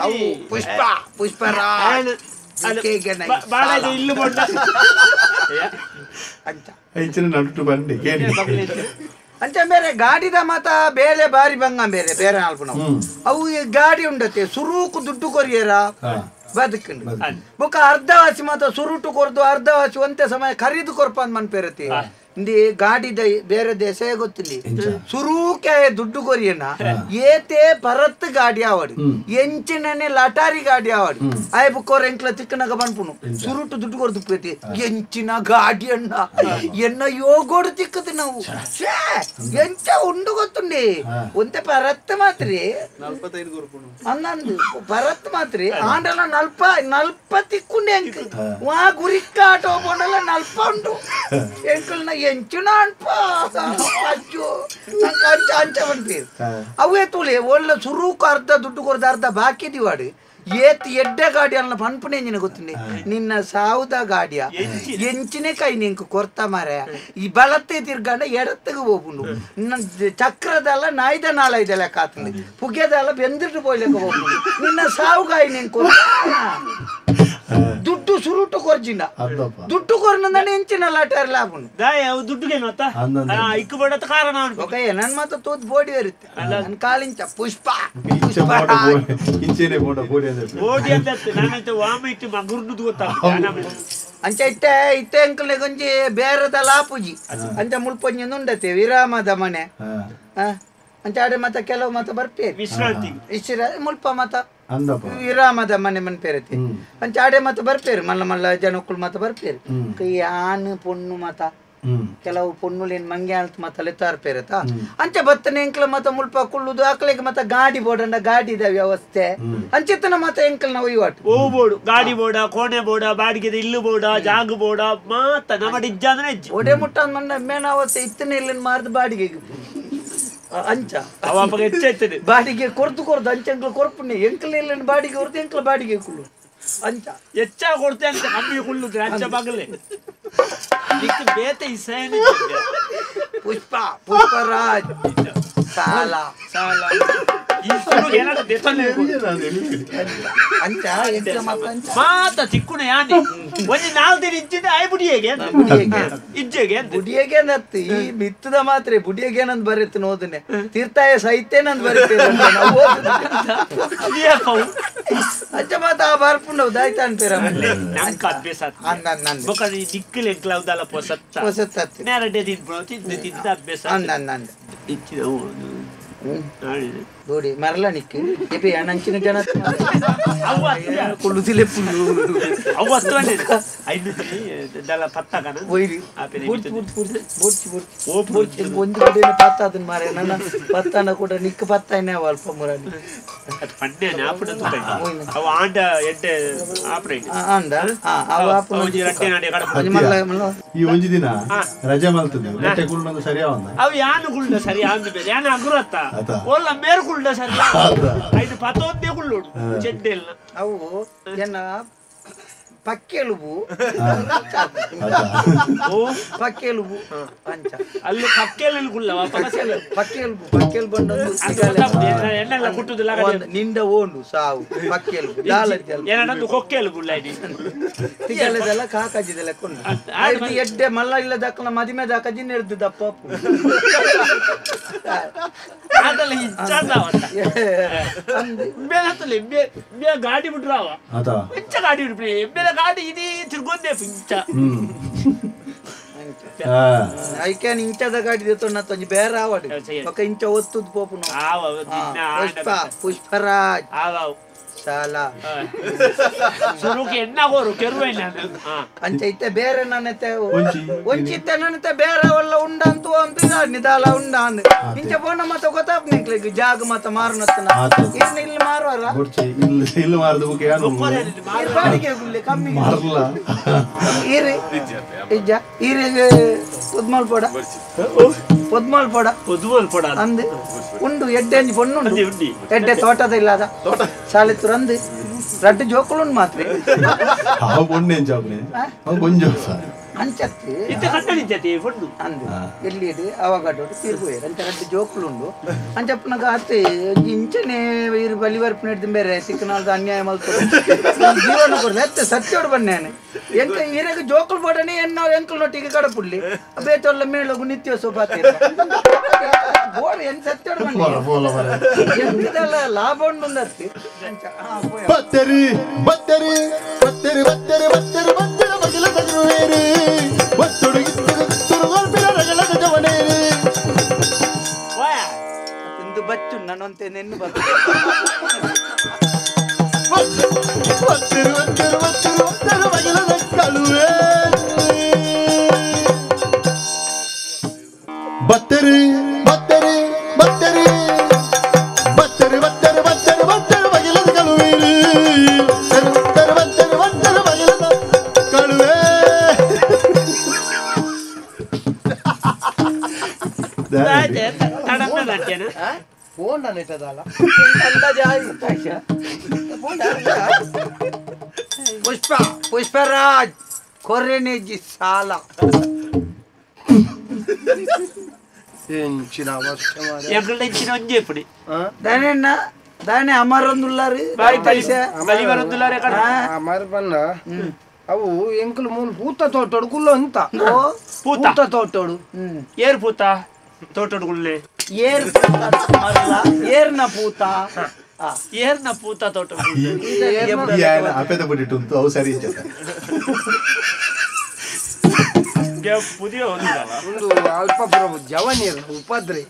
ಅವು ಪುಷ್ಪ ಪುಷ್ಪರಾಜ್ ಇಲ್ಲು ಬೊಂಡ ಅಂತ ಹೆಚ್ಚಿನ ನಡುಟು ಬಂಡಿ ಅಂಚ ಬೇರೆ ಗಾಡಿದ ಮಾತ ಬೇಲೆ ಬಾರಿ ಬಂಗ ಬೇರೆ ಬೇರೆ ಅಲ್ಪ ನಾವು ಅವು ಗಾಡಿ ಉಂಡತೆ ಸುರೂಕು ದುಡ್ಡು ಕೊರಿಯರ ಬದುಕಂಡು ಬೊಕ್ಕ ಅರ್ಧವಾಸಿ ಮಾತ ಸುರುಟು ಕೊರ್ದು ಅರ್ಧವಾಸಿ ಒಂತೆ ಸಮಯ ಖರೀದು ಕೊರ್ಪ ಅಂದ್ ಮನ್ಪೇರತಿ ಇಂದಿ ಗಾಡಿದ ಬೇರೆ ದೇಶ ಗೊತ್ತಿಲ್ಲ ಸುರೂಕೆ ದುಡ್ಡು ಕೊರಿಯನ ಏತೆ ಪರತ್ ಗಾಡಿ ಆವಡಿ ಎಂಚಿನನೆ ಲಟಾರಿ ಗಾಡಿ ಆವಡಿ ಆಯ್ ಬುಕ್ಕೋರ್ ಎಂಕ್ಲ ತಿಕ್ಕನಾಗ ಬನ್ಪುನು ಸುರುಟು ದುಡ್ಡು ಕೊರ್ದು ಪೇತಿ ಎಂಚಿನ ಗಾಡಿ ಅಣ್ಣ ಎನ್ನ ಯೋಗೋಡು ತಿಕ್ಕದು ನಾವು ಎಂಚ ಉಂಡು ಗೊತ್ತುಂಡಿ ಒಂತೆ ಪರತ್ ಮಾತ್ರಿ ಅನ್ನಂದು ಪರತ್ ಮಾತ್ರಿ ಆಂಡಲ ನಲ್ಪ ನಲ್ಪ ತಿಕ್కుంಡೆ ಎಂಕ್ ವಾ ಗುರಿಕ್ಕ ಆಟೋ ಪೋಂಡಲ ನಲ್ಪ ಉಂಡು ಎಂಕಲ್ನ ಎಂಚಿನ ಅನ್ಪ ಅಜ್ಜೋ ನಂಗೆ ಅಂಚ ಅಂಚ ಬಂದ್ಪೇರು ಅವೇ ತುಳಿ ಒಳ್ಳೆ ಸುರೂಕು ಅರ್ಧ ದುಡ್ಡು ಕೊರ್ದು ಅರ್ಧ ಬಾಕಿ ದಿವಾಡು ಏತ್ ಎಡ್ಡೆ ಗಾಡಿ ಅಲ್ಲ ಪನ್ಪುನೆ ಎಂಜಿನ ಗೊತ್ತುಂಡೆ ನಿನ್ನ ಸಾವುದ ಗಾಡಿಯ ಎಂಚಿನ ಕೈ ನಿಂಕು ಕೊರ್ತ ಮಾರ ಈ ಬಲತ್ತೆ ತಿರ್ಗಂಡ ಎಡತ್ತಿಗೆ ಹೋಗುಂಡು ಚಕ್ರದಲ್ಲ ನಾಯ್ದ ನಾಳೈದ ಲೆಕ್ಕ ಆತಂದೆ ಪುಗ್ಯದಲ್ಲ ಬೆಂದಿಟ್ಟು ಪೋಯ್ಲೆಕ್ಕ ಹೋಗುಂಡು ನಿನ್ನ ಸಾವುಗಾಯಿ ನಿಂಕು ದುಡ್ಡು ಸುರುಟು ಕೊರ್ಜಿನ ದುಡ್ಡು ಕೊರ್ನ ಎಂಚಿನ ಲಾಟಾರ್ ಲಾಭ ದುಡ್ಡು ಕಾರಣ ಓಕೆ ನನ್ ಮಾತ್ರ ತೋತ್ ಬೋಡಿ ಇರುತ್ತೆ ನನ್ನ ಕಾಲಿಂಚ ಪುಷ್ಪ ಅಂಚ ಇತ್ತೆ ಇತ್ತೆ ಅಂಕಲ್ನೆ ಗೊಂಜಿ ಬೇರೆದ ಲಾಪುಜಿ ಅಂಚ ಮುಲ್ಪೊಂಜಿ ಉಂಡತೆ ವಿರಾಮದ ಮನೆ ಅಂಚ ಆಡೆ ಮತ್ತ ಕೆಲವು ಮತ ಬರ್ಪೇರು ವಿಶ್ರಾಂತಿ ವಿಶ್ರಾಂತಿ ಮುಲ್ಪ ಮತ ವಿರಾಮದ ಮನೆ ಮನ್ಪೇರತಿ ಅಂಚ ಆಡೆ ಮತ ಬರ್ಪೇರು ಮಲ್ಲ ಮಲ್ಲ ಜನಕ್ಕಳು ಮತ ಬರ್ಪೇರು ಕೈ ಆನ್ ಪೊಣ್ಣು ಮತ ಕೆಲವು ಪೊಣ್ಣುಲೇನ್ ಮಂಗೆ ಅಂತ ಮತ್ತಲೆ ತಾರ್ಪೇರತ ಅಂಚೆ ಬತ್ತನೆ ಎಂಕ್ಲ ಮತ ಮುಲ್ಪ ಕುಳ್ಳುದು ಆಕಳಿಗೆ ಮತ ಗಾಡಿ ಬೋಡಂಡ ಗಾಡಿದ ವ್ಯವಸ್ಥೆ ಅಂಚೆತ್ತನ ಮತ ಎಂಕಲ್ನ ಒಯ್ವಾಟು ಓ ಬೋಡು ಗಾಡಿ ಬೋಡ ಕೋಣೆ ಬೋಡ ಬಾಡಿಗೆದ ಇಲ್ಲು ಬೋಡ ಜಾಗ ಬೋಡ ಮಾತ ನಮ್ಮ ಇಜ್ಜ ಅಂದ್ರೆ ಇಜ್ಜಿ ಒಡೆ ಮುಟ್ಟ ಮನ್ನ ಮೇನ ಅವಸ್ಥೆ ಇತ್ತನೆ ಇಲ್ಲ ಮಾರ್ದು ಬಾಡಿಗೆ ಅಂಚ ಅವ ಹೆಚ್ಚಾಯ್ತದೆ ಬಾಡಿಗೆ ಕೊರ್ದು ಕೊರ್ದು ಅಂಚೆಂಕ್ಲ ಕೊರ್ಪುಣೆ ಎಂಕಲ್ ಇಲ್ಲ ಬಾಡಿಗೆ ಹೊರ್ದು ಎಂಕ್ಲ ಬಾಡಿಗೆ ಕುಳ್ಳು ಅಂಚ ಹೆಚ್ಚ ಕೊಡ್ತೆ ಅಂತ ಕಮ್ಮಿ ಕುಳ್ಳುದ್ರೆ ಅಂಚ ಬಾಗಲೇ ಬೇತೆ ಪುಷ್ಪ ಪುಷ್ಪರಾಜ್ ಸಾಲ ಸಾಲ ಅಂಚ ಮಾತ ತಿಕ್ಕುಣ ಯಾನೆ ಒಂಜಿ ನಾಲ್ಕು ದಿನ ಇಜ್ಜಿಂದ ಆಯ್ ಬುಡಿಯೇಗೆ ಇಜ್ಜೆಗೆ ಬುಡಿಯಗೆ ನತ್ತು ಈ ಬಿತ್ತದ ಮಾತ್ರ ಬುಡಿಯಗೆ ನಂದು ಬರೀತು ನೋದನೆ ತೀರ್ಥಾಯ ಸಹಿತೆ ನಂದು ಬರೀತೇನೆ ಅಂಚ ಮಾತ ಆ ಬರ್ಪುಂಡವು ದಾಯ್ತ ಅನ್ಪೇರ ನಂಗೆ ಅಭ್ಯಾಸ ಬೊಕ ದಿಕ್ಕಲು ಎಂಕ್ಲಾವ್ದಲ್ಲ ಪೊಸತ್ತ ಪೊಸತ್ತ ನೇರಡೆ ತಿನ್ಪುಣ ತಿಂದು ತಿಂದ ಅಭ್ಯಾಸ ಅಂದ ನೋಡಿ ಮರಲ ನಿಕ್ಕು ಇಪ್ಪ ನಂಚಿನ ಜನ ಕುಳ್ಳುದಿಲೆ ಪುಲ್ಲು ಅವು ಪತ್ತಗನ ಒಯ್ರಿ ಬುಡ್ಚಿ ಬುಡ್ಚಿ ಬುಡ್ಚಿ ಒಂದು ಕಡೆನ ಪತ್ತ ಅದನ್ನ ಮಾರೆ ನನ್ನ ಪತ್ತನ ಕೂಡ ನಿಕ್ಕು ಪತ್ತ ಏನೇ ಅಲ್ಪ ಮುರಾನಿ ಪಂಡೆ ಆಪುಡ ಅವು ಆಂಡ ಎಡ್ಡೆ ಆಪುಡ ಆಂಡ ಅವು ಆಪುಡ ಮಲ್ಲ ಮಲ್ಲ ಈ ಒಂಜಿ ದಿನ ರಜೆ ಮಲ್ತದೆ ನೆಟ್ಟೆ ಕುಳ್ಳು ಸರಿ ಅವಂದ ಅವು ಯಾನು ಕುಳ್ಳು ಸರಿ ಅಂದ ಬೇರೆ ಯಾನು ಅಗುರತ್ತ ಓಲ್ಲ ಮೇರು ಕುಳ್ಳ ಸರ್ ಐದು ಪತ್ತೊಂದೇ ಕುಳ್ಳೋಡು ಚೆಡ್ಡೆಲ್ಲ ಅವು ಎನ್ನ ಪಕ್ಕೆಲುಬು ಪಕ್ಕೆಲುಬು ಅಂಚ ಅಲ್ಲಿ ಪಕ್ಕೆಲು ಕುಳ್ಳವ ಪಕ್ಕೆಲುಬು ಪಕ್ಕೆಲು ಬಂಡೊಂದು ಎಣ್ಣೆಲ್ಲ ಕುಟ್ಟುದಿಲ್ಲ ನಿಂಡ ಓಂಡು ಸಾವು ಪಕ್ಕೆಲುಬು ಏನಂದು ಕೊಕ್ಕೆಲು ಕುಳ್ಳ ತಿಗಲೆದೆಲ್ಲ ಕಾಕಾಜಿದೆಲ್ಲ ಕೊಂಡು ಎಡ್ಡೆ ಮಲ್ಲ ಇಲ್ಲ ದಾಖಲ ಮದಿಮೆ ದಾಕಜಿ ನೆರ್ದು ದಪ್ಪ ಗಾಡಿ ಬಿಟ್ರಾವ ಇಂಚ ಗಾಡಿ ಬಿಡ್ರಿ ಎಮ್ಮೆಲ ಗಾಡಿ ಇದೀ ತಿರ್ಗೊಂದೆ ಇಂಚ ಐಕ್ಯಾನ್ ಇಂಚದ ಗಾಡಿ ತೊಂಜಿ ಬೇರೆ ಆವಾಡು ఒక ಇಂಚ ಒತ್ತುದು ಪೋಪುನು ಪುಷ್ಪ ಪುಷ್ಪರಾಜ್ ಸಾಲ ಸುರುಕೆ ಎನ್ನಾಗೋರು ಕೆರುವೆ ಅಂಚ ಇತ್ತೆ ಬೇರೆ ನನ್ನತೆ ಒಂಚಿತ್ತೆ ನನ್ನತೆ ಬೇರೆ ಅವಲ್ಲ ಉಂಡ ಅಂತ ಅಂತ ನಿದಾಲ ಉಂಡ ಅಂದ್ ಇಂಚ ಪೋನ ಮತ್ತ ಗೊತ್ತಾಪ್ ನಿಂಕ್ಲಿಗ್ ಜಾಗ ಮತ್ತ ಮಾರುನತ್ತನ ಇನ್ನು ಇಲ್ಲಿ ಮಾರುವರ ಇಲ್ಲಿ ಮಾರದು ಬಾಡಿಗೆ ಗುಳ್ಳೆ ಕಮ್ಮಿ ಮಾರಲ್ಲ ಈರಿ ಇಜ್ಜ ಈರಿ ಪೊದ್ಮಲ್ ಪೋಡ ಪೊದ್ಮಲ್ ಪೋಡ ಪೊದ್ಮಲ್ ಪೋಡ ಅಂದ್ ಉಂಡು ಎಡ್ಡೆ ಅಂಜಿ ಪೊಣ್ಣು ಉಂಡು ಎಡ್ಡೆ ತೋಟದ ಇಲ್ಲದ ಸಾಲೆ ತುರಂದು ರಡ್ಡು ಜೋಕುಲು ಮಾತ್ರ ಅವು ಪೊಣ್ಣು ಜಾಬ್ನೆ ಅವು ಕೊಂಜ ಅಂಚತ್ತು ಇತ್ತೆ ಕಟ್ಟಡಿಂಚತಿ ಪೊಣ್ಣು ಅಂದು ಎಲ್ಲಿಡು ಅವಾಗಡೋಡು ತೀರ್ಪೋಯರು ಅಂಚ ರಡ್ಡು ಜೋಕುಲು ಉಂಡು ಅಂಚಪ್ಪನಾಗ ಆತು ಇಂಚನೆ ಇರು ಬಲಿವರ್ಪು ನೆಡ್ದು ಬೇರೆ ಸಿಕ್ಕನಾಲ್ದ ಅನ್ಯಾಯ ಮಲ್ತು ಜೀವನ ಕೊಡ್ದು ಎತ್ತೆ ಸತ್ಯೋಡು ಬನ್ನೇನೆ ಎಂಕ ಈರೆಗ ಜೋಕುಲು ಬೋಡನೆ ಎನ್ನ ಎಂಕಲ್ ನೊಟ್ಟಿಗೆ ಕಡಪುಡ್ಲಿ ಬೇತೊಲ್ಲ ಮೇಳಗು ನಿತ್ಯ ಸೋಪಾತಿ ಬೋಡ ಎನ್ ಸತ್ಯೋಡು ಬನ್ನಿ ಎಂತದೆಲ್ಲ ಲಾಭ ಉಂಡು ಅಂದತ್ತಿ ಬತ್ತರಿ ಬತ್ತರಿ ಬತ್ತರಿ ಬತ್ತರಿ ಬತ್ತರಿ ಬತ್ತರಿ ಬಗಿಲ ತಗರುವೇರಿ ಒತ್ತಡು ಇಂದು ಬಚ್ಚು ನನ್ನಂತೆ ನೆನ್ನು ಬತ್ತು ಬತ್ತರಿ ಬತ್ತರಿ ಬತ್ತರಿ ಬತ್ತರಿ ಬತ್ತರಿ ಬತ್ತರಿ ಬತ್ತರಿ ಬಗಿಲದ ಕಳುವೇರಿ ಬತ್ತರಿ ಬತ್ತರಿ ಬತ್ತರಿ ಬಗಿಲದ ಕಳುವೇ ಪುಷ್ಪ ಪುಷ್ಪರಾಜ್ ಕೊರ್ರೆನೆಜ್ಜಿ ಸಾಲ ದಾನೆ ಅಮರೊಂದುಲ್ಲಾರು ಅಮರ್ ಬನ್ನ ಅವು ಎಂಕುಲು ಮೂಲು ಪೂತ ತೋಟೋಡು ಕುಲ್ಲು ಅಂತ ಪೂತ ತೋಟೋಡು ಏರ್ ಪೂತ ತೋಟೋಡು ಗುಳ್ಳೆ ಏರ್ ಏರ್ನ ಪೂತ ಏರ್ನ ಪೂತ ತೋಟ ಅಪೇದ ಬಿಟ್ಟಿಟ್ಟು ಅವು ಸರಿ ಪುದಿಯ ಒಂದು ಅಲ್ಪ ಪ್ರಭು ಜವನೀರ್ ಉಪದ್ರೆ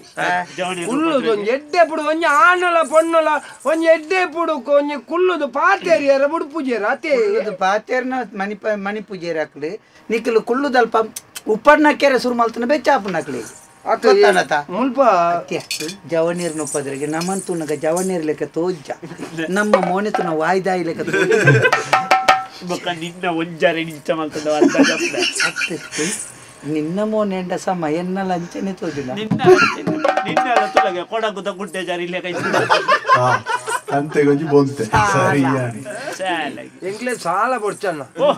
ಕುಲ್ಲುದು ಒಂಜಿ ಎಡ್ಡೆ ಪುಡು ಒಂಜಿ ಆನಲ ಪೊಣ್ಣಲ ಒಂಜಿ ಎಡ್ಡೆ ಪುಡು ಒಂಜಿ ಕುಲ್ಲುದು ಪಾತೇರಿಯರ ಬುಡು ಪೂಜೆರ ಅತೆ ಪಾತೇರ್ನ ಮಣಿ ಮಣಿ ಪೂಜೆರ ಹಾಕ್ಲಿ ನಿಕ್ಕಲು ಕುಲ್ಲುದಲ್ಪ ಉಪ್ಪಣ್ಣ ಕೆರೆ ಸುರು ಮಲ್ತನ ಬೆಚ್ಚಾಪುನಕ್ಲಿ ಮುಲ್ಪ ಜವನೀರ್ನ ಉಪದ್ರಿಗೆ ನಮ್ಮಂತುನಗ ಜವನೀರ್ ಲೆಕ್ಕ ತೋಜ್ಜ ನಮ್ಮ ಮೋನೆತುನ ವಾಯ್ದಾಯಿ ಲೆಕ್ಕ ತೋಜ ನಿನ್ನ ಒಂಜಾರೆ ನಿಂಚ ಮಲ್ತದ ನಿನ್ನ ಮೋನೆಂಡ ಸಮ ಎನ್ನ ಲಂಚನೆ ತೋಜುನ ನಿನ್ನ ನಿನ್ನ ತುಲಗೆ ಕೊಡಗುದ ಗುಡ್ಡೆ ಜಾರಿ ಲೆಕ್ಕ ಅಂತೆ ಗೊಂಜಿ ಬೊಂತೆ ಸರಿ ಎಂಕ್ಲೆ ಸಾಲ ಕೊಡ್ಚಣ್ಣ ಓ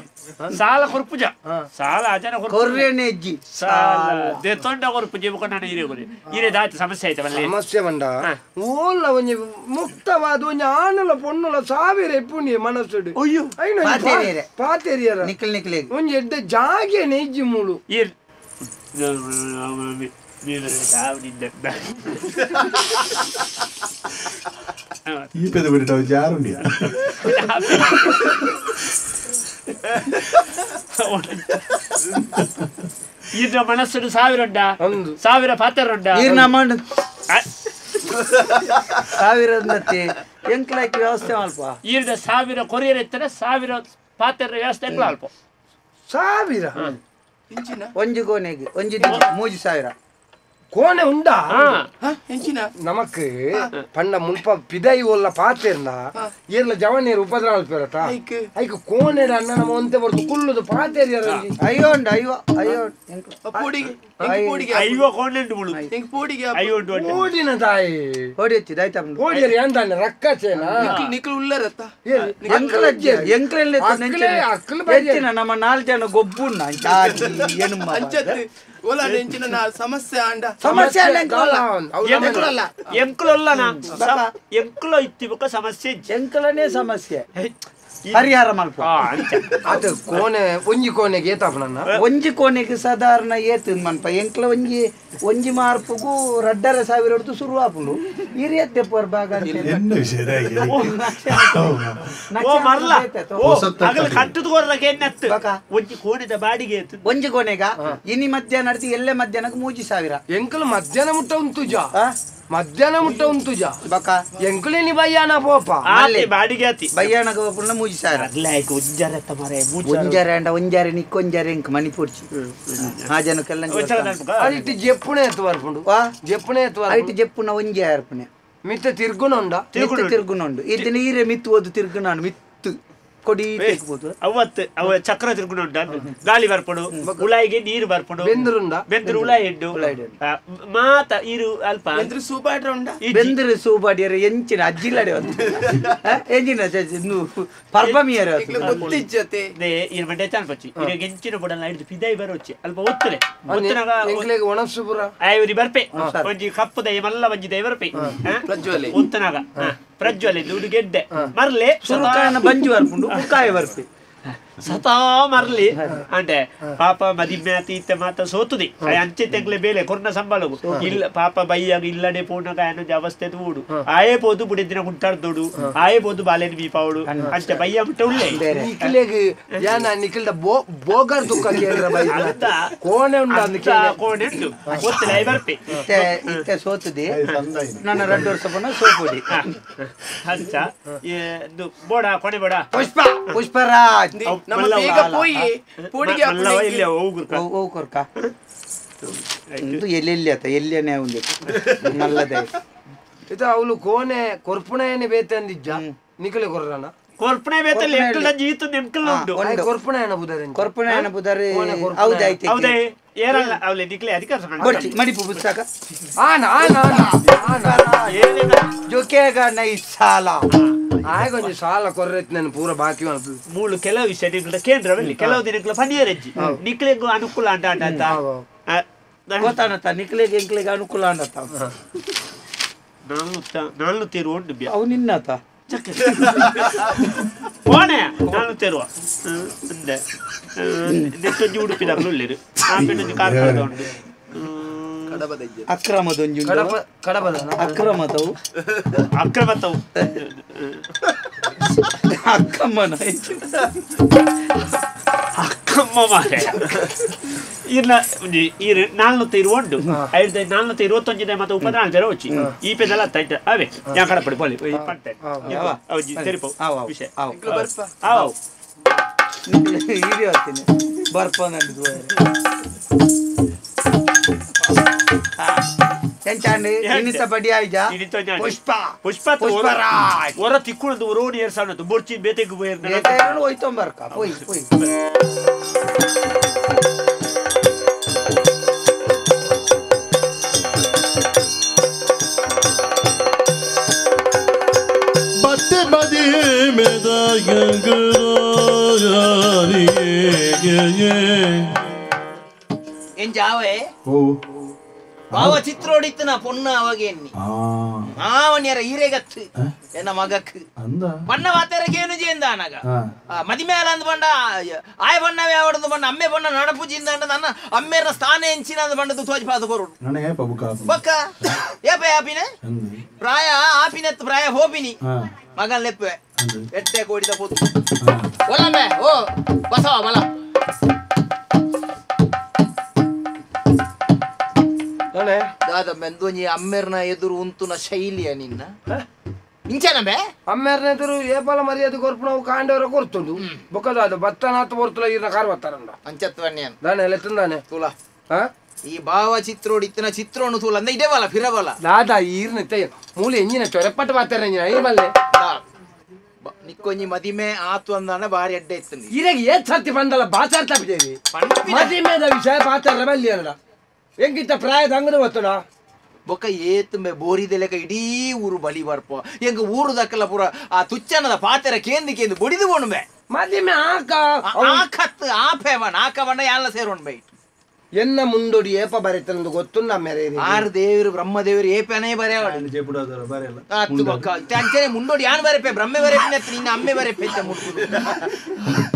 ಸಾಲ ಕೊರ್ಪುಜ ಸಾಲ ಅಜನ ಕೊರ್ರೆನೆಜ್ಜಿ ಸಾಲ ದೆ ತೊಂಡ ಕೊರ್ಪುಜ ಬೊಕ ನಾನು ಇರೆ ಕೊರಿ ಇರೆ ದಾತಿ ಸಮಸ್ಯೆ ಆಯ್ತ ಬಲ್ಲೆ ಸಮಸ್ಯೆ ಬಂಡ ಓಲ್ಲ ಒಂಜಿ ಮುಕ್ತವಾದ ಒಂಜಿ ಆನಲ ಪೊಣ್ಣುಲ ಸಾವಿರ ಇಪ್ಪುನಿ ಮನಸ್ಸುಡು ಅಯ್ಯೋ ಪಾತೇರಿಯರ ನಿಕ್ಕಲ್ ನಿಕ್ಕಲೆ ಒಂಜಿ ಎಡ್ಡೆ ಜಾಗೆ ನೆಜ್ಜಿ ಮೂಲು ಇರ್ ಈ ಪೆದ ಬಿಟ್ಟು ಜಾರುಂಡಿ ಈರ್ನ ಮನಸ್ಸು ಸಾವಿರ ಉಂಡ ಸಾವಿರ ಪಾತ್ರ ಉಂಡ ಸಾವಿರ ಎಂಕ್ಲಾಕಿ ವ್ಯವಸ್ಥೆ ಅಲ್ಪ ಈರ್ನ ಸಾವಿರ ಕೊರಿಯರ್ ಇತ್ತರೆ ಸಾವಿರ ಪಾತ್ರ ವ್ಯವಸ್ಥೆ ಅಲ್ಪ ಸಾವಿರ ಒಂಜಿ ಕೋನೆಗೆ ಒಂಜಿ ಮೂಜಿ ಸಾವಿರ ಕೋಣೆ ಉಂಡಾ ನಮಕ್ ಪಂಡ ಮುಲ್ಪ ಪಿದೈ ಒಲ್ಲ ಪಾತೆರ್ನ ಏರ್ಲ ಜವನೇರು ಉಪದ್ರ ಅಲ್ಪೇರತ ಐಕ್ ಕೋಣೆ ಅಣ್ಣ ನಮ್ಮ ಒಂತೆ ಬರ್ತು ಕುಲ್ಲುದು ಪಾತೇರಿ ಅಯ್ಯೋ ಉಂಡು ಅಯ್ಯೋ ಅಯ್ಯೋ ಅಯ್ಯೋ ಕೋಣೆ ಉಂಡು ಓಡಿನ ತಾಯಿ ಓಡಿ ಹಚ್ಚಿದ ಆಯ್ತಾ ಓಡಿಯರಿ ಅಂತಾನೆ ರಕ್ಕಚೇನ ನಿಕ್ಲು ಉಲ್ಲರತ್ತ ಎಂಕ್ಲ ನಮ್ಮ ನಾಲ್ಕು ಜನ ಗೊಬ್ಬುಣ್ಣ ಸಮಸ್ಯೆ ಆಂಡ ಸಮಸ್ಯೆ ಎಂಕುಲ ಇತ್ತಿ ಬೊಕ್ಕ ಸಮಸ್ಯೆ ಎಂಕಲನೇ ಸಮಸ್ಯೆ ಪರಿಹಾರ ಮಲ್ಪ ಅದು ಕೋಣೆ ಒಂಜಿ ಕೋಣೆಗೆ ಏತಾಪನ ಒಂಜಿ ಕೋಣೆಗೆ ಸಾಧಾರಣ ಏತು ಮನ್ಪ ಎಂಕ್ಲ ಒಂಜಿ ಒಂಜಿ ಮಾರ್ಪುಗು 2,500 ಹೊಡ್ದು ಶುರು ಆಪುಂಡು ಈ ರೀತಿ ಭಾಗ ಒಂಜಿ ಕೋಣೆದ ಬಾಡಿಗೆ ಒಂಜಿ ಕೋಣೆಗ ಇನಿ ಮಧ್ಯಾಹ್ನ ಅಡ್ತಿ ಎಲ್ಲೆ ಮಧ್ಯಾಹ್ನಕ್ಕೆ 3,000 ಎಂಕಲ್ ಮಧ್ಯಾಹ್ನ ಮುಟ್ಟ ಉಂಟುಜ ಮಧ್ಯಾಹ್ನ ಮುಟ್ಟ ಉಂಟುಜ ಬಕ ಎಂಕುಲೇನಿ ಬಯ್ಯಾನ ಪೋಪ ಬಾಡಿಗೆ ಆತಿ ಬಯ್ಯಾನ ಪೋಪುಂಡ 3,000 ಒಂಜಾರೆ ಅಂಡ ಒಂಜಾರೆ ನಿಕ್ಕೊಂಜಾರೆ ಇಂಕ್ ಮಣಿ ಪೊಡ್ಚಿ ಆ ಜನಕ್ಕೆಲ್ಲ ಅದಿಟ್ಟು ಜೆಪ್ಪುಣೆ ಎತ್ತು ಬರ್ಪುಂಡು ಜೆಪ್ಪುಣೆ ಎತ್ತು ಐಟ್ ಜೆಪ್ಪುನ ಒಂಜಿ ಆರ್ಪುಣೆ ಮಿತ್ತ ತಿರ್ಗುಣುಂಡ ತಿರ್ಗುಣುಂಡು ಇದನ್ನ ಈರೆ ಮಿತ್ತು ಓದು ತಿರ್ಗುಣಾನು ಮಿತ್ತು ಕೊಡಿ ಅವತ್ತು ಅವ ಚಕ್ರ ತಿರ್ಗುಣುಂಡ ಗಾಳಿ ಬರ್ಪುಂಡು ಉಳಾಯಿಗೆ ನೀರು ಬರ್ಪುಂಡು ಬೆಂದರುಂಡ ಬೆಂದರು ಉಳಾಯಿ ಉಂಡು ಮಾತ ಈರು ಅಲ್ಪ ಸೂಪಾಡ್ರ ಉಂಡ ಬೆಂದರು ಸೂಪಾಡಿಯರ ಎಂಚಿನ ಅಜ್ಜಿಲ್ಲಡೆ ಎಂಜಿನ ಪರ್ಬಮಿಯರ ಗೊತ್ತಿಜ್ಜತೆ ಈರು ಮಂಡೆ ಚಾನ್ಪಚ್ಚಿ ಇರಗೆ ಎಂಚಿನ ಬುಡಲ್ಲ ಹಿಡಿದು ಪಿದಾಯಿ ಬರೋಚ್ಚಿ ಅಲ್ಪ ಒತ್ತುಲೆ ಒತ್ತುನಾಗ ಒಣಸುಪುರ ಆಯುರಿ ಬರ್ಪೆ ಒಂಜಿ ಕಪ್ಪು ದಯ ಮಲ್ಲ ಒಂಜಿ ದಯ ಬರ್ಪೆ ಪ್ರಜ್ವಲೆ ಒತ್ತುನಾಗ ಪ್ರಜ್ವಲೆ ದುಡ್ಡು ಗೆಡ್ಡೆ ಮರ್ಲೆ ಸುರುಕಾಯನ ಬಂಜು ಬರ್ಪುಂಡು ಉಕ್ಕಾಯ ಬರ್ಪೆ ಸತಾ ಮರ್ಲಿ ಅಂಡೆ ಪಾಪ ಮದಿಮ್ಯಾತಿ ಇತ್ತ ಮಾತ ಸೋತುದಿ ಅಂಚೆ ತೆಗ್ಲೆ ಬೇಲೆ ಕೊರ್ನ ಸಂಬಳಗು ಇಲ್ಲ ಪಾಪ ಬೈಯಾಗ ಇಲ್ಲಡೆ ಪೂರ್ಣಗ ಆಯನ ಅವಸ್ಥೆ ಊಡು ಆಯೇ ಪೋದು ಬುಡಿದಿನ ಗುಂಟಾಡ್ದೋಡು ಆಯೇ ಪೋದು ಬಾಲೆನ್ ಬೀಪಾವಡು ಅಂಚೆ ಬೈಯ ಬಿಟ್ಟ ಉಳ್ಳೆ ನಿಕ್ಲೆಗ್ ಯಾನ ನಿಕ್ಲ್ದ ಬೋಗರ್ ದುಃಖ ಕೇಂದ್ರ ಬೈ ಕೋಣೆ ಉಂಡು ಅಂದ್ ಕೋಣೆ ಉಂಡು ಒತ್ತಲೆ ಬರ್ಪೆ ಇತ್ತೆ ಇತ್ತೆ ಸೋತುದಿ ನನ್ನ 2 ವರ್ಷ ಪೋನ ಸೋಪುಡಿ ಅಂಚ ಬೋಡ ಕೊನೆ ಬೋಡ ಪುಷ್ಪ ಪುಷ್ಪರಾಜ್ ನಮ್ಮ ಬೇಗ ಪೋಯಿ ಪೋಡಿಗೆ ಹೋಗ್ಕೊರ್ಕ ಇದು ಎಲ್ಲೆಲ್ಲಿ ಆತ ಎಲ್ಲೇನೆ ಒಂದು ನಲ್ಲದೆ ಇದು ಅವಳು ಕೋಣೆ ಕೊರ್ಪುಣೆಯೇ ಬೇತೆ ಅಂದಿಜ್ಜ ನಿಕಲೆ ಕೊರ್ರನ ಕೊರ್ಪುಣೆ ಬೇತಲ್ಲ ಎಂಕಲ್ ಜೀತು ಎಂಕಲ್ ಉಂಡು ಕೊರ್ಪುಣೆ ಬುದಾರೆ ಕೊರ್ಪುಣೆ ಬುದಾರೆ ಹೌದಾಯ್ತು ಹೌದೇ ಏರಲ್ಲ ಅವಳೆ ನಿಕ್ಲೆ ಅಧಿಕಾರ ಕೊಡ್ಚಿ ಮಡಿಪು ಪುಸ್ತಕ ಆನ ಆನ ಆನ ಜೊಕೆಗ ನೈ ಸಾಲ ಆಯ್ಕೊಂಜಿ ಸಾಲ ಕೊರ್ರೆತ್ ನಾನು ಪೂರ ಬಾಕಿ ಮೂಳು ಕೆಲವು ವಿಷಯ ನಿಕ್ಲ ಕೇಂದ್ರದಲ್ಲಿ ಕೆಲವು ದಿನಗಳ ಪನಿಯರಜ್ಜಿ ನಿಕ್ಲೆಗೂ ಅನುಕೂಲ ಅಂಡ ಅಂಡ ಗೊತ್ತಾನತ್ತ ನಿಕ್ಲೆಗೆ ಎಂಕ್ಲೆಗೆ ಅನುಕೂಲ ಅಂಡತ್ತ ನಾಲ್ಕು ತೇರು ಉಂಡು ಅವು ನಿನ್ನತ ಕೋಣೆ ನಾನು ತೇರುವ ನೆತ್ತೊಂಜಿ ಉಡುಪಿದಾಗಲೂ ಉಳ್ಳೇರು ಆ ಪೆಣ್ಣೊಂಜಿ ಕಾರ್ಕಳದ ಉಂಡು ಅಕ್ರಮದೊಂಜಿ ಅಕ್ರಮದವು ಅಕ್ರಮತವು ಅಕ್ಕಮ್ಮನ ಅಕ್ಕಮ್ಮ ಮಾರೆ ಇರ್ನ ಈರು 420 ಉಂಡು 421 ಮತ್ತೆ ಉಪದ್ರ ಜರ వచ్చಿ ಈ ಪೆದಲ ತೈತ ಅವೇ ಯಾ ಕಡಪಡಿ ಪೋಲಿ ಪಂಟೆ ಅವು ತೆರಿಪೋ ವಿಷಯ ಆವ್ ಇಡಿ ಹೋಗ್ತೀನಿ ಬರ್ಪ ನಂದು ಪುಷ್ಪ ಪುಷ್ಪ ಪುಷ್ಪರಾಜ್ ಹೊರ ತಿಕ್ಕುಣದು ರೋಡ್ ಏರ್ಸಾಣದು ಬೊರ್ಚಿ ಬೇತೆಗೆ ಹೋಯ್ತೊಂಬರ್ಕ ಪೋಯ್ ಪೋಯ್ ಬತ್ತೆ ಬದಿ ಮೇದ ಎಂಜಾವೆ ಭಾವ ಚಿತ್ರೋಡಿತ್ತು ನಾ ಪೊಣ್ಣ ಅವಾಗ ಎನ್ನಿ ಆವನ್ಯರ ಹೀರೆಗತ್ತು ಎನ್ನ ಮಗಕ್ ಬಣ್ಣ ವಾತೆರಗೆ ಏನು ಜೇಂದಾನಗ ಮದಿಮೇಲ ಅಂದ್ ಬಂಡ ಆಯ ಬಣ್ಣವೇ ಅವಡದು ಬಣ್ಣ ಅಮ್ಮೆ ಬಣ್ಣ ನಡಪುಜಿಂದ ನನ್ನ ಅಮ್ಮೇರ ಸ್ಥಾನ ಎಂಚಿನ ಅಂದ್ ಬಂಡದು ತೋಜ್ ಪಾದ ಕೊರುಡು ಬೊಕ್ಕ ಏಪ ಆಪಿನ ಪ್ರಾಯ ಆಪಿನತ್ ಪ್ರಾಯ ಹೋಪಿನಿ ಮಗನ್ ಲೆಪ್ಪೆ ಎಟ್ಟೆ ಕೋಡಿದ ಪೋತು ಒಲಮೆ ಓ ಬಸವ ಮಲ ದಾದ ಮೆಂದೊಂಜಿ ಅಮ್ಮೇರ್ನ ಎದುರು ಉಂತುನ ಶೈಲಿಯ ನಿನ್ನ ಇಂಚನಬೆ ಅಮ್ಮೇರ್ನ ಎದುರು ಏಪಾಲ ಮರ್ಯಾದೆ ಕೊರ್ಪುನವು ಕಾಂಡವರ ಕೊರ್ತುಂಡು ಬೊಕ್ಕದ ಅದು ಬತ್ತನಾತ್ ಪೊರ್ತುಲ ಈರ್ನ ಕಾರ್ ಬತ್ತಾರಂಡ ಅಂಚತ್ವನ್ಯನ್ ದಾನೆ ಲೆತ್ತಂದಾನೆ ತುಲ ಈ ಭಾವಚಿತ್ರೋಡು ಇತ್ತಿನ ಚಿತ್ರೋನು ತೂಲ ಅಂದ ಇಡೇವಲ್ಲ ಫಿರವಲ್ಲ ದಾದಾ ಈರ್ನ ಮೂಲೆ ಎಂಜಿನ ಚೊರೆಪಟ್ಟು ಮಾತಾರ ಈ ಬಲ್ಲೆ ನಿಕ್ಕೊಂಜಿ ಮದಿಮೆ ಆತು ಅಂದಾನ ಬಾರಿ ಅಡ್ಡೆ ಇತ್ತು ಇರಗೆ ಏತ್ ಸರ್ತಿ ಬಂದಲ್ಲ ಬಾಚಾರ್ ತಪ್ಪಿದ್ದೇವೆ ಮದಿಮೆದ ವಿಷಯ ಪಾತಾರ ಬಲ್ಲಿ ಅಲ್ಲ ಹೆಂಗಿತ್ತ ಪ್ರಾಯದ ಅಂಗದ ಗೊತ್ತಡ ಬೊಕ್ಕ ಏತುಂಬೆ ಬೋರಿದೆಲೆಕ ಇಡೀ ಊರು ಬಲಿ ಬರ್ಪ ಎಂಗ ಊರು ದಕ್ಕಲ ಪೂರ ಆ ತುಚ್ಚನದ ಪಾತೆರ ಕೇಂದು ಕೇಂದು ಬೊಡಿದು ಬೋಣುಂಬೆ ಮದಿಮೆ ಆಕ ಆಕತ್ತು ಆಪೇವಣ ಆಕವಣ್ಣ ಯಾಲ ಸೇರೋಣ್ ಬೈ ಎನ್ನ ಮುಂದೊಡಿ ಏಪ ಬರೆತನದು ಗೊತ್ತು ಮೇರೆ ಆರು ದೇವರು ಬ್ರಹ್ಮದೇವರು ಏಪನೇ ಬರೆಯವಾಡು ಅಂಚನೆ ಮುಂದೊಡಿ ಯಾನ್ ಬರೆಪೆ ಬ್ರಹ್ಮೆ ಬರೆಪೆ ನಿನ್ನ ಅಮ್ಮೆ ಬರೆಪೆ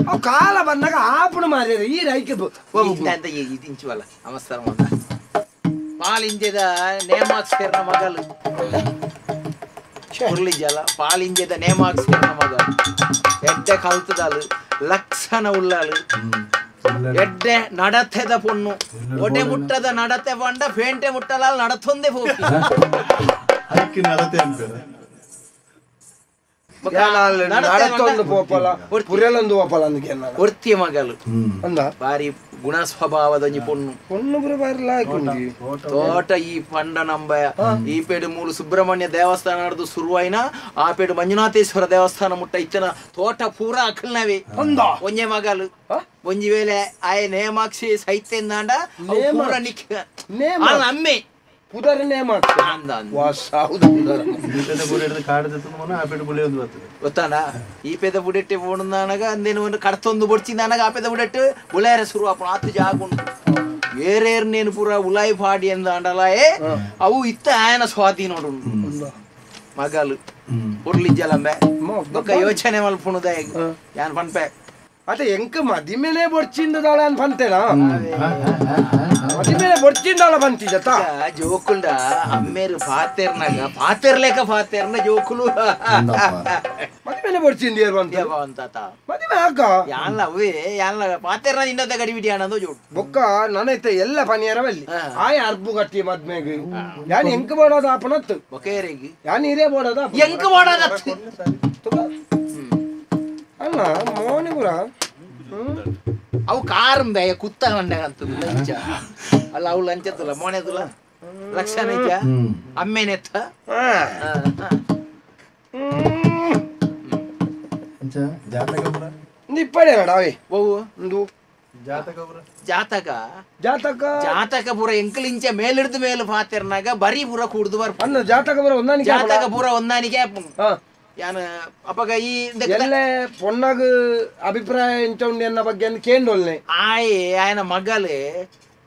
ಅವು ಕಾಲ ಬಂದಾಗ ಆಪುಣ ಮಾರ್ಯಾರ ಈ ರೈಕೆ ಅಂತ ಇಂಚುವಲ್ಲ ನಮಸ್ಕಾರ ಮಂದ ಪಾಲಿಂಜದ ನೇಮಾಕ್ಸ್ಕರ್ನ ಮಗಲು ಕುರ್ಲಿಜಲ ಪಾಲಿಂಜದ ನೇಮಾಕ್ಸ್ಕರ್ನ ಮಗಲು ಎಡ್ಡೆ ಕಲ್ತದಾಲು ಲಕ್ಷಣ ಉಳ್ಳಾಲು ಎಡ್ಡೆ ನಡತೆದ ಪೊಣ್ಣು ಒಡೆ ಮುಟ್ಟದ ನಡತೆ ಪಂಡ ಪೇಂಟೆ ಮುಟ್ಟಲ ನಡತೊಂದೇ ಹೋಗಿ ನಡತೊಂದು ಪೋಪಲ ಪುರೆಲೊಂದು ಪೋಪಲ ಒರ್ತಿಯ ಮಗಲು ಬಾರಿ ಗುಣ ಸ್ವಭಾವದ ಒಂಜಿ ಪೊಣ್ಣು ಪೊಣ್ಣು ಬಾರಿ ತೋಟ ಈ ಪಂಡ ನಂಬ ಈ ಪೇಡು ಮೂಲು ಸುಬ್ರಹ್ಮಣ್ಯ ದೇವಸ್ಥಾನ ನಡೆದು ಶುರುವಾಯಿನ ಆ ಪೇಡು ಮಂಜುನಾಥೇಶ್ವರ ದೇವಸ್ಥಾನ ಮುಟ್ಟ ಇತ್ತನ ತೋಟ ಪೂರ ಅಖಲ್ನವೇ ಒಂಜೆ ಮಗಲು ಒಂಜಿ ವೇಳೆ ಆಯ ನೇಮಾಕ್ಷಿ ಸೈತ್ಯಂದಾಂಡ ಪೂರ ನಿಕ್ ಅಮ್ಮೆ ಪುದರ್ ನೇಮಾಕ್ಷಿ ಗೊತ್ತಾನ ಈ ಪೇದ ಬುಡೆಟ್ಟೆ ಪೋಣುಂದಾನಗ ಅಂದೇನು ಒಂದು ಕಡ್ತೊಂದು ಬೊಡ್ಚಿಂದಾನಗ ಆ ಪೇದ ಬುಡೆಟ್ಟು ಉಳಾರ ಶುರು ಆಪಣ ಆತು ಜಾಗ ಉಂಟು ಏರೇರ್ ನೇನು ಪೂರ ಉಲಾಯಿ ಪಾಡಿ ಎಂದಾಂಡಲಾಯೇ ಅವು ಇತ್ತ ಆಯನ ಸ್ವಾಧೀನ ಉಂಟು ಮಗಲು ಉರ್ಲಿಜ್ಜಲಂಬೆ ಬೊಕ್ಕ ಯೋಚನೆ ಮಲ್ಪುಣುದ ಯಾನ್ ಪನ್ಪೆ ಅದೇ ಎಂಕ ಮದಿಮೇಲೆ ಬೊಡ್ಚಿಂದದಾಳ ಅನ್ ಪಂತೇನಾ ಮದಿಮೇಲೆ ಬೊಡ್ಚಿಂದಾಳ ಬಂತಿಜತ ಜೋಕುಲ್ಡ ಅಮ್ಮೇರು ಪಾತೆರ್ನಾಗ ಪಾತೆರ್ಲೇಕ ಪಾತೆರ್ನ ಜೋಕುಲು ಮದಿಮೇಲೆ ಬೊಡ್ಚಿಂದ ಏರ್ ಬಂತ ಅಂತ ಮದಿಮೆ ಆಕ ಯಾನ್ಲ ಅವೇ ಯಾನ್ಲ ಪಾತೆರ್ನ ನಿನ್ನದ ಗಡಿಬಿಡಿ ಅನ್ನೋದು ಜೋಡು ಬೊಕ್ಕ ನನೈತೆ ಎಲ್ಲ ಪನಿಯರವಲ್ಲಿ ಆಯ ಅರ್ಬು ಗಟ್ಟಿ ಮದ್ಮೆಗ್ ಯಾನ್ ಎಂಕ ಬೋಡೋದ ಆಪಣತ್ತು ಬೊಕೇರಿಗೆ ಯಾನ್ ಹಿರೇ ಬೋಡೋದ ಎಂಕ ಬೋಡೋದ ಅಲ್ಲ ಮೋನಿಪುರ ಅವು ಕಾರಂಬೆ ಕುತ್ತ ಅಂತ ಲಂಚ ಅಲ್ಲ ಅವು ಲಂಚತ್ತಲ್ಲ ಮೋನೆದುಲ ಲಕ್ಷಣ ಐತ ಅಮ್ಮೇನೆತ್ತ ನಿಪ್ಪಡೆ ಓ ಜಾತಕ ಜಾತಕ ಜಾತಕ ಪೂರ ಎಂಕಲಿಂಚ ಮೇಲಿಡ್ದು ಮೇಲು ಪಾತೆರ್ನಾಗ ಬರೀ ಪೂರ ಕೂಡ್ದು ಬರ್ಪ ಜಾತಕ ಪೂರ ಹೊಂದಾಣಿಕೆ ಜಾತಕ ಪೂರ ಹೊಂದಾಣಿಕೆ ಯಾನ ಅಪಗ ಈ ಎಲ್ಲೇ ಪೊನ್ನಾಗ ಅಭಿಪ್ರಾಯ ಎಂಚ ಉಂಡು ಎನ್ನ ಬಗ್ಗೆ ಕೇಂಡೊಲ್ನೆ ಆಯೆ ಆಯನ ಮಗಲು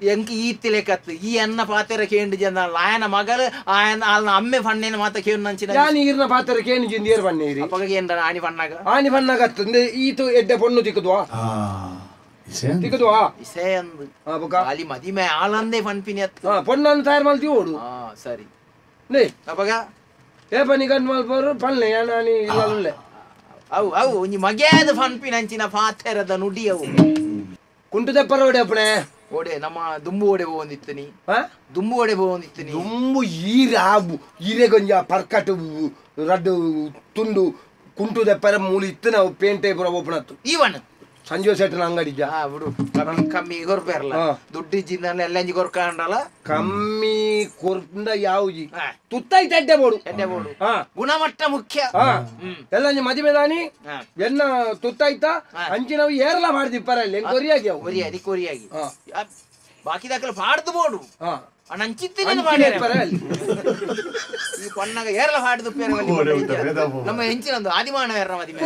ಎಂಕ್ ಈ ತಿಲೆಕತ್ತು ಈ ಅನ್ನ ಪಾತೆರ ಕೇಂಡು ಜನ ಆಯನ ಮಗಲು ಆಯನ ಆಲ್ನ ಅಮ್ಮೆ ಫಣ್ಣೇನ ಮಾತ ಕೇಂಡು ನಂಚಿನ ಯಾನ್ ಈರ್ನ ಪಾತೆರ ಕೇಂಡು ಜಿಂದ ಏರ್ ಬಣ್ಣೀರಿ ಅಪಗ ಕೇಂಡ ಆಣಿ ಫಣ್ಣಾಗ ಆಣಿ ಫಣ್ಣಾಗ ಅತ್ತು ಈತು ಎಡ್ಡೆ ಪೊಣ್ಣು ತಿಕ್ಕುದ್ವಾ ತಿಕ್ಕುದ್ವಾ ಇಸೆ ಅಂದು ಅಲ್ಲಿ ಮದಿಮೆ ಆಳಂದೇ ಫನ್ಪಿನಿ ಅತ್ತು ಪೊಣ್ಣನ್ನು ತಯಾರು ಮಲ್ತಿ ಓಡು ಸರಿ ನೇ ಅಪಗ ಏ ಪನಿ ಗಂಡು ಮಲ್ಪವರು ಪಲ್ಲೆ ಯಾನಿ ಇಲ್ಲ ಅವು ಅವು ಒಂಜಿ ಮಗೆಯಾದ ಫನ್ಪಿನ ಅಂಚಿನ ಪಾತೆರದ ನುಡಿ ಅವು ಕುಂಟು ತೆಪ್ಪರ ಓಡೆ ಅಪ್ಪಣೆ ಓಡೆ ನಮ್ಮ ದುಂಬು ಓಡೆ ಹೋಗಿತ್ತು ದುಂಬು ಓಡೆ ಹೋಗಿತ್ತು ದುಂಬು ಈರ ಈರೆ ಗೊಂಜ ಪರ್ಕಟು ರಡ್ಡು ತುಂಡು ಕುಂಟು ತೆಪ್ಪರ ಮೂಲಿ ಇತ್ತು ನಾವು ಪೇಂಟೆ ಪೂರ ಓಪನ್ ಈವನ್ ಸಂಜೀವ ಶೆಟ್ಟನ ಅಂಗಡಿ ಬಿಡು ಕಮ್ಮಿ ಕಮ್ಮಿ ಕೊರ್ಪೇರಲ್ಲ ದುಡ್ಡು ಇಜ್ಜಿಂದ ಎಲ್ಲ ಕೊರ್ಕಂಡಲ್ಲ ಕಮ್ಮಿ ಕೊರ್ಪುಂಡ ಯಾವುಜಿ ತುತ್ತೈತೆ ಅಡ್ಡೆ ಬೋಡು ಅಡ್ಡೆ ಬೋಡು ಗುಣಮಟ್ಟ ಮುಖ್ಯ ಎಲ್ಲ ಮದಿಮೆದಾನಿ ಎನ್ನ ತುತ್ತಾಯ್ತಾ ಅಂಚಿನವು ಏರ್ಲ ಮಾಡ್ದಿಪ್ಪರ ಅಲ್ಲಿ ಕೊರಿಯಾಗಿ ಕೊರಿಯಾಗಿ ಕೊರಿಯಾಗಿ ಬಾಕಿ ದಾಖಲೆ ಪಾಡ್ದು ಬೋಡು ಈ ಪೊನ್ನಾಗ ಏರ್ಲ ಪಾಡ್ದು ನಮ್ಮ ಹೆಂಚಿನೊಂದು ಆದಿಮಾನವ ಏರ್ನ ಮದಿಮೆ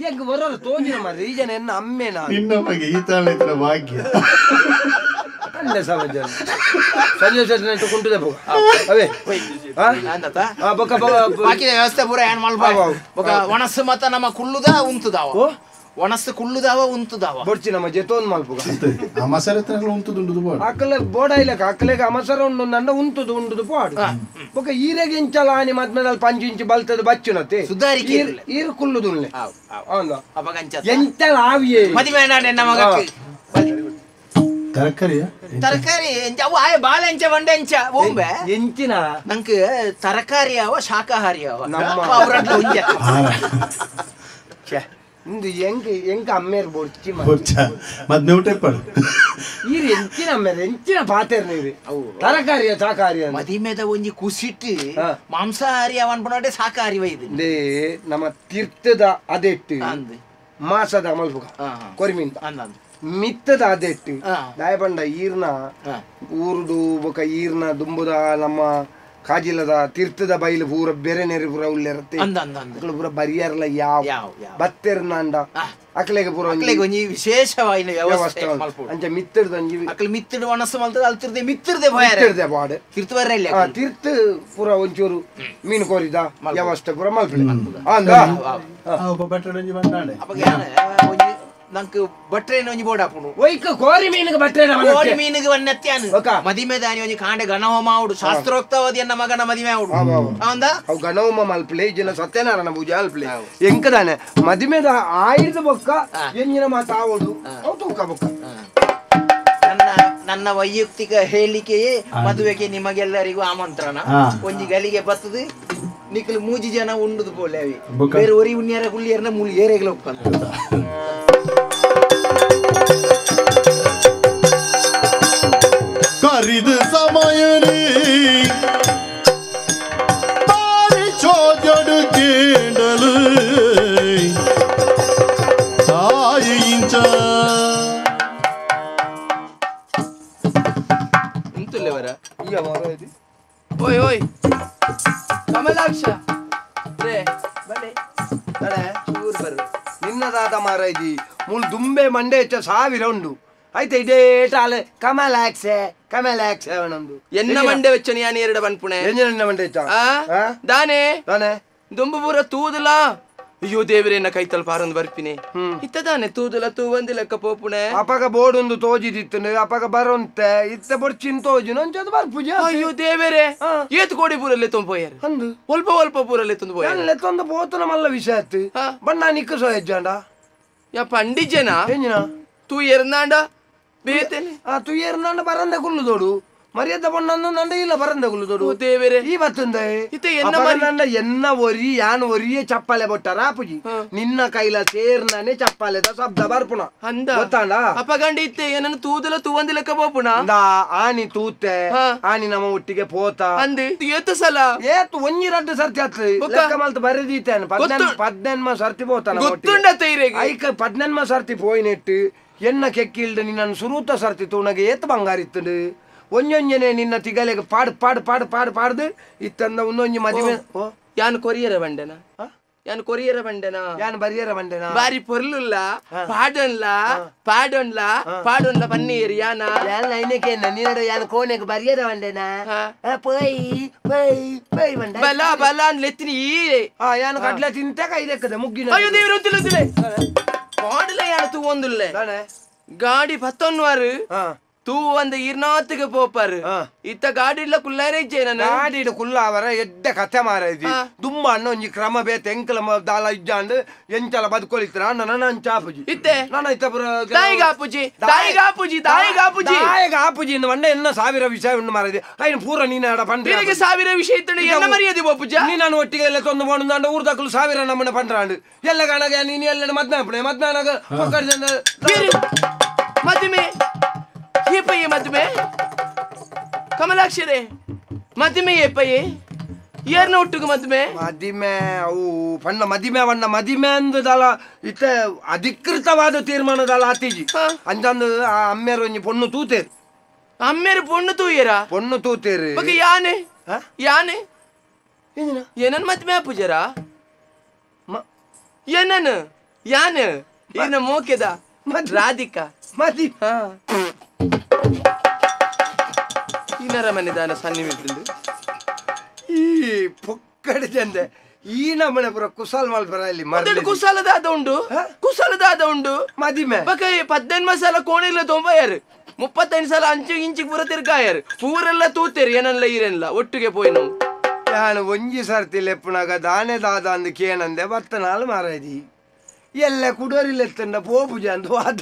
ಎಂಕ್ ಬರೋರು ತೋಜಿನ ಮಾರ್ರೆ ಈ ಜನ ಎನ್ನ ಅಮ್ಮೇನ ನಿನ್ನ ಬಗ್ಗೆ ಈ ತಾಳ ಭಾಗ್ಯ ಅಲ್ಲ ಸಮಾಜ ಸಂಜೆ ಸೆಟ್ ಕುಂಟುದೆ ಪೋಗ ಅವೇ ಬೊಕ್ಕ ಬಾಕಿದ ವ್ಯವಸ್ಥೆ ಪೂರ ಏನ್ ಮಲ್ಪ ಬೊಕ್ಕ ಒಣಸು ಮತ ನಮ್ಮ ಕುಳ್ಳುದ ಉಂತುದಾವ ಒಣಸು ಕುಳ್ಳುದಾವ ಉಂತುದಾವ ಬೊಡ್ಚಿ ನಮ್ಮ ಜೆತೋನ್ ಮಲ್ಪುಗ ಅಮಸರ ಉಂತುದುಂಡುದು ಬೋಡ ಅಕ್ಕಲೆ ಬೋಡ ಇಲ್ಲಕ ಅಕ್ಕಲೆಗೆ ಅಮಸರ ಉಂಡು ನನ್ನ ಉಂತುದು ಉಂಡುದು ಪೋಡು ಬೊಕ್ಕ ಈರೆಗೆ ಇಂಚಲ ಆನಿ ಮದ್ಮೇಲೆ ಪಂಚು ಇಂಚು ಬಲ್ತದ ಬಚ್ಚುನತೆ ಸುಧಾರಿಕೆ ಈರು ಕುಳ್ಳುದುಲ್ಲೆ ಹೌದಾ ಅಪಗಂಚ ಎಂತಲ ಆವಿಯೇ ಮದಿಮೆ ನನ್ನ ಮಗಕ್ಕೆ ತರಕಾರಿ ತರಕಾರಿ ಅವು ಆಯ ಬಾಳೆ ಎಂಚ ಬಂಡೆ ಎಂಚ ಓಂಬೆ ಎಂಚಿನ ನಂಗೆ ತರಕಾರಿ ಅವ ಶಾಕಾಹಾರಿ ಅವ ನಮ್ಮ ಇಂದು ಎಂಕ್ ಎಂಕ್ ಅಮ್ಮೇರ್ ಬೊಡ್ಚಿ ಬೊಡ್ಚ ಮದ್ಮೆ ಊಟ ಇಪ್ಪಡು ಈರ್ ಎಂಚಿನ ಅಮ್ಮೇರ್ ಎಂಚಿನ ಪಾತೆರ್ ನೀರು ತರಕಾರಿಯ ಸಾಕಾರಿಯ ಮದಿಮೆದ ಒಂಜಿ ಕುಸಿಟ್ಟು ಮಾಂಸಾಹಾರಿ ಅವನ್ಪುನಡೆ ಸಾಕಾರಿ ವೈದು they ನಮ್ಮ ತೀರ್ಥದ ಅದೆಟ್ಟು ಮಾಸದ ಮಲ್ಪುಗ ಕೊರಿಮಿಂತ ಮಿತ್ತದ ಅದೆಟ್ಟು ದಾಯಪಂಡ ಈರ್ನ ಊರುಡು ಬೊಕ ಈರ್ನ ದುಂಬುದ ನಮ್ಮ ಕಾಜಿಲದ ತೀರ್ಥದ ಬೈಲು ಪೂರ ಬೇರೆ ನೆರೆ ಪೂರ ಉಲ್ಲೆರತ್ತೆ ಅಕಲು ಪೂರ ಬರಿಯರ್ಲ ಯಾವ ಬತ್ತೆರ್ನಾಂಡ ಅಕಲೆಗೆ ಪೂರ ಅಕಲೆಗೆ ಒಂಜಿ ವಿಶೇಷವಾಯಿನ ವ್ಯವಸ್ಥೆ ಅಂಚ ಮಿತ್ತದ ಒಂಜಿ ಅಕಲು ಮಿತ್ತದ ವನಸ ಮಲ್ತದ ಅಲ್ತಿರ್ದೆ ಮಿತ್ತರ್ದೆ ಭಯ ಮಿತ್ತರ್ದೆ ಬಾಡು ತೀರ್ಥ ಬರಲ್ಲ ತೀರ್ಥ ಪೂರ ಒಂಚೂರು ಮೀನು ಕೋರಿದ ವ್ಯವಸ್ಥೆ ಪೂರ ಮಲ್ಪಲೆ ಅಂದ ಬಟ್ರೆ ಒಂಜಿ ಬಂದಾಂಡೆ ಅಪಗ ಒಂಜಿ ನಂಗೆ ಬಟ್ರೇನ ಒಂಜಿ ಬೋರ್ಡ್ ಹಾಪುಂಡು ಒಯ್ಕ ಕೋರಿ ಮೀನಿಗೆ ಬಟ್ರೇನ ಕೋರಿ ಮೀನಿಗೆ ವನ್ನತ್ಯಾನು ಮದಿಮೆ ದಾನಿ ಒಂಜಿ ಕಾಂಡೆ ಗಣಹೋಮ ಆವುಡು ಶಾಸ್ತ್ರೋಕ್ತವಾದಿ ಎನ್ನ ಮಗನ ಮದಿಮೆ ಆವುಡು ಅಂದ ಅವು ಗಣಹೋಮ ಮಲ್ಪಲೆ ಜನ ಸತ್ಯನಾರಾಯಣ ಪೂಜೆ ಅಲ್ಪಲೆ ಎಂಕದಾನೆ ಮದಿಮೆದ ಆಯ್ದ ಬೊಕ್ಕ ಎಂಜಿನ ಮಾತು ಆವಡು ಅವು ತೂಕ ಬೊಕ್ಕ. ನನ್ನ ನನ್ನ ವೈಯಕ್ತಿಕ ಹೇಳಿಕೆಯೇ ಮದುವೆಗೆ ನಿಮಗೆಲ್ಲರಿಗೂ ಆಮಂತ್ರಣ. ಒಂಜಿ ಗಲಿಗೆ ಬತ್ತದು ನಿಕ್ಕಲು ಮೂಜಿ ಜನ ಉಂಡುದು ಪೋಲೆ ಬೇರೆ ಒರಿ ಉಣ್ಣಿಯರ ಗುಳ್ಳಿಯರ್ನ ಮೂಲಿ ಏರೆಗಳ ಒಪ್ಪಂದ. ಕರಿದ ಸಮಯನೇ ತಾರಿ ಚೋಜಡು ಕೇಂಡಲು ತಾಯಿ ಇಂಚ ಇಂತುಲ್ಲೆವರ ಓಯ್ ಓಯ್ ಕಮಲಾಕ್ಷ ರೇ ಬಲೆ ಬಲೆ ಚೂರು ಬರು ನಿನ್ನದಾದ ಮಾರಾಯ್ದಿ ಮೂಲು ದುಂಬೆ ಮಂಡೆ ಹೆಚ್ಚ ಸಾವಿರ ಉಂಡು ಆಯ್ತು ಇದೇ ಟಾಲೆ ಕಮಲಾಕ್ಷೆ ಕಮಲಾಕ್ಷೆ ಅವನೊಂದು ಎನ್ನ ಮಂಡೆ ವೆಚ್ಚ ಯಾನ್ ಎರಡ ಬನ್ಪುಣೆ ಎನ್ನ ಮಂಡೆ ಹೆಚ್ಚ ದಾನೆ ದಾನೆ ದುಂಬು ಪೂರ ತೂದಲಾ ಅಯ್ಯೋ ದೇವರೇನ ಕೈತಲ್ ಪಾರೊಂದು ಬರ್ಪಿನಿ ಇತ್ತದಾನೆ ತೂದಲ ತೂವಂದಿ ಲೆಕ್ಕ ಪೋಪುಣೆ ಅಪಗ ಬೋರ್ಡ್ ಒಂದು ತೋಜಿದಿತ್ತು ಅಪಗ ಬರೋಂತೆ ಇತ್ತ ಬೊಡ್ಚಿನ್ ತೋಜಿನ ಒಂಚದು ಬರ್ಪುಜಿ ಅಯ್ಯೋ ದೇವರೇ ಏತ್ ಕೋಡಿ ಪೂರಲ್ಲೇ ತೊಂಪೋಯಾರ ಅಂದು ಒಲ್ಪ ಒಲ್ಪ ಪೂರಲ್ಲೇ ತೊಂದು ಪೋಯಾರ ಲೆತ್ತೊಂದು ಪೋತನ ಮಲ್ಲ ವಿಷಯ ಆಯ್ತು ಬಣ್ಣ ನಿಕ್ಕ ಸೋ ಹೆಜ್ಜಾಂಡ ಯಾ ಪಂಡಿಜನ ಎಂಜಿನ ತೂ ಎರ್ನಾಂಡ ಬೇತೇನೆ ಆ ತೂ ಎರ್ನಾಂಡ ಬರಂದೆ ಕುಲ್ಲು ದೋಡು ಮರ್ಯಾದ ಬಣ್ಣನ್ನು ನಂಡ ಇಲ್ಲ ಬರಂದೆ ಕುಲ್ಲು ದೋಡು ದೇವರೇ ಈ ಬತ್ತುಂದೆ ಎನ್ನ ಎನ್ನ ಒರಿ ಯಾನ್ ಒರಿಯೇ ಚಪ್ಪಾಲೆ ಬೊಟ್ಟಾರ ಆಪುಜಿ ನಿನ್ನ ಕೈಲ ಸೇರ್ನಾನೆ ಚಪ್ಪಾಲೆದ ಶಬ್ದ ಬರ್ಪುಣ ಅಂದ ಗೊತ್ತಾಂಡ ಅಪಗಂಡ ಇತ್ತೆ ಏನನ್ನು ತೂದಲ ತೂವಂದಿ ಲೆಕ್ಕ ಪೋಪುಣ ಆನಿ ತೂತೆ ಆನಿ ನಮ್ಮ ಒಟ್ಟಿಗೆ ಪೋತ ಅಂದು ಏತು ಸಲ ಏತು ಒಂಜಿ ರಡ್ಡು ಸರ್ತಿ ಆತ್ ಲೆಕ್ಕ ಮಲ್ತು ಬರೆದೀತೇನೆ ಪದ್ನೆನ್ಮ ಸರ್ತಿ ಪೋತಾನ ಗೊತ್ತುಂಡ ತೈರೆಗೆ ಐಕ ಪದ್ನೆನ್ಮ ಸರ್ತಿ ಪೋಯಿನೆಟ್ಟು ಎನ್ನ ಕೆಕ್ಕಿಲ್ದು ನಿನ್ನನ್ನು ಸುರೂತ ಸರ್ತಿ ತೂನಗೆ ಏತು ಬಂಗಾರಿತ್ತುಂಡು ಒಂಜೊಂಜನೆ ನಿನ್ನ ತಿಗಲೆಗೆ ಪಾಡು ಪಾಡು ಪಾಡು ಪಾಡು ಪಾಡ್ದು ಇತ್ತಂದ ಒಂದೊಂಜಿ ಮದುವೆ ಯಾನ್ ಕೊರಿಯರ ಬಂಡೆನ ಯಾನ್ ಕೊರಿಯರ ಬಂಡೆನ ಯಾನ್ ಬರಿಯರ ಬಂಡೆನ ಬಾರಿ ಪೊರ್ಲುಲ್ಲ ಪಾಡೊನ್ಲ ಪಾಡೊನ್ಲ ಪಾಡೊನ್ಲ ಪನ್ನೀರ್ ಯಾನ ಯಾನ್ ಐನಕ್ಕೆ ನಿನ್ನಡ ಯಾನ್ ಕೋನೆಗೆ ಬರಿಯರ ಬಂಡೆನ ಪೋಯ್ ಪೋಯ್ ಪೋಯ್ ಬಂಡೆ ಬಲ ಬಲ ಅನ್ಲೆತ್ತಿನಿ ಈ ಯಾನ್ ಕಡ್ಲೆ ತಿಂತ ಕೈ ದೆಕ್ಕದೆ ಮುಗ್ಗಿನ ಅಯ್ಯೋ ದೇವ್ರ ತಿಲ್ಲುತ್ತಿಲ್ಲ ಪಾಡಲ ಯಾನ್ ತೂವೊಂದುಲ್ಲೆ ಗಾಡಿ ಪತ್ತೊನ್ವಾರು ತೂ ಒಂದ ಇರ್ನಾತಿಗೆ ಪೋಪಾರು ಇತ್ತ ಗಾಡಿ ಇಲ್ಲ ಕುಲ್ಲಾರೆ ಇಜ್ಜೆ ಗಾಡಿ ಕುಲ್ಲಾವರ ಎಡ್ಡೆ ಕತೆ ಮಾರೈದಿ ದುಂಬ ಅಣ್ಣ ಒಂಜಿ ಕ್ರಮ ಬೇತೆ ಎಂಕಲ ದಾಲ ಇಜ್ಜಾಂಡ್ ಎಂಚಲ ಬದುಕೊಳಿತ್ರ ನನ್ನ ಅಂಚಾಪುಜಿ ಇತ್ತೆ ನನ್ನ ಇತ್ತ ಪುರ ದಾಯಿಗಾಪುಜಿ ದಾಯಿಗಾಪುಜಿ ದಾಯಿಗಾಪುಜಿ ದಾಯಿಗಾಪುಜಿ ಇಂದ వంಡ ಎನ್ನ ಸಾವಿರ ವಿಷಯ ಉಂಡು ಮಾರೈದಿ ಐನ ಪೂರ ನೀನ ಅಡ ಪಂಡ್ರೆ ನಿನಗೆ ಸಾವಿರ ವಿಷಯ ಇತ್ತು ಎನ್ನ ಮರ್ಯಾದೆ ಪೋಪುಜ ನೀನು ಒಟ್ಟಿಗೆ ಎಲ್ಲ ತೊಂದು ಬೋಣಂದಾಂಡ ಊರ್ದಕ್ಕಲು ಸಾವಿರ ನಮ್ಮನ್ನ ಪಂಡ್ರಾಂಡ್ ಎಲ್ಲ ಕಾಣಗ ನೀನು ಎಲ್ಲ ಮದ್ನಾಪಣೆ ಮದ್ನಾನಾಗ ಮದುವೆ ಏಪಯ್ಯ ಮದುವೆ ಕಮಲಾಕ್ಷರೇ ಮದುವೆ ಏಪಯ್ಯ ಏರ್ನ ಒಟ್ಟಿಗೆ ಮದುವೆ ಮದಿಮೆ ಅವು ಪಣ್ಣ ಮದಿಮೆ ಬಣ್ಣ ಮದಿಮೆ ಅಂದದಲ್ಲ ಇತ್ತ ಅಧಿಕೃತವಾದ ತೀರ್ಮಾನದಲ್ಲ ಆತೀಜಿ ಅಂಚಂದು ಆ ಅಮ್ಮೇರು ಒಂಜಿ ಪೊಣ್ಣು ತೂತೇರು ಅಮ್ಮೇರು ಪೊಣ್ಣು ತೂಯರ ಪೊಣ್ಣು ತೂತೇರು ಬೊಕ ಯಾನೆ ಯಾನೆ ಏನನ್ ಮದ್ಮೆ ಆಪುಜರ ಏನನ್ ಯಾನ್ ಏನ ಮೋಕೆದ ರಾಧಿಕಾ ಮದಿ ಇನ್ನರ ಮನೆ ದಾನ ಸನ್ನಿವೇಶದಿಂದ ಈ ಪೊಕ್ಕಡೆ ಜಂದೆ ಈ ನಮ್ಮನೆ ಪುರ ಕುಸಾಲ್ ಮಲ್ಪರ ಇಲ್ಲಿ ಮರಳಿ ಕುಸಾಲದಾದ ಉಂಡು ಕುಸಾಲದಾದ ಉಂಡು ಮದಿಮೆ ಬಕ 15 ಸಲ ಕೋಣಿಲ್ಲ ತೊಂಬಯಾರು 35 ಸಲ ಅಂಚು ಇಂಚಿಗೆ ಪೂರ ತಿರ್ಗಾಯಾರು ಪೂರೆಲ್ಲ ತೂತೇರು ಏನಲ್ಲ ಈರೆಲ್ಲ ಒಟ್ಟಿಗೆ ಪೋಯಿ ನಾವು ನಾನು ಒಂಜಿ ಸರ್ತಿ ಲೆಪ್ಪುನಾಗ ದಾನೆ ದಾದ ಅಂದು ಕೇನಂದೆ ಬತ್ತನಾಳು ಮಾರಾಜಿ ಎಲ್ಲ ಕುಡೋರಿಲ್ಲ ಪೋಪುಜ ಅಂದು ವಾದ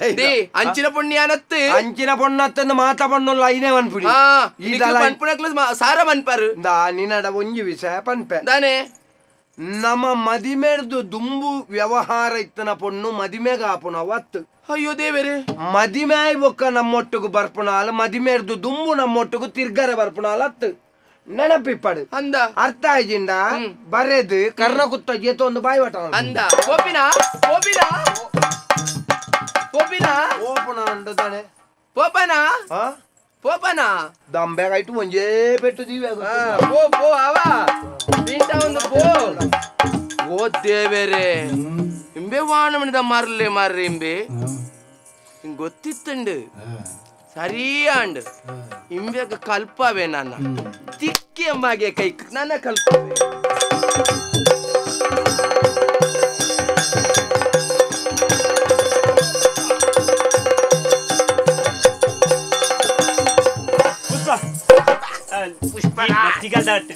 ಅಂಚಿನ ಪುಣ್ಯಾನತ್ತು ಅಂಚಿನ ಪೊಣ್ಣತ್ತಂದು ಮಾತ ಪಣ್ಣುಲ್ಲ ಐನೇ ಮನ್ಪುಡಿ ಈ ಪನ್ಪುನಕ್ಲು ಸಾರ ಮನ್ಪಾರು ದಾ ನಿನ್ನಡ ಒಂಜಿ ವಿಷಯ ಪನ್ಪೆ ದಾನೆ ನಮ್ಮ ಮದಿಮೆರ್ದು ದುಂಬು ವ್ಯವಹಾರ ಇತ್ತನ ಪೊಣ್ಣು ಮದಿಮೆಗ ಆಪುನ ಅವತ್ತು. ಅಯ್ಯೋ ದೇವರೇ, ಮದಿಮೆ ಬೊಕ್ಕ ನಮ್ಮೊಟ್ಟಿಗೆ ಬರ್ಪುನಾಲ ಮದಿಮೆರ್ದು ದುಂಬು ನಮ್ಮೊಟ್ಟಿಗೆ ತಿರ್ಗರೆ ಬರ್ಪುನಾಲ ಅತ್ತು ನೆನಪಿಪ್ಪಡು ಅಂದ. ಅರ್ಥ ಆಯ್ಜಿಂಡ ಬರೆದು ಕರ್ಣ ಕುತ್ತ ಜೇತೊಂದು ಬಾಯಿ ವಟ ಅಂದ. ಪೋಪಿನ ಪೋಪಿನ ಪೋಪಿನ ಓಪನ ಅಂಡದಾನೆ ಪೋಪನ ಪೋಪನ ದಂಬೆಗಾಯ್ತು ಒಂಜೇ ಪೆಟ್ಟು ದೀವೆ. ಪೋ ಪೋ ಅವ ತಿಂಟ ಒಂದು ಪೋ. ಓ ದೇವರೇ, ಇಂಬೆ ವಾಣಮಣಿದ ಮಾರ್ಲೆ ಮಾರ್ರೆ ಇಂಬೆ ಗೊತ್ತಿತ್ತಂಡು ಸರಿಯಾಂಡು ಇಂಬೆಗ ಕಲ್ಪವೆ ನನ್ನ ತಿಕ್ಕೆ ಮಗೆ ಕೈ ನನ್ನ ಕಲ್ಪವೆ.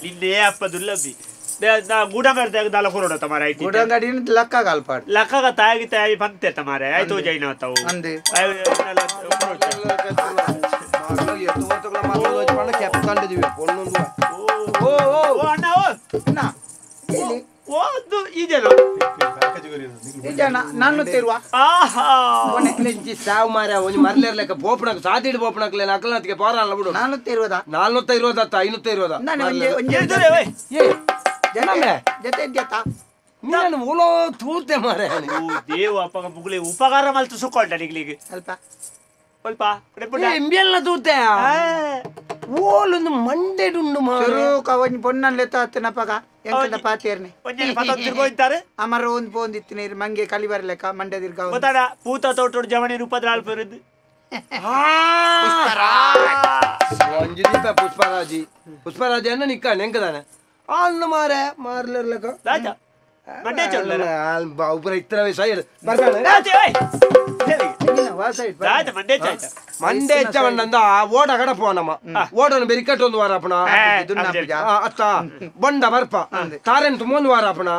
ನಿನ್ನೆ ಅಪ್ಪ ದುಲ್ಲಬ್ಬಿ ಗೂಡಂಗಡಿ ದಾಲ ಕೊರೋಡ ತಮಾರ ಆಯ್ತು. ಗೂಡಂಗಡಿ ಲಕ್ಕ ಕಾಲ್ಪಾಡು ಲಕ್ಕಗ ತಾಯಿ ತಾಯಿ ಬಂತೆ ತಮಾರೆ ಆಯ್ತು ಜೈನ ತಾವು ಸಾವು ಮಾರ ಒಂಜಿ ಮರ್ಲೇರ್ಲೆಕ್ಕ ಪೋಪಣಕ್ ಸಾದಿಡ್ ಪೋಪಣಕ್ಲೆ ಅಕಲ್ನಾಥ್ಗೆ ಪೋರಲ್ಲ ಬಿಡು. 420 420 ಅತ್ತ 520 ನೀನು ಓಲೋ ತೂತೆ ಮಾರೆ. ದೇವ ಅಪ್ಪಗ ಮುಗುಲೆ ಉಪಕಾರ ಮಲ್ತು ಸುಕ್ಕೊಂಡ ನಿಗ್ಲಿಗೆ ಸ್ವಲ್ಪ ಸ್ವಲ್ಪ ಎಂಬೆಲ್ಲ ತೂತೆ ಓಲೊಂದು ಮಂಡೆಡುಂಡು ಮಾರೆ. ಒಂಜಿ ಪೊಣ್ಣನ್ ಲೆತ್ತ ಅತ್ತನಪ್ಪಗ ಎಂಕಲ್ನ ಪಾತೇರ್ನೆ ಒಂಜಿ ಪತ ತಿರ್ಗೋಯ್ತಾರೆ ಅಮರ ಒಂದು ಪೋಂದಿತ್ತಿನ ಮಂಗೆ ಕಲಿ ಬರಲೆಕ್ಕ ಮಂಡೆ ತಿರ್ಗ ಗೊತ್ತಾಡ ಪೂತ ತೋಟೋಡು ಜವಣಿ ರೂಪದ ಆಲ್ಪರದ್ದು. ಒಂಜಿ ದೀಪ ಪುಷ್ಪರಾಜಿ ಪುಷ್ಪರಾಜಿ ಅನ್ನ ನಿಕ್ಕ ನೆಂಕದಾನೆ ಅನ್ನ ಮಾರೆ ಮಾರ್ಲರ್ಲಕ ರಾಜ ಮಂಡೆ ಚೊಲ್ಲರ ಉಪರ ಇತ್ತರ ಸೈಡ್ ಬರ್ತಾನೆ ರಾಜ ಮಂಡೆ ಚಾಯ್ತ ಮಂಡೆ ಹೆಚ್ಚವಂಡ ಓಡ ಕಡಪುವ ನಮ್ಮ ಓಡನು ಬೆರಿಕಟ್ಟು ಒಂದು ವಾರ ಅಪ್ಪಣ ಅತ್ತ ಬೊಂಡ ಬರ್ಪ ತಾರೆಂತು ಮುಂದು ವಾರ ಅಪ್ಪಣ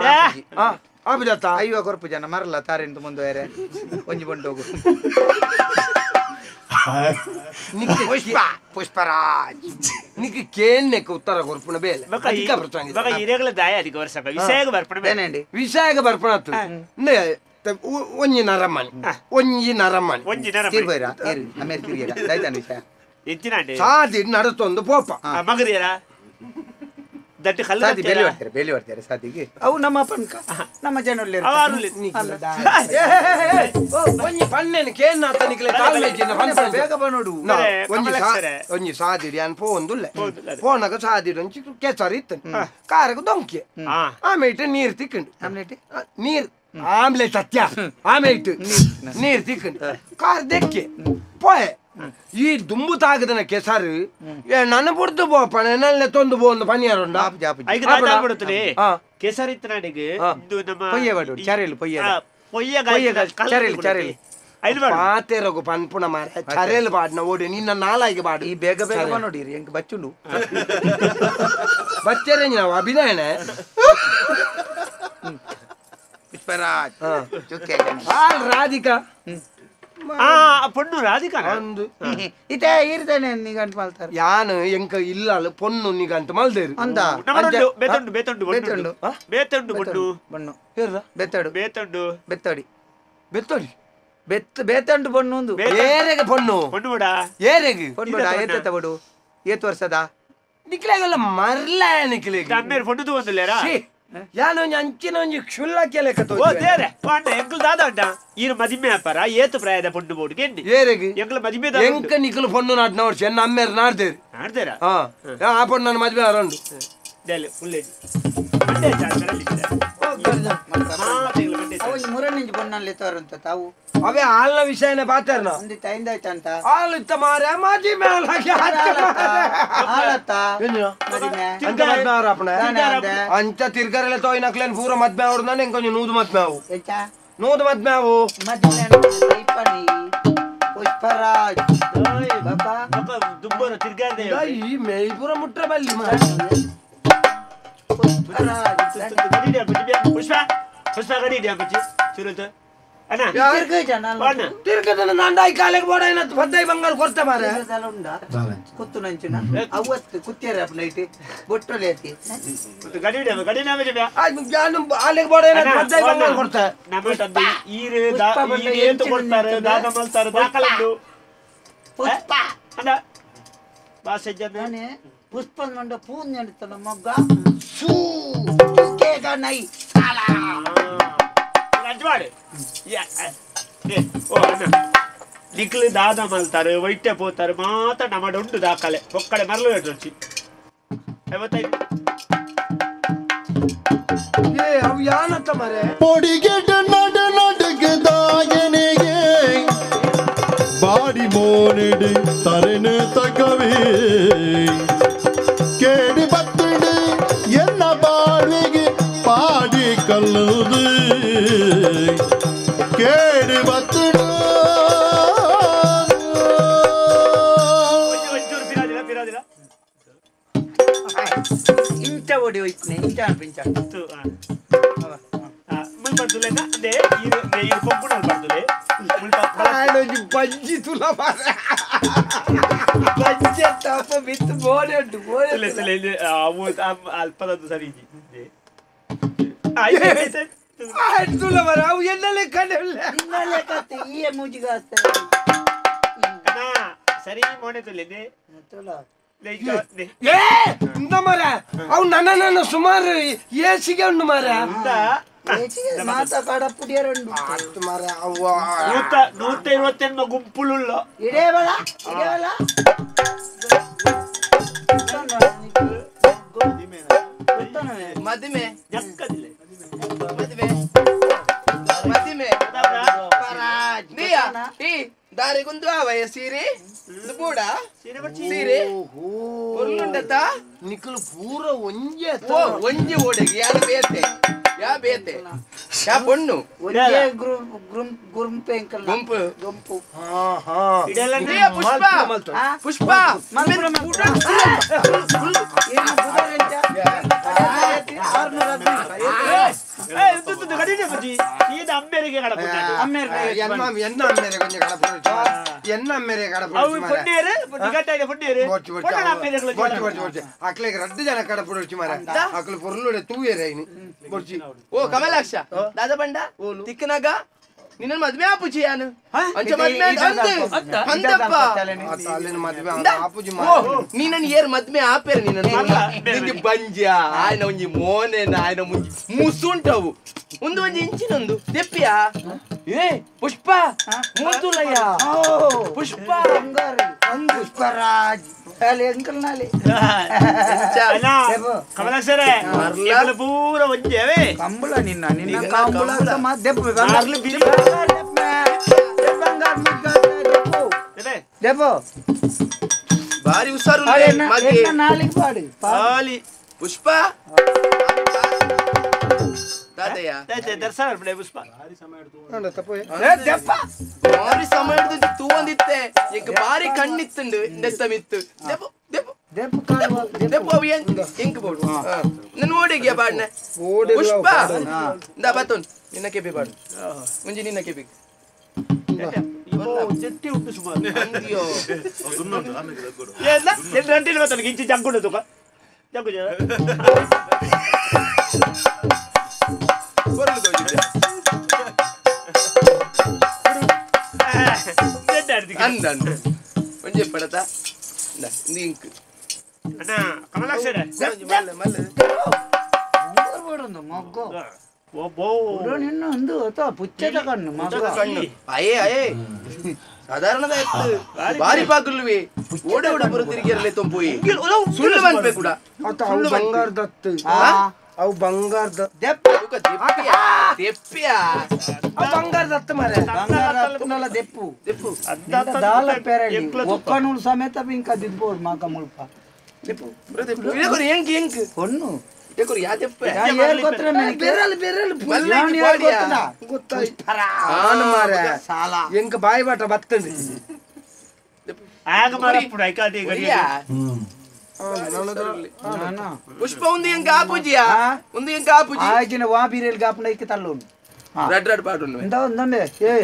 ಆಪುಜತ್ತ ಐವ ಕೊರ್ಪು ಜನ ಮರಲ್ಲ ತಾರೆಂತು ಮುಂದು ಬೇರೆ ಒಂಜಿ ಬೊಂಡೋಗು. ಪುಷ್ಪ ಪುಷ್ಪರಾಜ್ ನಿಕ್ ಕೇಳ್ನೆಕ್ ಉತ್ತರ ಕೊರ್ಪುಣ ಬೇಲೆ ವಿಷಯಗ ಬರ್ಪಣ ಒಂಜಿ ನರಮಣಿ ಒಂಜಿ ನರಮಣಿ ಒಂಜಿ ನರಮಣಿ ಸಾದಿ ನಡತೊಂದು ಪೋಪ ಮಗರಿಯರ ಸಾದಿ ಬೇಲಿ ಮಾಡ್ತಾರೆ ಬೇಲಿ ಮಾಡ್ತಾರೆ ಸಾದಿಗೆ ಅವು ನಮ್ಮ ಪನ್ಕ ನಮ್ಮ ಜನ ಒಂಜಿ ಪಣ್ಣೆನ್ ಕೇಳ್ನ ನಿಕ್ಲೆ ತಾಳ್ಮೆ ಬೇಗ ಬನ್ನೋಡು. ಒಂಜಿ ಸಾದಿಡಿ ಅನ್ ಪೋಂದುಲ್ಲೆ ಪೋನಗ ಸಾದಿಡಿ ಒಂಜಿ ಕೆಸರು ಇತ್ತು ಕಾರಗ ದೊಂಕಿ ಆಮೇಲೆ ನೀರ್ ತಿಕ್ಕಂಡು ಆಮ್ಲೆಟ್ ನೀರ್ ಆಮ್ಲೆಟ್ ಅತ್ಯ ಆಮೇಲೆ ನೀರ್ ತಿಕ್ಕಂಡು ಕಾರ್ ದೆಕ್ಕೆ ಪೋಯೆ ಈ ದುಂಬು ತಾಗದನ ಕೆಸರು ನನ್ನ ಬುಡ್ದು ಬೋಪಣ ನಲ್ಲೆ ತೊಂದು ಬೋಂದು ಪನಿಯಾರುಂಡ ಕೆಸರು ಇತ್ತು ನಾಡಿಗೆ ಇದು ನಮ್ಮ ಪೊಯ್ಯ ಬಾಡು ಚರೇಲು ಪೊಯ್ಯ ಪೊಯ್ಯ ಚರೇಲು ಚರೇಲು ಪಾತೆರಗು ಪನ್ಪುಣ ಮಾರ ಚರೇಲು ಬಾಡ್ನ ಓಡಿ ನಿನ್ನ ನಾಲಾಯಿಗೆ ಬಾಡು ಈ ಬೇಗ ಬೇಗ ನೋಡಿರಿ ಹೆಂಗ್ ಬಚ್ಚುಂಡು ಬಚ್ಚರೆ ನಾವು ಅಭಿನಯನೆ ಪುಷ್ಪರಾಜ್ ರಾಧಿಕಾ ಪೊಣ್ಣು ರಾಧಿಕಾ ಅಂದು ಇದೇ ಇರ್ತಾನೆ ನಿಗಂಟು ಮಲ್ತಾರೆ ಯಾನು ಎಂಕ ಇಲ್ಲ ಪೊಣ್ಣು ನಿಗಂಟು ಮಲ್ದೇರು ಅಂದ ಬೇತಂಡು ಬೇತಂಡು ಬೇತಂಡು ಬೇತಂಡು ಬೊಣ್ಣು ಬಣ್ಣು ಬೆತ್ತಡು ಬೇತಂಡು ಬೆತ್ತಡಿ ಬೆತ್ತಡಿ ಬೆತ್ತ ಬೇತಂಡು ಬೊಣ್ಣು ಒಂದು ಏರೆಗೆ ಪೊಣ್ಣು ಪೊಣ್ಣು ಬಿಡ ಏರೆಗೆ ಪೊಣ್ಣು ಬಿಡ ಏತ ಬಡು ಏತ್ ವರ್ಷದ ನಿಕ್ಲೆಗಲ್ಲ ಮರ್ಲ ನಿಕ್ಲೆಗೆ ಅಮ್ಮೇರು ಪೊಣ್ಣು ತಗೊಂದಿಲ್ಲೇರಾ ಯಾನು ಒಂಜಿ ಅಂಚಿನ ಒಂಜಿ ಕ್ಷುಲ್ಲಕ್ಕೆ ಲೆಕ್ಕ ಓ ದೇರೆ ಪಾಂಡ ಎಂಕಲ್ ದಾದ ಉಂಟ ಈರು ಮದಿಮೆ ಅಪ್ಪರ ಏತು ಪ್ರಾಯದ ಪೊಣ್ಣು ಬೋಡು ಕೆಂಡಿ ಏರೆಗೆ ಎಂಕಲ್ ಮದಿಮೆ ಎಂಕ ನಿಕ್ಲು ಪೊಣ್ಣು ನಾಡ್ನ ವರ್ಷ ಎನ್ನ ಅಮ್ಮೇರು ನಾಡ್ದೇರು ನಾಡ್ದೇರಾ ಹಾ ಆ ಪೊಣ್ಣು ನನ್ನ ಮದುವೆ ಅರಂಡು ದೇಲೆ ಉಲ್ಲೇಜಿ ಮುರಣಿಂಜಿ ಪೊಣ್ಣಲ್ಲಿ ತೋರಂತ ತಾವು ಅವೇ ಹಾಲ್ನ ವಿಷಯನೇ ಪಾತಾರ್ನ ತಂದಾಯ್ತಂತ ಹಾಲು ಇತ್ತ ಮಾರೆ ಮಾಜಿ ಮೇಲ ಹಾಲತ್ತ ಅಂಚ ತಿರ್ಗರೆಲ್ಲ ತೋಯ್ನಕ್ಲೇನ್ ಪೂರ ಮದ್ಮೆ ಅವ್ರು ನಾನು ಎಂಕೊಂಚ ನೂದು ಮದ್ಮೆ ಅವು ನೂದು ಮದ್ಮೆ ಅವು ಪುಷ್ಪರಾಜ್ ದುಬ್ಬರು ತಿರ್ಗಾರ್ದೆ ಈ ಮೇಯ್ಪುರ ಮುಟ್ರ ಬಲ್ಲಿ ಪುಷ್ಪ ಪುಷ್ಪ ಗಡಿ ಚುರುತು ತಿರ್ಗದನ ನಾಂಡಾಯಿ ಕಾಲೆಗೆ ಬೋಡಾಯಿನ ಪದ್ದೈ ಬಂಗಾರ ಕೊರ್ತೆ ಮಾರೆ ಕುತ್ತು ನಂಚಿನ ಅವತ್ತು ಕುತ್ತಿಯರ ನೈಟ್ ಬೊಟ್ಟೊಲೆ ಐತಿ ಆಲೆಗೆ ಬೋಡಾಯಿನ ಪದ್ದೈ ಬಂಗಾರ ಕೊರ್ತೆ ಕೊಡ್ತಾರೆ ದಾದ ಮಲ್ತಾರೆ ದಾಖಲೆ ಪುಷ್ಪ ಅಲ್ಲ ಬಾಸೆ ಪುಷ್ಪ ಮಂಡ ಪೂ ನೆಡ್ತಾನ ಮಗ್ಗ ಸೂ ಕೇಗ ನೈ ಸಾಲಾ ರಜ್ವಾಡೆ ಓ ಅಣ್ಣ ನಿಕ್ಲು ದಾದ ಮಲ್ತಾರೆ ವೈಟ್ಯ ಪೋತಾರೆ ಮಾತ ನಮ್ಮಡ ಉಂಡು ದಾಖಲೆ ಒಕ್ಕಡೆ ಮರಳು ರುಚಿ ಏ ಅವು ಯಾನತ್ತ ಮರೆ ಪೊಡಿಗೆಟ ನಡ ನಡಗದಾಯನಿಗೆ ಬಾಡಿ ಮೋನಿಡು ತರೆನು ತಗವೇ ಕೇಡಿ ಬತ್ತಿಡು ಎನ್ನ ಬಾಳ್ವಿಗೆ ಪಾಡಿ ಕಲ್ಲುದು ಕೇಡಿ ಬತ್ತಿಡು ಇಂಚ ಓಡಿ ಹೋಯ್ತು ಇಂಚ ಅನ್ಪಿಂಚ ಬಜ್ಜಿ ತುಲ ಬಜ್ಜಿ ತಪ್ಪ ಬಿತ್ತು ಬೋಡೆ ಉಂಟು ಅಲ್ಪದದ್ದು ಸರಿ ತುಲ ಮರ ಅವು ಎಲ್ಲೇ ಕಡೆ ಈ ಮೂಜಿಗ ಸರಿ ಮೋನೆ ತುಲೆ ಮರ ಅವು ನನ್ನ ನನ್ನ ಸುಮಾರು ಏಸಿಗೆ ಉಂಡು ಮರ 128 ಗುಂಪುಲುಳ್ಳ ಇಡೇವಲ ಇಡೇವಲ ಮದುವೆ ಮದುವೆ ಮದುವೆ ದಾರಿಗೊಂದು ಆವಯ ಸೀರೆ ಬೂಡ ಸೀರೆ ಉಂಡತ್ತ ನಿಕ್ಕಲು ಪೂರ ಒಂಜೆ ಒಂಜೆ ಓಡೆಗೆ ಯಾರು ಬೇತೆ ಯಾ ಬೇತೆ ಯಾ ಪೊಣ್ಣು ಒಂಜೆ ಗುಂಪು ಗುಂಪು ಪುಷ್ಪ ಪುಷ್ಪ ಅಕ್ಲೆಗೆ ರಡ್ಡು ಜನ ಕಡಪುಡು ಮಾರ ಅಕ್ಲು ಪೊರ್ಲುಡೆ ತೂಯೇರ ಬೊರ್ಚಿ ಓ ಕಮಲಾಕ್ಷ ದಾದ ಬಂಡ ತಿಕ್ಕನಾಗ ನಿನ್ನ ಮದ್ವೆ ಆಪುಜಿ ಯಾನು ಅಂಚ ಮದ್ವೆ ಅಂದಪ್ಪ ನೀನನ್ ಏರ್ ಮದ್ವೆ ಆಪೇರ ನಿನ್ನ ನಿಂಗೆ ಬಂಜ ಆಯ್ನ ಒಂಜಿ ಮೋನೆನ ಆಯ್ನ ಮುಂಜಿ ಮುಸುಂಟವು ಒಂದು ಒಂಜಿ ಇಂಚಿನೊಂದು ತೆಪ್ಪಿಯಾ ಏ ಪುಷ್ಪ ಮೂತುಲಯ್ಯ ಪುಷ್ಪ ಪುಷ್ಪರಾಜ್ ಪೂರ ಒಂಜೆ ಕಂಬಳ ನಿನ್ನ ನಿನ್ನ ಕಂಬಳ ಬಾರಿ ಹುಷಾರು ಪಾಡು ಪುಷ್ಪ ತಾತಯ್ಯ ಪುಷ್ಪ ಬಾರಿ ಸಮಯ ತೂ ಒಂದಿತ್ತೆ ಈಗ ಬಾರಿ ಕಣ್ಣಿತ್ತುಂಡು ನೆತ್ತಮಿತ್ತು ದೆಪ್ಪು ದೆಪ್ಪು ದೆಪ್ಪು ಅವು ಎಂಕ್ ಬೋಡು ನನ್ನ ಓಡಿಗೆ ಬಾಡ್ನೆ ಪುಷ್ಪ ಇಂದ ಬತ್ತೋನ್ ನಿನ್ನ ಕೆಬಿ ಬಾಡು ಮುಂಜಿ ನಿನ್ನ ಕೆಬಿ ಜಟ್ಟಿ ಉಂಟು ಸುಮಾರು ಇಂಚಿ ಜಂಗುಂಡು ತುಕ ಜಂಗು ಅಂದ ಒಂಜೆ ಪಡತ ಇಂಕ್ ಅಣ್ಣ ಕಮಲಾಕ್ಷರ ಮಗ್ಗು ನಿನ್ನ ಒಂದು ಪುಚ್ಚದ ಕಣ್ಣು ಕಣ್ಣು ಅಯೇ ಅಯೇ ಸಾಧಾರಣದ ಬಾರಿ ಪಾಕುಲ್ವಿ ಓಡ ಓಡ ಬರು ತಿರುಗಿರಲಿ ತೊಂಪೋಯಿ ಸುಳ್ಳು ಮನ್ಪೆ ಕೂಡ ಅವು ಬಂಗಾರದತ್ತು ಅವು ಬಂಗಾರದ ದೆಪ್ಪಿಯಾ ಅವು ಬಂಗಾರದತ್ತು ಮಾರೆ ಬಂಗಾರ ದೆಪ್ಪು ದೆಪ್ಪು ದಾಲ ಪೆರಳಿ ಒಕ್ಕನೂಲು ಸಮೇತ ಪಿಂಕ ದಿದ್ಬೋದು ಮಾಕ ಮುಲ್ಪ ದೆಪ್ಪು ಇದಕ್ಕೆ ಎಂಕ್ ಎಂಕ್ ಹೊಣ್ಣು ಇದಕ್ಕೆ ಯಾ ದೆಪ್ಪ ಬೆರಳು ಬೆರಳು ಗೊತ್ತಾಯ್ತು ಆನು ಮಾರೆ ಸಾಲ ಎಂಕ ಬಾಯಿ ಬಾಟ ಬತ್ತಂడి ಆಗ ಮಾರಪ್ಪುಡ ಐಕಾದಿ ಪುಷ್ಪ ಒಂದು ಎಂಕ ಆಪುಜಿಯಾ ಒಂದು ಎಂಕ ಆಪುಜಿ ಆಜಿನ ವಾ ಬೀರೇಲ್ ಗಾಪುನ ಐಕೆ ತಲ್ಲೋನು Red red ಪಾಡುಂಡು ಇಂದ ಏ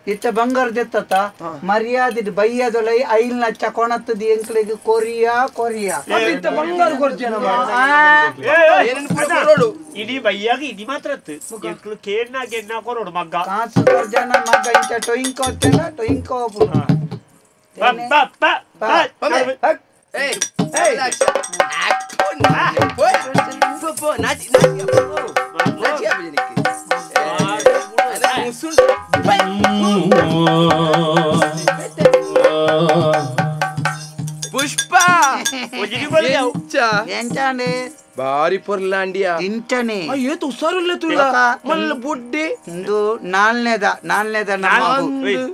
ಇತ್ತ ಬಂಗಾರ ದೆತ್ತ ಮರ್ಯಾದೆ ಬೈಯದೊಲೈ ಐಲ್ನ ಚಕೊಣತ್ತದಿ ಎಂಕ್ಲೆಗ್ ಕೊರಿಯಾ ಕೊರಿಯಾ ಇತ್ತ ಬಂಗಾರ ಕೊರ್ಚೇನ ಇಡೀ ಬೈಯಾಗ ಇಡಿ ಮಾತ್ರ ಎಂಕ್ಲು ಕೇಣ್ಣ ಗೆಣ್ಣ ಕೊರೋಡು ಮಗ್ಗ ಕಾಸು ಕೊರ್ಜನ ಮಗ್ಗ ಇಂಚ ಟೊಯಿಂಕೋ ತೆನ ಟೊಯಿಂಕೋ ಪ ಪ ಪ ಏಯ್ ಏಯ್ ಪೋ ನಾಚಿ ನಾಚಿ ನಾಚಿ ಅಬಜನಿಕ್ಕೆ ಪುಷ್ಪ ಬಾರಿ ಪೊರ್ಲಾಂಡಿಯಾ ಇಂಚನೆ ಏತು ಹುಷಾರಿಲ್ಲ ತುಲ್ಲ ಮಲ್ಲ ಬುಡ್ಡೆ ಇಂದು ನಾಲ್ನೇದ ನಾಲ್ನೇದ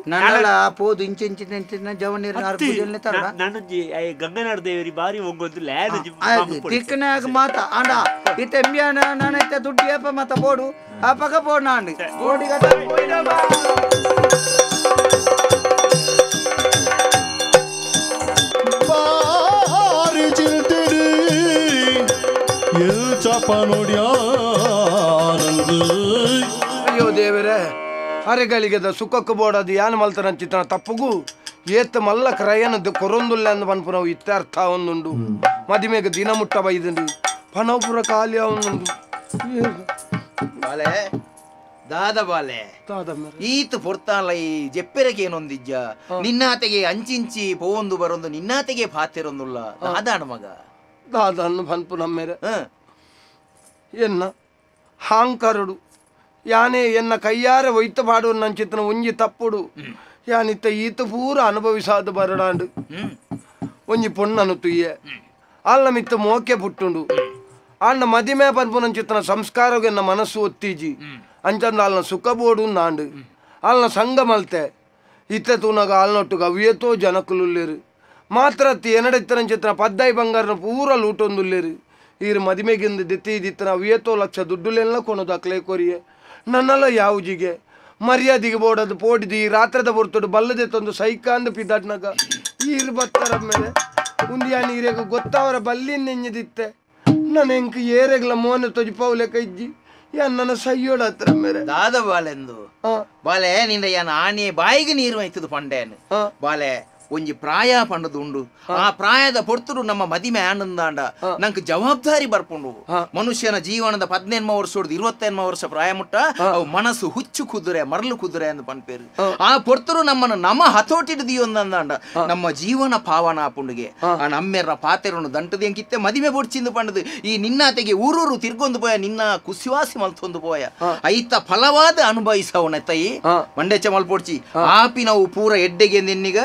ನನ್ನಲ ಪೋದು ಇಂಚ ಇಂಚ ಇಂಚಿನ ಜವನೀರ್ ತರ ನಾನು ಗಂಗನಾಡ ದೇವರಿ ಬಾರಿ ಒಂಗೊಂದು ತಿಕ್ಕನಾಗ ಮಾತ ಅಂಡ ಇತ್ತ ಎಂಬಿಯಾನ ನಾನೈತ ದುಡ್ಡು ಏಪ ಮಾತ ಬೋಡು ಆ ಪಕ್ಕ ಪೋಡು ನಾನು ಅಯ್ಯೋ ದೇವರೇ ಅರೆಗಳಿಗೆದ ಸುಖಕ್ಕೆ ಬೋಡದು ಯಾನ್ ಮಲ್ತನ ಚಿತ್ರಣ ತಪ್ಪುಗು ಏತ ಮಲ್ಲ ಕ್ರಯನ ಕೊರೊಂದುಲ್ಲ ಅಂದ್ ಪನ್ಪುನವು ಇತ್ತೆ ಅರ್ಥ ಒಂದುಂಡು ಮದಿಮೆಗೆ ದಿನ ಮುಟ್ಟ ಬೈದುಂಡು ಪನಪುರ ಖಾಲಿ ಅವನುಂಡು ಬಾಲೆ ದಾದ ಬಾಲೆ ಈತ ಪೊರ್ತಾಲ ಈ ಜೆಪ್ಪೆರಗೆ ಏನೊಂದಿಜ್ಜ ನಿನ್ನಾತೆಗೆ ಅಂಚಿಂಚಿ ಪೋವೊಂದು ಬರೊಂದು ನಿನ್ನಾತೆಗೆ ಪಾತಿರೊಂದುಲ್ಲ ದಾದಾಣ ಮಗ ದಾದನ್ನು ಪನ್ಪು ನಮ್ಮೇರೆ ಎನ್ನ ಹಾಂಕರುಡು ಯಾನೇ ಎನ್ನ ಕೈಯಾರೆ ಒಯ್ತ ಪಾಡು ನಂಚಿತನ ಒಂಜಿ ತಪ್ಪುಡು ಯಾನಿತ್ತ ಈತ ಪೂರ ಅನುಭವಿಸಾದ ಬರಡಾಂಡು ಒಂಜಿ ಪೊಣ್ಣನು ತುಯ್ಯೆ ಅಲ್ಲ ಮಿತ್ತ ಮೋಕೆ ಪುಟ್ಟುಂಡು ಅಣ್ಣ ಮದಿಮೆ ಪನ್ಪು ನಂಚಿತನ ಸಂಸ್ಕಾರಗೆ ಎನ್ನ ಮನಸ್ಸು ಒತ್ತೀಜಿ ಅಂಚಂದ ಅಲ್ನ ಸುಖ ಬೋಡು ನಾಂಡು ಅಲ್ನ ಸಂಘ ಮಲ್ತೆ ಇತ್ತ ತೂನಗ ಆಲ್ನೊಟ್ಟುಗ ಅವಿಯತೋ ಜನಕುಲುಲ್ಲೇರು ಮಾತ್ರ ಎನ್ನಡೆತ್ತನಂಚಿತನ ಪದ್ದಾಯಿ ಬಂಗಾರನ ಪೂರ ಲೂಟೊಂದುಲ್ಲೇರು ಈರು ಮದಿಮೆಗಿಂದ ದಿತ್ತಿ ದಿತ್ತನ ಅವಿಯತೋ ಲಕ್ಷ ದುಡ್ಡುಲೆಲ್ಲ ಕೊನೋದು ಅಕ್ಲೆ ಕೊರಿಯೆ ನನ್ನಲ್ಲ ಯಾವುಜಿಗೆ ಮರ್ಯಾದೆಗೆ ಬೋಡದು ಪೋಡಿದು ಈ ರಾತ್ರದ ಬರ್ತಡು ಬಲ್ಲದೆ ತಂದು ಸೈಕಾಂದು ಪಿದಾಟ್ನಾಗ ಈರು ಬತ್ತರ ಮೇಲೆ ಉಂದಿಯಾ ನೀರೇಗ ಗೊತ್ತಾವರ ಬಲ್ಲಿ ನೆಂಜದಿತ್ತೆ ನನ್ನ ಎಂಕ್ ಏರೆಗ್ಲ ಮೋನೆ ತೊಜಿಪೌಲೆ ಕೈಜ್ಜಿ ಯಾನ್ ನನ್ನ ಸೈಯೋಡ ಹತ್ರ ಮೇರೆ ದಾದ ಬಾಲೆಂದು ಬಾಲೆ ನಿಂದ ಯಾನ್ ಆನೆ ಬಾಯಿಗೆ ನೀರು ಐತದು ಪಂಡೇನು ಬಾಲೆ ಒಂಜಿ ಪ್ರಾಯ ಪಂಡದು ಉಂಡು ಆ ಪ್ರಾಯದ ಪೊರ್ತುಡು ನಮ್ಮ ಮದಿಮೆ ಆನಂದಾಂಡ ನಂಗೆ ಜವಾಬ್ದಾರಿ ಬರ್ಪುಂಡು ಮನುಷ್ಯನ ಜೀವನದ 18 ವರ್ಷ 28 ವರ್ಷ ಪ್ರಾಯ ಮುಟ್ಟ ಅವು ಮನಸ್ಸು ಹುಚ್ಚು ಕುದುರೆ ಮರಳು ಕುದುರೆ ಅಂತ ಪನ್ಪೇರು ಆ ಪೊರ್ತುಡು ನಮ್ಮನ್ನು ನಮ್ಮ ಹತೋಟಿಡ್ದಿಯೊಂದಂದಾಂಡ ನಮ್ಮ ಜೀವನ ಪಾವನ ಆಪುಂಡುಗೆ ಆ ನಮ್ಮೆರ್ರ ಪಾತೆರನ್ನು ದಂಟದ ಎಂಕಿತ್ತೆ ಮದಿಮೆ ಬೊಡ್ಚಿಂದು ಪಂಡದು ಈ ನಿನ್ನಾತೆಗೆ ಊರೂರು ತಿರ್ಗೊಂದು ಪೋಯ ನಿನ್ನ ಕುಸಿವಾಸಿ ಮಲ್ತೊಂದು ಪೋಯ ಐತ ಫಲವಾದ ಅನುಭವಿಸವನ ತೈ ಮಂಡೆಚ ಮಲ್ಪೊಡ್ಚಿ ಆಪಿ ನಾವು ಪೂರ ಎಡ್ಡೆಗೆ ನಿನ್ನಿಗ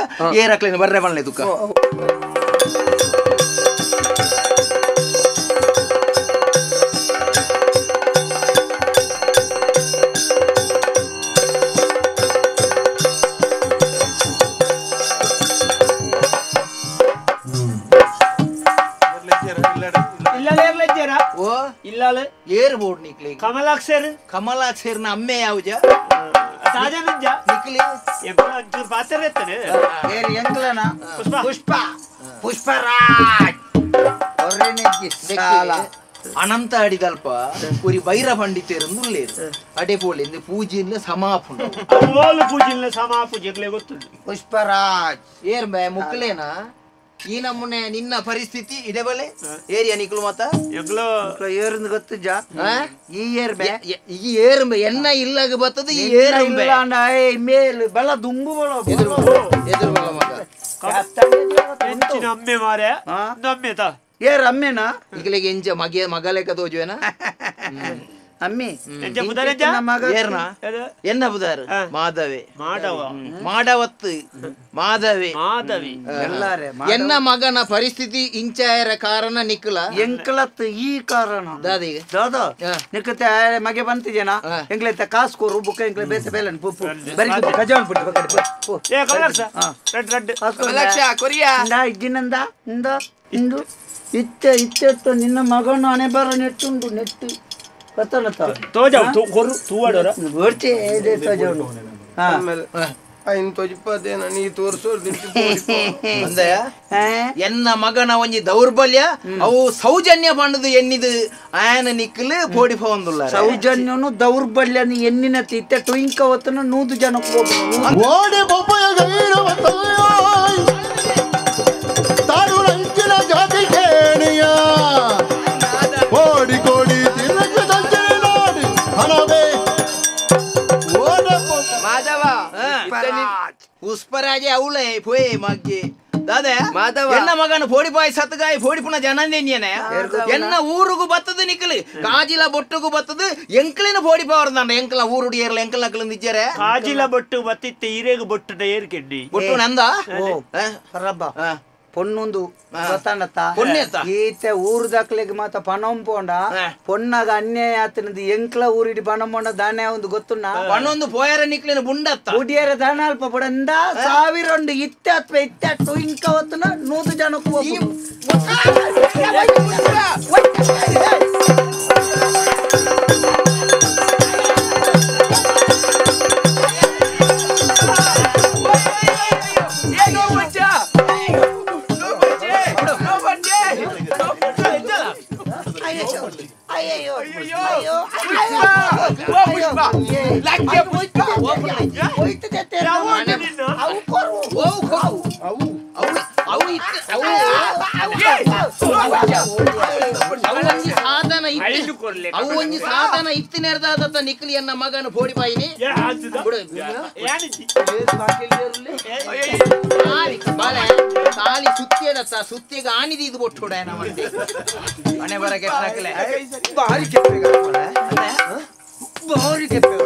ಏರಕ್ಲೇನು ಬರ್ರೆ ಬನ್ಲೆ ದುಃಖ ಏರ್ ಬೋರ್ಡ್ ನಿಕ್ಲಿ ಕಮಲಾಕ್ಷರ್ ಕಮಲಾಕ್ಷರ್ನ ಅಮ್ಮೆ ಯಾವುಜ ಸಾಜನಂಜ ನಿಕ್ಲಿ ಅಂಚೂರು ಪಾತ್ರ ಇರ್ತಾನೆ ಎಂಕ್ಲನ ಪುಷ್ಪ ಪುಷ್ಪರಾಜ್ ಅನಂತ ಅಡಿದಲ್ಪ ಉರಿ ಬೈರ ಪಂಡಿತೇರಂದು ಅಡೆ ಪೋಲೆ ಪೂಜೆಲ್ಲ ಸಮಾಪುಂಡು ಪೂಜೆಲ್ಲ ಸಮಾಪೂಜೆಗ್ಲೇ ಗೊತ್ತುಂಟು ಪುಷ್ಪರಾಜ್ ಏರ್ ಬೇ ಮುಕ್ಲೇನಾ ಈ ನಮ್ಮನೆ ನಿನ್ನ ಪರಿಸ್ಥಿತಿ ಇಡಬಲೆ ಏರಿಯಾ ನಿಕ್ಲು ಮಾತ ಏರ್ಂದು ಗೊತ್ತುಜ ಈ ಏರ್ ಬೇ ಈ ಏರ್ ಎನ್ನ ಇಲ್ಲಾಗ ಬರ್ತದ ಈ ಏರ್ ಮೇಲ್ ಬಲ ದುಂಬು ಬಲ ಎದುರು ಎದುರು ಬಲ ಮಗ ಎಂಚಿನ ಅಮ್ಮೆ ಮಾರೆ ಅಮ್ಮೆ ತಾ ಏರ್ ಅಮ್ಮೆನಾ ಈಗಲಿಗೆ ಎಂಚ ಮಗೆ ಮಗಲೇಕ ತೋಜುವೆನಾ ಅಮ್ಮಿ ಏರ್ನ ಎನ್ನ ಬುದಾರು ಮಾಧವೆ ಮಾಧವ ಮಾಡವತ್ತು ಮಾಧವೆ ಮಾಧವಿ ಎಲ್ಲಾರೆ ಎನ್ನ ಮಗನ ಪರಿಸ್ಥಿತಿ ಇಂಚಾಯರ ಕಾರಣ ನಿಕ್ಕಲ ಎಂಕ್ಲತ್ ಈ ಕಾರಣ ದಾದಿಗೆ ದಾದಾ ನಿಕ್ಕತೆ ಮಗೆ ಬಂತಿಜೇನಾ ಎಂಕ್ಲೈತ ಕಾಸು ಕೋರು ಬುಕ್ಕ ಎಂಕ್ಲೆ ಬೇಸೆ ಬೇಲನ್ ಪುಪ್ಪು ಬರಿ ಕಜಾನ್ ಪುಟ್ಟಿ ಬಕ್ಕಡಿ ಏ ಕಮಲಾಕ್ಷ ರೆಡ್ ರೆಡ್ ಕಮಲಾಕ್ಷ ಕೊರಿಯಾ ಇಂದ ಇಜ್ಜಿನಂದ ಇಂದ ಇಂದು ಇತ್ತೆ ಇತ್ತೆತ್ತು ನಿನ್ನ ಮಗನ ಹಣೆ ಬರ ನೆಟ್ಟುಂಡು ನೆಟ್ಟು ತೋಜಾವು ಕೊರು ತೂವಾಡೋರ ಗೊರ್ಚೆ ಇದೆ ತೋಜಾವು ಐನ್ ತೊಜಿಪದೇನ ನೀ ತೋರ್ಸೋದು ಅಂದಯ ಎನ್ನ ಮಗನ ಒಂಜಿ ದೌರ್ಬಲ್ಯ ಅವು ಸೌಜನ್ಯ ಪಂಡದು ಎನ್ನಿದು ಆಯನ ನಿಕ್ಕಲು ಪೋಡಿ ಪೋಂದುಲ್ಲ ಸೌಜನ್ಯನು ದೌರ್ಬಲ್ಯನು ಎನ್ನಿನ ತೀತೆ ಟುಯಿಂಕ ಹೊತ್ತನು 100 ಜನಕ್ಕೆ ಓಡಿ ಬೊಬ್ಬಯ ತಾರು ಜಾತಿ ಕೇಣಿಯ ಕೋಡಿ ಕೋಡಿ ತಿರುಗಿ ಹಣವೇ ಮಾಧವ ಪುಷ್ಪರಾಜೆ ಅವಳೆ ಪೋಯೆ ಮಗ್ಗಿ ದಾದಾ ಮಾಧವ ಎನ್ನ ಮಗನ ಪೋಡಿಪಾಯಿ ಸತ್ಗಾಯಿ ಪೋಡಿಪುನ ಜನಂದೇನಿಯನೆ ಎನ್ನ ಊರುಗು ಬತ್ತದು ನಿಕ್ಕಲು ಕಾಜಿಲ ಬೊಟ್ಟುಗು ಬತ್ತದು ಎಂಕ್ಲಿನ ಪೋಡಿಪಾವರ್ದಾಂಡ ಎಂಕ್ಲ ಊರುಡಿಯರ್ಲ ಎಂಕ್ಲ ಅಕ್ಲು ನಿಜ್ಜರೆ ಕಾಜಿಲ ಬೊಟ್ಟು ಬತ್ತಿತ್ತೆ ಈರೇಗು ಬೊಟ್ಟುದ ಏರ್ಕೆಂಡಿ ಬೊಟ್ಟು ನಂದ ರಬ್ಬ ಪೊಣ್ಣೊಂದು ಗೊತ್ತಾಂಡತ್ತ ಪೊಣ್ಣೆತ್ತ ಈತೆ ಊರುದಕ್ಲೆಗ್ ಮಾತ ಪಣಂ ಪೋಂಡ ಪೊಣ್ಣಗ ಅನ್ಯಾಯ ಆತನದು ಎಂಕ್ಲ ಊರಿಡಿ ಪಣಂ ಪೋಂಡ ದಾನೆ ಒಂದು ಗೊತ್ತುನ್ನ ಪಣ್ಣೊಂದು ಪೋಯರ ನಿಕ್ಲಿನ ಬುಂಡತ್ತ ಉಡಿಯರ ದಾನ ಅಲ್ಪ ಬುಡಂದ ಸಾವಿರೊಂಡು ಇತ್ತೆ ಅತ್ವ ಇತ್ತೆ ಅಟ್ಟು ಇಂಕ ಹೊತ್ತನ 100 ಜನಕ್ಕೂ ಅವು ಸಾಧನ ಇತ್ತಿನೇರ್ದಾದ ನಿಕ್ಲಿ ಎನ್ನ ಮಗನ ಪೋಡಿಪಾಯಿನಿ ತಾಲಿ ಸುತ್ತಿಯದತ್ತ ಸುತ್ತಿಗೆ ಆನಿದಿ ಇದು ಬೊಟ್ಟುಡ ಮನೆ ಬರ ಕೆಟ್ಟಲೆ ಬಾರಿ ಕೆಪ್ಪೆ ಬಾರಿ ಕೆಪ್ಪೆ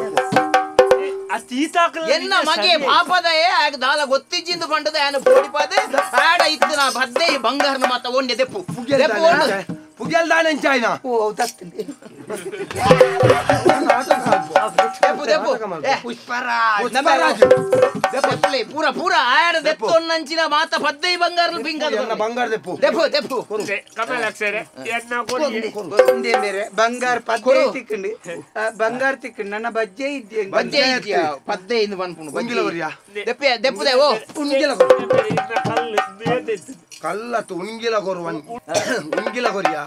ಎನ್ನ ಮಗೆ ಪಾಪದಯೇ ಆಗ ದಾಲ ಗೊತ್ತಿಜ್ಜಿಂದು ಪಂಡದ ಆನ ಪೋಡಿಪಾದೆ ಆಡ ಇತ್ತು ನಾ ಬದ್ದೆ ಬಂಗಾರನ ಮಾತ ಒಂಡೆ ದೆಪ್ಪು ದೆಪ್ಪು ಪುಗೆಲ್ ದಾನೆ ಚಾಯ್ನಾ ಓ ತತ್ತಿ ದೆಪ್ಪು ದೆಪ್ಪು ಪುಷ್ಪರಾಜ್ ಪುಷ್ಪರಾಜ್ ದೆಪ್ಪಲೆ ಪೂರ ಪೂರ ಆಡ ದೆಪ್ಪು ಒನ್ನಂಚಿನ ಮಾತ ಪದ್ದೆ ಬಂಗಾರನ ಪಿಂಗದ ಬಂಗಾರ ದೆಪ್ಪು ದೆಪ್ಪು ದೆಪ್ಪು ಕಮಲಕ್ಷರೆ ಎನ್ನ ಕೊಡಿ ಇಂದೆ ಬೇರೆ ಬಂಗಾರ ಪದ್ದೆ ತಿಕ್ಕಂಡಿ ಬಂಗಾರ ತಿಕ್ಕಂಡಿ ನನ್ನ ಬಜ್ಜೆ ಇದ್ದೆ ಬಜ್ಜೆ ಇದ್ಯಾ ಪದ್ದೆ ಇಂದು ಬನ್ಪುಣು ಉಂಗಿಲ ಬರಿಯಾ ದೆಪ್ಪೆ ದೆಪ್ಪುದೆ ಓ ಉಂಗಿಲ ಕಲ್ಲತ್ತು ಉಂಗಿಲ ಕೊರುವನ್ ಉಂಗಿಲ ಕೊರಿಯಾ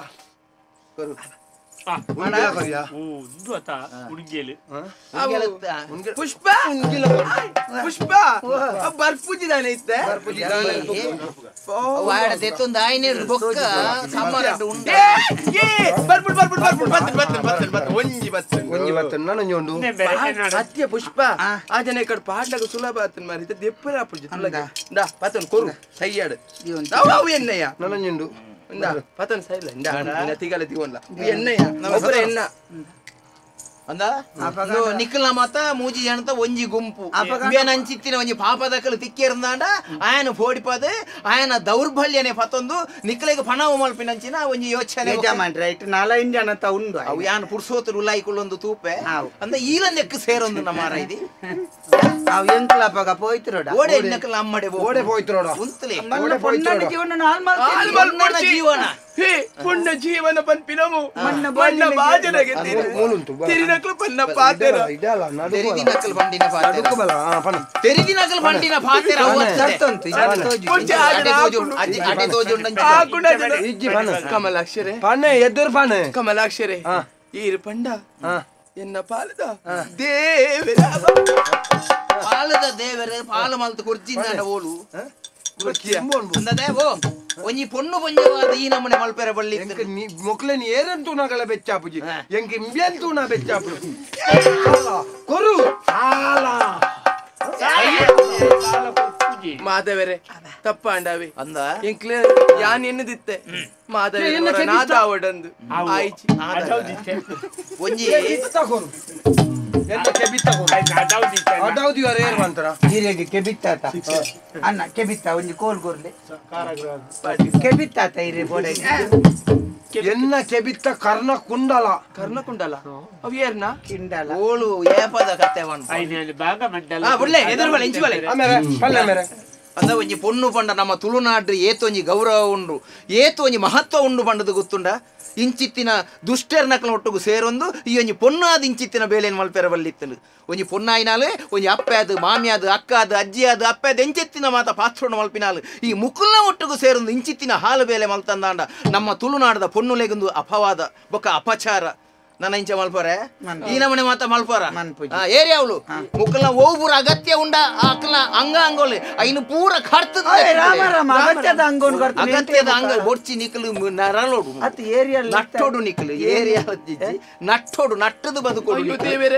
ಉಂಗಿಲ ಕೊರಿಯಾ ಉಂದು ಅತ ಉಂಗಿಲ ಪುಷ್ಪ ಉಂಗಿಲ ಪುಷ್ಪ ಬರ್ಪುಜಿದಾನೆ ಇತ್ತೆ ಬರ್ಪುಜಿದಾನೆ ವಾಡ ದೆತ್ತೊಂದು ಆಯ್ನೇರು ಬೊಕ್ಕ ಸಮ್ಮರಡ್ಡು ಉಂಡು ಏ ಬರ್ಪುಡ್ ಬರ್ಪುಡ್ ಬರ್ಪುಡ್ ಬತ್ತನ್ ಬತ್ತನ್ ಬತ್ತನ್ ಬತ್ತನ್ ಒಂಜಿ ಬತ್ತನ್ ಒಂಜಿ ಬತ್ತನ್ ನಾನು ಒಂಜಿ ಅತ್ಯ ಪುಷ್ಪ ಆ ಜನ ಕಡೆ ಪಾಡ್ಲಗ ಸುಲಭ ಆತನ್ ಮಾರಿ ದೆಪ್ಪರ ಅಪ್ಪುಜಿ ತುಲಗ ಇಂದಾ ಪತನ್ ಕೊರು ಸೈಯಾಡು ಅವು ಅವು ಎನ್ನಯ್ಯ ನನಂಜುಂಡು ಇಂದಾ ಪತನ್ ಸೈಲ ಇಂದಾ ಇಂದಾ ತಿಗಲ ತಿಗೊಂಡ್ಲ ಎನ್ನಯ್ಯ ಒಬ್ಬರ ಎನ್ನ ಅಂದ ನಿಕ್ಕಲ ಮಾತ ಮೂಜಿ ಜನತ ಒಂಜಿ ಗುಂಪು ಅಂಚಿತ್ತಿನ ಒಂಜಿ ಪಾಪದಕಲು ತಿಕ್ಕಿರ್ದಾಂಡ ಆಯನ ಫೋಡಿಪದೆ ಆಯನ ದೌರ್ಬಲ್ಯನೆ ಪತ್ತೊಂದು ನಿಕ್ಕಲಿಗೆ ಪಣವು ಮಲ್ಪಿನಂಚಿನ ಒಂಜಿ ಯೋಚನೆ ರೈಟ್ ನಾಲೈನ್ ಜನತ ಉಂಡು ಅವು ಯಾನ್ ಪುರ್ಸೋತರು ಉಲಾಯಿಕೊಳ್ಳೊಂದು ತೂಪೆ ಅಂದ ಈಲಂದೆಕ್ಕು ಸೇರೊಂದು ನಮ್ಮ ಇದು ಅವು ಎಂಕ್ಲಪಗ ಪೋಯ್ತಿರೋಡ ಓಡೆ ಇನ್ನಕಲ ಅಮ್ಮಡೆ ಓಡೆ ಪೋಯ್ತಿರೋಡ ಉಂತಲೆ ಜೀವನ ಜೀವನ ಹೇ ಪುಣ್ಯ ಜೀವನ ಪನ್ಪಿನಮು ಮಣ್ಣ ಬಾಜನಗೆ ತಿರಿನಕ್ಲು ಪನ್ನ ಪಾತೆರ ತೆರಿದಿನಕಲ್ ಬಂಡಿನ ಪಾತೆರ ತೆರಿದಿನಕಲ್ ಬಂಡಿನ ಪಾತೆರ ಕಮಲಾಕ್ಷರೇ ಪನ್ನೆ ಎದುರು ಪನ್ನೆ ಕಮಲಾಕ್ಷರೇ ಈರು ಪಂಡ ಎನ್ನ ಪಾಲದ ದೇವರ ಪಾಲದ ದೇವರೇ ಪಾಲ ಮಲ್ತು ಕುರ್ಜಿಂದ ಓಲು ಅಂದದೆ ಓ ಒಂಜಿ ಪೊಣ್ಣು ಪೊಂಜವಾದ ಈ ನಮ್ಮನೆ ಮಲ್ಪೆರೆ ಬಳ್ಳಿ ಮೊಕ್ಲೆನ್ ಏರಂತೂ ನಗಲ ಬೆಚ್ಚಾಪುಜಿ ಎಂಕ್ ಇಂಬ್ಯಂತೂ ನಾ ಬೆಚ್ಚಾಪು ಕೊರು ಸಾಲ ಮಾಧವರೇ ತಪ್ಪಾಂಡಾವೆ ಅಂದ ಎಂಕ್ಲೆ ಯಾನ್ ಎನ್ನದಿತ್ತೆ ಮಾಧವರೇ ನಾದಾವಡಂದು ಆಯ್ಚಿ ಒಂಜಿ ಕೊರು ಎಂತ ಕೆಬಿತ್ತ ಕೊರು ಅಡೌದಿ ಅವರೇ ಏರ್ ಮಂತರ ಹಿರಿಯಗೆ ಕೆಬಿತ್ತಾತ ಅಣ್ಣ ಕೆಬಿತ್ತ ಒಂಜಿ ಕೋಲ್ ಕೊರ್ಲೆ ಕೆಬಿತ್ತಾತ ಹಿರಿಯ ಬೋಡೆ ಎನ್ನ ಕೆಬಿತ್ತ ಕರ್ಣ ಕುಂಡಲ ಕರ್ಣ ಕುಂಡಲ ಅವು ಏರ್ನ ಕಿಂಡಲ ಓಳು ಏಪದ ಕತೆ ಭಾಗ ಮಂಡಲ ಬುಡ್ಲೆ ಎದುರು ಬಲೆ ಇಂಚು ಬಲೆ ಆಮೇಲೆ ಪಲ್ಲೆ ಮೇರೆ ಅಂದ ಒಂಜಿ ಪೊಣ್ಣು ಪಂಡ ನಮ್ಮ ತುಳುನಾಡು ಏತೊಂಜಿ ಗೌರವ ಉಂಡು ಏತೊಂಜಿ ಮಹತ್ವ ಉಂಡು ಪಂಡದು ಗೊತ್ತುಂಡ ಇಂಚಿತ್ತಿನ ದುಷ್ಟರ್ನಕಲ ಒಟ್ಟುಗು ಸೇರೊಂದು ಈ ಒಂಜಿ ಪೊಣ್ಣಾದ ಇಂಚಿತ್ತಿನ ಬೇಲೆನ್ ಮಲ್ಪೆರ ಬಲ್ಲಿತ್ತನು ಒಂಜಿ ಪೊಣ್ಣಾಯಿನಾಲು ಒಂಜಿ ಅಪ್ಪೆ ಮಾಮಿಯಾದ ಅಕ್ಕಾದ ಅಜ್ಜಿಯಾದ ಅಪ್ಪೆ ಎಂಚೆತ್ತಿನ ಮಾತ ಪಾತ್ರನ ಮಲ್ಪಿನಾಲು ಈ ಮುಕುಲ್ನ ಒಟ್ಟುಗು ಸೇರೊಂದು ಇಂಚಿತ್ತಿನ ಹಾಲು ಬೇಲೆ ಮಲ್ತಂದಾಂಡ ನಮ್ಮ ತುಳುನಾಡದ ಪೊಣ್ಣುಲೆಗೊಂದು ಅಪವಾದ ಬೊಕ್ಕ ಅಪಚಾರ ನನ್ನ ಇಂಚ ಮಲ್ಪರೆ ಈ ನಮನೆ ಮಾತ ಮಲ್ಪರ ಏರಿಯಾವಳು ಮುಕ್ಕಲ್ನ ಒಬ್ಬರು ಅಗತ್ಯ ಉಂಡ ಅಕ್ಕನ ಅಂಗ ಅಂಗೋಲೆ ಐನು ಪೂರ ಖರ್ತು ಅಗತ್ಯದ ಅಂಗೋನ್ ಅಗತ್ಯದ ಅಂಗ ಬೊಡ್ಚಿ ನಿಕಲು ನರಳೋಡು ನಟ್ಟೋಡು ನಿಕಲು ಏರಿಯಾ ನಟ್ಟೋಡು ನಟ್ಟದು ಬದುಕೋಡು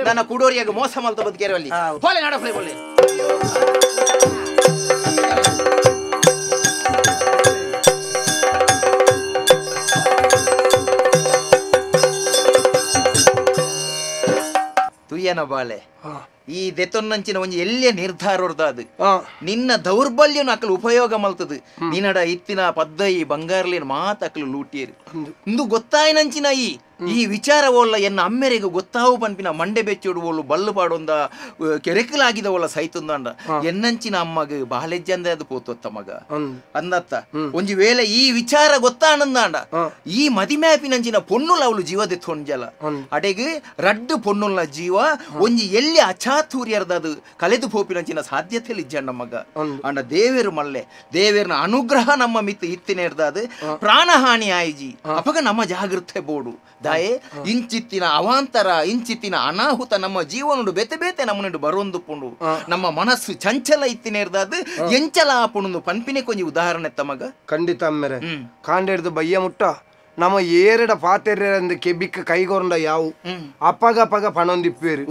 ನನ್ನ ಕುಡೋರಿಯಾಗ ಮೋಸ ಮಲ್ತ ಬದುಕೇರವಲ್ಲಿ ಹೋಲೆ ನಡಫಲೆ ಬೋಲೆ ತುಯ್ಯನ ಬಾಳೆ ಈ ದೆತೊನ್ನಂಚಿನ ಒಂಜಿ ಎಲ್ಲಿಯ ನಿರ್ಧಾರ ಅದು ನಿನ್ನ ದೌರ್ಬಲ್ಯನ ಅಕಲು ಉಪಯೋಗ ಮಲ್ತದು ನಿನ್ನಡ ಇತ್ತಿನ ಪದ್ದಯಿ ಬಂಗಾರ್ಲಿನ ಮಾತು ಅಕಲು ಲೂಟಿಯರು ಇಂದು ಗೊತ್ತಾಯಿನಂಚಿನ ಈ ಈ ವಿಚಾರ ಓಲ್ಲ ಎನ್ನ ಅಮ್ಮೆರೆಗೂ ಗೊತ್ತಾವು ಪನ್ಪಿನ ಮಂಡೆ ಬೆಚ್ಚೋಡು ಓಲು ಬಲ್ಲು ಪಾಡೊಂದ ಕೆರೆಕಲಾಗಿದ ಓಲ ಸೈತುಂದಾಂಡ ಎನ್ನಂಚಿನ ಅಮ್ಮಗ ಬಾಲೆಜ್ಜಂದೆ ಅದು ಪೋತೊತ್ತ ಮಗ ಅಂದತ್ತ ಒಂಜಿ ವೇಳೆ ಈ ವಿಚಾರ ಗೊತ್ತಾನಂದಾಂಡ ಈ ಮದಿಮ್ಯಾಪಿನಂಚಿನ ಪೊನ್ನುಲ ಅವಳು ಜೀವ ದೆತ್ತೊಂಜಲ ಅಡೆಗೆ ರಡ್ಡು ಪೊನ್ನುಲ ಜೀವ ಒಂಜಿ ಎಲ್ಲಿ ಅಚಾತುರ್ಯರ್ದ ಅದು ಕಲೆದು ಪೋಪಿನಂಚಿನ ಸಾಧ್ಯತೆ ಇಜ್ಜಂಡ ಮಗ ಅಂಡ ದೇವೇರು ಮಲ್ಲೆ ದೇವೇರ್ನ ಅನುಗ್ರಹ ನಮ್ಮ ಮಿತ್ತು ಇತ್ತಿನೇರ್ದ ಅದು ಪ್ರಾಣಹಾನಿ ಆಯಿಜಿ ಅಪಗ ನಮ್ಮ ಜಾಗೃತೆ ಬೋಡು ದಾಯೆ ಇಂಚಿತ್ತಿನ ಅವಾಂತರ ಇಂಚಿತ್ತಿನ ಅನಾಹುತ ನಮ್ಮ ಜೀವನುಡು ಬೇತೆ ಬೇತೆ ನಮ್ಮನುಂಡು ಬರೋಂದು ಪುಂಡು ನಮ್ಮ ಮನಸ್ಸು ಚಂಚಲ ಇತ್ತಿನೇರ್ದಾದು ಎಂಚಲ ಆಪುಣು ಪನ್ಪಿನೆ ಕೊಂಜಿ ಉದಾಹರಣೆ ತಮಗ ಖಂಡಿತ ಅಮ್ಮೆರೆ ಕಾಂಡೆಡ್ದು ಬಯ್ಯ ಮುಟ್ಟ ನಮ್ಮ ಏರಡ ಪಾತೆರೆಂದು ಕೆಬಿಕ್ ಕೈಗೊರಂಡ ಯಾವು ಅಪ್ಪಗ ಅಪ್ಪಗ ಪಣೊಂದಿಪ್ಪೇರು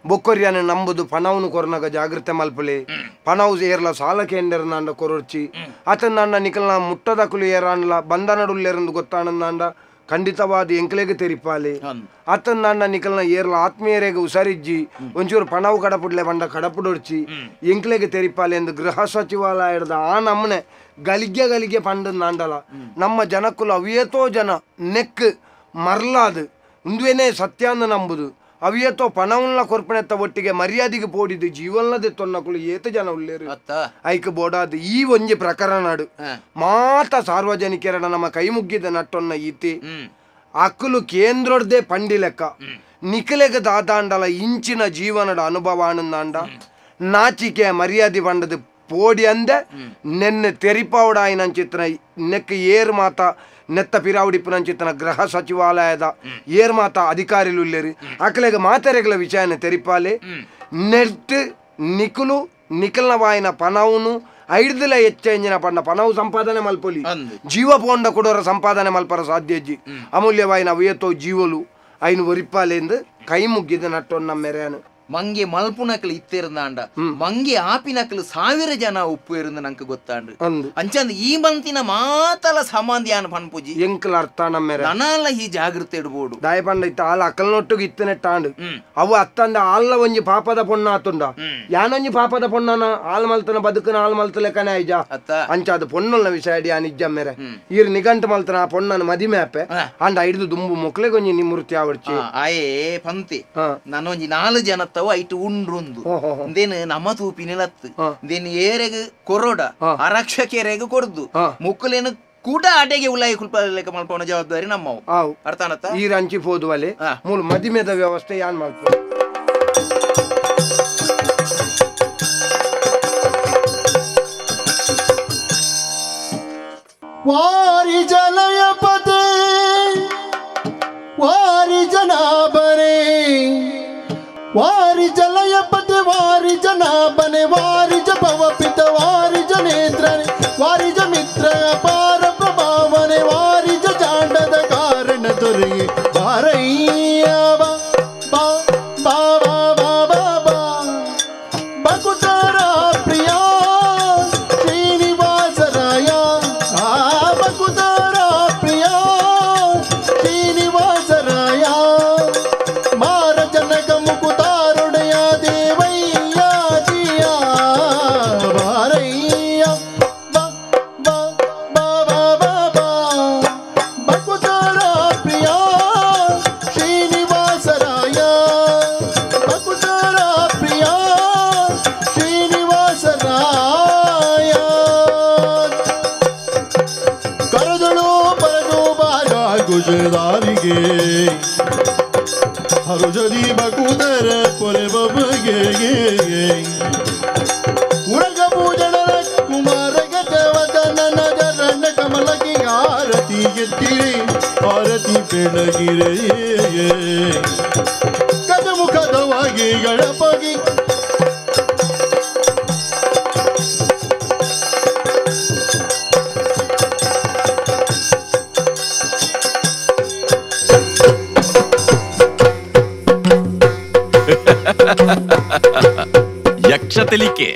ಬೊಕ್ಕೊರಿಯಾನ ನಂಬುದು ಪಣವನ್ನು ಕೊರನಾಗ ಜಾಗೃತೆ ಮಲ್ಪಲೆ ಪಣವು ಏರ್ಲ ಸಾಲ ಕೇಂದ್ರ ಕೊರೊರ್ಚಿ ಅತನ ನಿಕಲ್ನ ಮುಟ್ಟದಕುಲು ಏರಾನ್ಲ ಬಂಧನಡುಲ್ಲೇರಂದು ಗೊತ್ತಾನಂದಾಂಡ ಖಂಡಿತವಾದ ಎಂಕ್ಲೆಗೆ ತೆರಿಪಾಲೆ ಅತನ ನನ್ನ ನಿಕಲ್ನ ಏರ್ಲ ಆತ್ಮೀಯರಿಗೆ ಉಸಾರಿಜ್ಜಿ ಒಂಚೂರು ಪಣವು ಕಡಪುಡ್ಲೆ ಬಂಡ ಕಡಪುಡೊರ್ಚಿ ಎಂಕ್ಲೆಗೆ ತೆರಿಪಾಲೆ ಎಂದು ಗೃಹ ಸಚಿವಾಲಯದ ಆ ನಮ್ಮನೆ ಗಲಿಗೆ ಗಲಿಗೆ ಪಂಡ ನಾಂಡಲ ನಮ್ಮ ಜನಕ್ಕುಲ ಅವಿಯತೋ ಜನ ನೆಕ್ ಮರ್ಲಾದು ಉಂದುವೇನೇ ಸತ್ಯಾಂದ ನಂಬುದು ಅವಿಯತೋ ಪಣವನ್ನ ಕೊರ್ಪಣೆತ್ತ ಒಟ್ಟಿಗೆ ಮರ್ಯಾದೆಗೆ ಪೋಡಿದು ಜೀವನದ ತೊನ್ನಕುಲು ಏತ ಜನ ಉಳ್ಳೇರು ಐಕ್ ಬೋಡಾದು ಈ ಒಂಜಿ ಪ್ರಕರಣಡು ಮಾತ ಸಾರ್ವಜನಿಕರಡ ನಮ್ಮ ಕೈ ಮುಗ್ಗಿದ ನಟ್ಟೊನ್ನ ಈತಿ ಅಕ್ಕಲು ಕೇಂದ್ರದೇ ಪಂಡಿ ಲೆಕ್ಕ ನಿಕಲೆಗ ದಾದಾಂಡಲ ಇಂಚಿನ ಜೀವನದ ಅನುಭವ ಆನಂದಾಂಡ ನಾಚಿಕೆ ಮರ್ಯಾದೆ ಬಂಡದು ಪೋಡಿ ಅಂದೆ ನೆನ್ನೆ ತೆರಿಪಾವಡಾಯಿನಂಚಿತ್ತನ ನೆಕ್ ಏರ್ ಮಾತ ನೆತ್ತ ಪಿರಾವುಡಿಪ್ಪುನಂಚಿತ್ತನ ಗೃಹ ಸಚಿವಾಲಯದ ಏರ್ ಮಾತ ಅಧಿಕಾರಿಲು ಉಲ್ಲೇರು ಅಕಲೆಗ ಮಾತೆರೆಗಳ ವಿಷಯನ ತೆರಿಪಾಲೆ ನೆಟ್ ನಿಕುಲು ನಿಕಲ್ನ ವಾಯಿನ ಪನವುನು ಐಡ್ದಲ ಹೆಚ್ಚೆಂಜಿನ ಪಂಡ ಪನವು ಸಂಪಾದನೆ ಮಲ್ಪೊಲಿ ಜೀವ ಪೋಂಡ ಕೊಡೋರ ಸಂಪಾದನೆ ಮಲ್ಪರ ಸಾಧ್ಯಜ್ಜಿ ಅಮೂಲ್ಯವಾಯಿನ ಅವಿಯತೋ ಜೀವಲು ಐನು ಒರಿಪಾಲೆಂದು ಕೈ ಮುಗ್ಗಿದ ನಟ್ಟೊನ್ನ ಮೆರೆಯನು ಮಂಗೆ ಮಲ್ಪುನಕಲು ಇತ್ತಿರುಂದಾಂಡ ಮಂಗೆ ಆಪಿನಕಲು ಸಾವಿರ ಜನ ಉಪ್ಪು ಇರುಂದ ನಂಗೆ ಗೊತ್ತಾಂಡು ಅಂಚಂದ ಈ ಮಂತಿನ ಮಾತಲ ಸಾಮಾನ್ಯಾನ ಪನ್ಪುಜಿ ಎಂಕಲ ಅರ್ಥ ನಮ್ಮೆರೆ ನನಲ ಈ ಜಾಗೃತೆ ಇಡ್ಬೋದು ದಾಯ ಪಂಡ ಇತ್ತ ಆಲ ಅಕಲ್ನೊಟ್ಟುಗೆ ಇತ್ತನೆಟ್ಟಾಂಡು ಅವು ಅತ್ತಂದ ಆಲ್ಲ ಒಂಜಿ ಪಾಪದ ಪೊಣ್ಣ ಆತುಂಡ ಯಾನೊಂಜಿ ಪಾಪದ ಪೊಣ್ಣನ ಆಲ್ ಮಲ್ತನ ಬದುಕನ ಆಲ್ ಮಲ್ತ ಲೆಕ್ಕನೆ ಐಜ ಅಂಚ ಅದು ಪೊಣ್ಣಲ್ನ ವಿಷಯ ಅಡಿ ಆ ನಿಜ ಮೇರೆ ಈರ್ ನಿಗಂಟು ಮಲ್ತನ ಆ ಪೊಣ್ಣನ ಮದಿಮೆ ಆಪೆ ಅಂಡ ಐಡ್ದು ದುಂಬು ಮೊಕ್ಲೆಗೊಂಜಿ ನಿಮೃತಿ ಆವಡ್ಚಿ ಆಯೇ ಪಂತಿ ನಾನೊಂಜಿ ನಾಲು ಜನ ಐಟು ಉಂಡ್ರುಂದು ಇಂದೇನು ನಮ್ಮ ತೂಪಿನಿಲತ್ತು ಇಂದೇನು ಏರೆಗ್ ಕೊರೋಡ ಆರಕ್ಷಕೇರೆಗ್ ಕೊರ್ದು ಮುಕ್ಕುಲೇನು ಕೂಡ ಆಟೆಗೆ ಉಲಾಯಿ ಕುಲ್ಪ ಲೆಕ್ಕ ಮಲ್ಪವನ ಜವಾಬ್ದಾರಿ ನಮ್ಮವು ಅರ್ಥ ಆನತ್ತ ಈ ರಂಚಿ ಪೋದುವಲೆ ಮೂಲ ಮದಿಮೆದ ವ್ಯವಸ್ಥೆ ಯಾನ್ ಮಲ್ಪ ವಾರಿ ಜಲಯ ಪದೇ ವಾರಿ ಜನಾಬರೇ ವಾರಿ ಜಲಯ ಪತೆ ವಾರಿ ಜನಾಬನೆ ವಾರಿ ಜ ಭವ ಪಿತ ವಾರಿ ಜ ನೇತ್ರನೆ ವಾರಿ ಜ ಮಿತ್ರ ಅಪಾರ ಪ್ರಭಾವನೆ ವಾರಿ ಜ ಜಾಂಡದ ಕಾರಣ ದೊರೆಯೆ ಬಾರಯ್ಯ ಬಾ ಬಾ ಬಾ ಬಾ ಬಾ ಬಾ ಬಕುತರ ಪ್ರಿಯ ಶ್ರೀನಿವಾಸರಾಯ ಆ ಬಕುತರ ಪ್ರಿಯ ಶ್ರೀನಿವಾಸರಾಯ ಮಾರ ಜನಕ ಮುಕುತಾರುಣ ವೇಷಧಾರಿಗೆ ಹರುಷದಿ ಬಕುದರ ಪೊರೆ ಬಬಗೆ ಉರಗಭೂಷಣರ ಕುಮಾರ ಗಜವದನ ಚರಣ ಕಮಲಕ್ಕೆ ಆರತಿ ಎತ್ತಿರೆ ಆರತಿ ಬೆಳಗಿರೆ ಗಜಮುಖದವಾಗಿ ಗಣಪಗಿ ಯಕ್ಷ ತೆಲಿಕೆ.